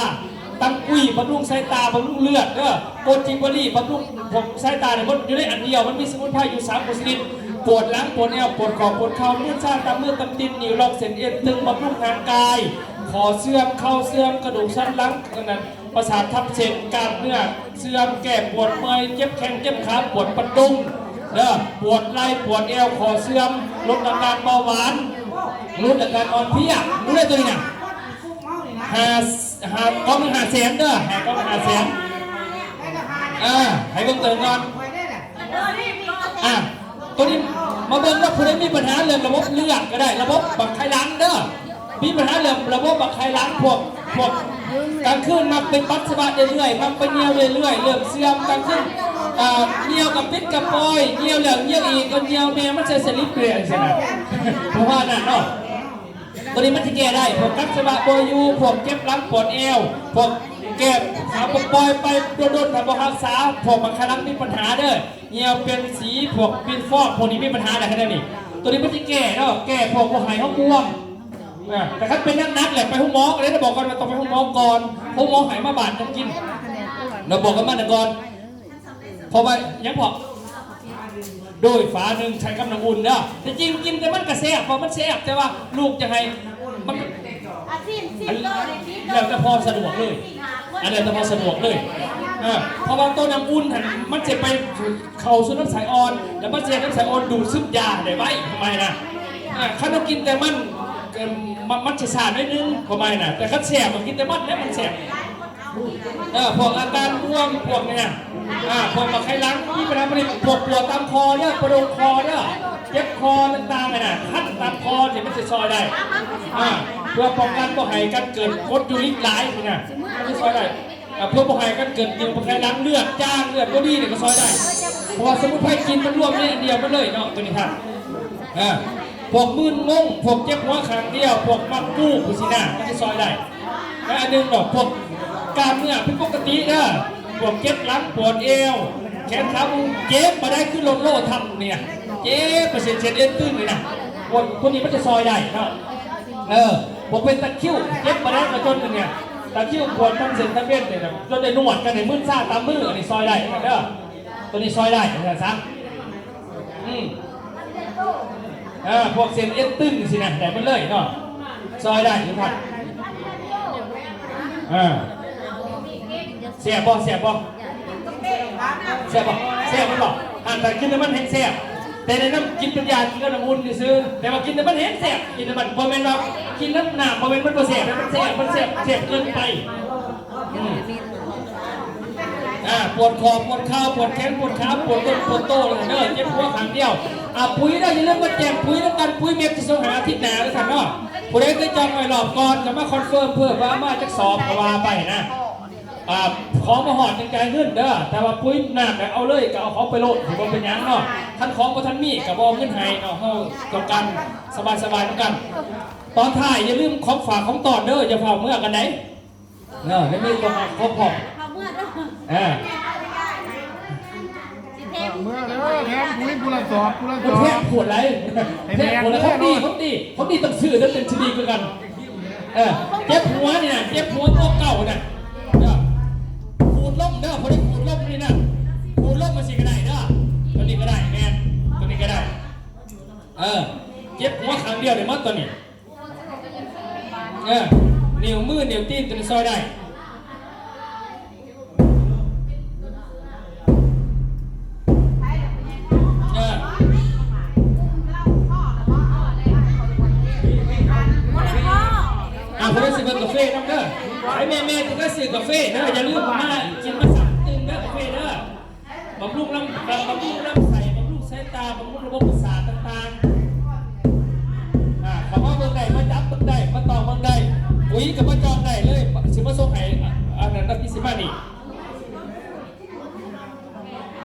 ຕັງກຸຍ ບຳລຸງສາຍຕາ ບຳລຸງເລືອດເດີ ໂກຈິເບີຣີ ບຳລຸງພວກສາຍຕາ ນີ້ໝົດຢູ່ໃນອັນດຽວ. ມັນມີສະໝຸນໄພຢູ່ສາມຊະນິດ ປວດຫຼັງ ປວດແອວ ປວດຂໍ້ ປວດເຂົ່າ ມືຊາ ຕາມມື ຕາມຕີນ ນິ້ວລັອກ ເສັ້ນເອັນຕຶງ ບຳລຸງຮ່າງກາຍ ຂໍ້ເສື່ອມ ເຂົ່າເສື່ອມ ກະດູກສັນຫຼັງ ອັນນັ້ນ ປະສາດທັບເສັ້ນ ກ້າມເນື້ອເສື່ອມ ແກ້ປວດເມື່ອຍ ເຈັບແຂ້ງເຈັບຂາ ປວດປະດຸງເດີ ປວດໄຫຼ່ ປວດແອວ ຂໍ້ເສື່ອມ ລົດອາການເບົາຫວານ ຫຼຸດອາການອ່ອນເພຍ. ຮູ້ໄດ້ຕົວນີ້ນະ ຫ້າ ຫ້າ ກ່ອງໜຶ່ງຫ້າແສນເດີ ໃຫ້ກ່ອງໜຶ່ງຫ້າແສນ. ເອີ ໃຫ້ເບິ່ງຕົວກ່ອນ ອ່າ ຕົວນີ້ມາເບິ່ງວ່າຜູ້ໃດມີບັນຫາເລື່ອງລະບົບເລືອດກໍໄດ້ ລະບົບບັກໄຂ່ຫຼັງເດີ ມີບັນຫາເລື່ອງລະບົບບັກໄຂ່ຫຼັງ ພວກ ພວກກາງຄືນມັກໄປປັດສະວະເລື້ອຍໆ ມັກໄປຍ່ຽວເລື້ອຍໆ ເລີ່ມເສື່ອມກາງຄືນ ອ່າ ຍ່ຽວກະປິດກະປອຍ ຍ່ຽວແລ້ວຍ່ຽວອີກ ກໍຍ່ຽວແມ່ມັນໃສ່ສະລິບເລື້ອຍຈັ່ງຊີ້ນະ ປະມານນັ້ນເນາະ. ຕົວນີ້ມັນຊິແກ້ໄດ້ ພວກປັດສະວະບໍ່ຢູ່ ພວກເຈັບຫຼັງປວດແອວ ພວກແກ້ຂາບໍ່ປ່ອຍໄປດົນໆ ຖ້າບໍ່ຮັກສາ ພວກບັກໄຂ່ຫຼັງມີບັນຫາເດີ. ຍ່ຽວປ່ຽນສີ ພວກປິ່ນຟອກ ພວກນີ້ມີບັນຫາໄດ້ຂະໜາດນີ້. ໂຕນີ້ມັນຊິແກ້ເນາະ ແກ້ພວກບໍ່ໄຫ້ເຮົາບວມ. ອ່າ ແຕ່ຄັນເປັນໜັກໆແຫຼະ ໄປໂຮງໝໍກໍໄດ້ ບອກກ່ອນວ່າຕ້ອງໄປໂຮງໝໍກ່ອນ ໂຮງໝໍໃຫ້ມາບາດຍັງກິນ ແລ້ວບອກກັນມາກ່ອນ ເພາະວ່າຫຍັງເພາະ ໂດຍຝາໜຶ່ງໃສ່ກັບນ້ຳອຸ່ນເດີ. ທີ່ຈິງກິນແຕ່ມັນກໍແຊບ ເພາະມັນແຊບ ແຕ່ວ່າລູກຈະໃຫ້ມັນ ອັນ ແລ້ວແຕ່ພໍ່ສະດວກເລີຍ ອັນ ແລ້ວແຕ່ພໍ່ສະດວກເລີຍ. ເອີ ເພາະວ່າໂຕນ້ຳອຸ່ນຫັ້ນ ມັນຈະໄປເຂົ້າສູ່ນ້ຳສາຍອ່ອນ ແລ້ວມັນຈະເຮັດນ້ຳສາຍອ່ອນດູດຊຶມຢາໄດ້ໄວ ປະມານນັ້ນນະ. ເອີ ຄັນເຮົາກິນແຕ່ມັນ ເອີ ມັນ ມັນຈະຊ້າໜ້ອຍໜຶ່ງ ປະມານນັ້ນນະ. ແຕ່ຄັນແຊບ ກໍກິນແຕ່ມັນແຫຼະ ມັນແຊບ. ເອີ ພວກອາການບວມ ພວກນີ້ນະ ອ່າ ພວກບັກໄຂ່ຫຼັງມີບັນຫາ ພວກປວດຕາມຄໍເດີ ປະດົງຄໍເດີ ເຈັບຄໍຕ່າງໆ ຫັ້ນນະ ຄັນຕາມຄໍນີ້ມັນຊິຊ່ອຍໄດ້ ອ່າ ເພື່ອປ້ອງກັນບໍ່ໃຫ້ການເກີດກົດຢູຣິກຫຼາຍນີ້ນະ ມັນຊິຊ່ອຍໄດ້ ອ່າ ເພື່ອບໍ່ໃຫ້ການເກີດ ກິນບັກໄຂ່ຫຼັງ ເລືອດຈາງ ເລືອດບໍ່ດີນີ້ກໍຊ່ອຍໄດ້ ເພາະວ່າສະໝຸນໄພຈີນມັນລວມໃນອັນດຽວໝົດເລີຍເນາະ ຕົວນີ້ທ່ານ ເອີ ພວກມຶນງົງ ພວກເຈັບຫົວຂ້າງດຽວ ພວກມັກກູ ຈັ່ງຊີ້ນະ ມັນຊິຊ່ອຍໄດ້. ແລະ ອັນໜຶ່ງດອກ ພວກກ້າມເນື້ອຜິດປົກກະຕິເດີ ພວກເຈັບຫຼັງ ປວດແອວ ແຂນຂາບວມ ເຈັບປານໃດຄືລົດໂລທັບນີ້ນະ ເຈັບປະເສນເສັ້ນເອັນຕຶງນີ້ນະ ພວກ ພວກນີ້ມັນຈະຊ່ອຍໄດ້ເນາະ. ເອີ ພວກເປັນຕະຄິວ ເຈັບປານໃດກໍຈົນນີ້ນະ ຕະຄິວປວດທັງເສັ້ນທັງເວັນນີ້ນະ ຈົນໄດ້ນວດກັນໃຫ້ມຶນຊາຕາມມື ອັນນີ້ຊ່ອຍໄດ້ເດີ ຕົວນີ້ຊ່ອຍໄດ້ວ່າຊັ້ນຊະ. ອືມ ເອີ ພວກເສັ້ນເອັນຕຶງຊີ້ນະ ໄດ້ໝົດເລີຍເນາະ ຊ່ອຍໄດ້ຄືກັນ. ເອີ ແຊບບໍ່ ແຊບບໍ່ ແຊບບໍ່ ແຊບແມ່ນບໍ່? ອັນ ຖ້າກິນແຕ່ມັນແຮງແຊບ ແຕ່ແນະນຳກິນເປັນຢາ ກິນກັບນ້ຳອຸ່ນຊື່ໆ ແຕ່ວ່າກິນແຕ່ມັນແຮງແຊບ ກິນແຕ່ມັນ ບໍ່ແມ່ນວ່າກິນນ້ຳ ນ້ຳ ບໍ່ແມ່ນມັນບໍ່ແຊບ ມັນແຊບ ມັນແຊບ ແຊບເກີນໄປ. ອືມ ອ່າ ປວດຂໍ້ປວດເຂົ່າ ປວດແຂນປວດຂາ ປວດຕົ້ນປວດໂຕເດີ ເຈັບຫົວຂ້າງດຽວ ອ່າ ປຸ໋ຍເດີ ຢ່າລືມມາແຈ້ງປຸ໋ຍນຳກັນ ປຸ໋ຍເມັດຈະສົ່ງໃຫ້ອາທິດໜ້າເດີທ່ານເນາະ. ຜູ້ໃດເຄີຍຈອງໄວ້ລອບກ່ອນກໍມາຄອນເຟີມເພີ່ມວ່າເອົາມາຈັກສອບກໍວ່າໄປນະ ອ່າ ຂອງມາຮອດຈັ່ງຈ່າຍເງິນເດີ ແຕ່ວ່າປຸ໋ຍນ້ຳນະເອົາເລີຍ ກໍເອົາຂອງໄປໂລດ ບໍ່ເປັນຫຍັງເນາະ. ຄັນຂອງບໍ່ທັນມີກໍບໍ່ເອົາເງິນໃຫ້ເນາະ ເຮົາຕ້ອງການສະບາຍໆນຳກັນ. ຕອນທ້າຍຢ່າລືມຂອງຝາກຂອງຕ້ອນເດີ ຢ່າຟ້າວເມືອກັນໃດ. ເນາະ ແລ້ວມີຕົວຫາກຄົບພ້ອມ ເອີ ຊິແຖມ ເມືອເດີ ແຖມຜູ້ ຜູ້ລະສອບ ຜູ້ລະສອບ ແຖມໂຄດຫຼາຍ ແຖມໂຄດຫຼາຍ ຂອງດີ ຂອງດີ ຂອງດີຕ້ອງຊື້ເດີ ເປັນຊິດີຄືກັນ. ເອີ ເຈັບຫົວນີ້ນະ ເຈັບຫົວຕົວເກົ່ານະ ເອີ ຂູດລົມເດີ ຜູ້ໃດຂູດລົມນີ້ນະ ຂູດລົມຈັ່ງຊີ້ກໍໄດ້ເດີ ຕົວນີ້ກໍໄດ້ ແມ່ນ ຕົວນີ້ກໍໄດ້. ເອີ ເຈັບຫົວຂ້າງດຽວນີ້ໝົດຕົວນີ້. ເອີ ນິ້ວມື ນິ້ວຕີນ ຕົວນີ້ຊ່ອຍໄດ້. ເອີ ອ່າ ຜູ້ໃດຊິເບິ່ງກາເຟນຳເດີ ໃຫ້ແມ່ໆ ທີ່ເຄີຍຊື້ກາເຟເດີ ຢ່າລືມມາກິນມາສັ່ງຕື່ມເດີ ກາເຟເດີ. ບຳລຸງລຳ ບຳລຸງລຳໄສ້ ບຳລຸງສາຍຕາ ບຳລຸງລະບົບປະສາດຕ່າງໆ.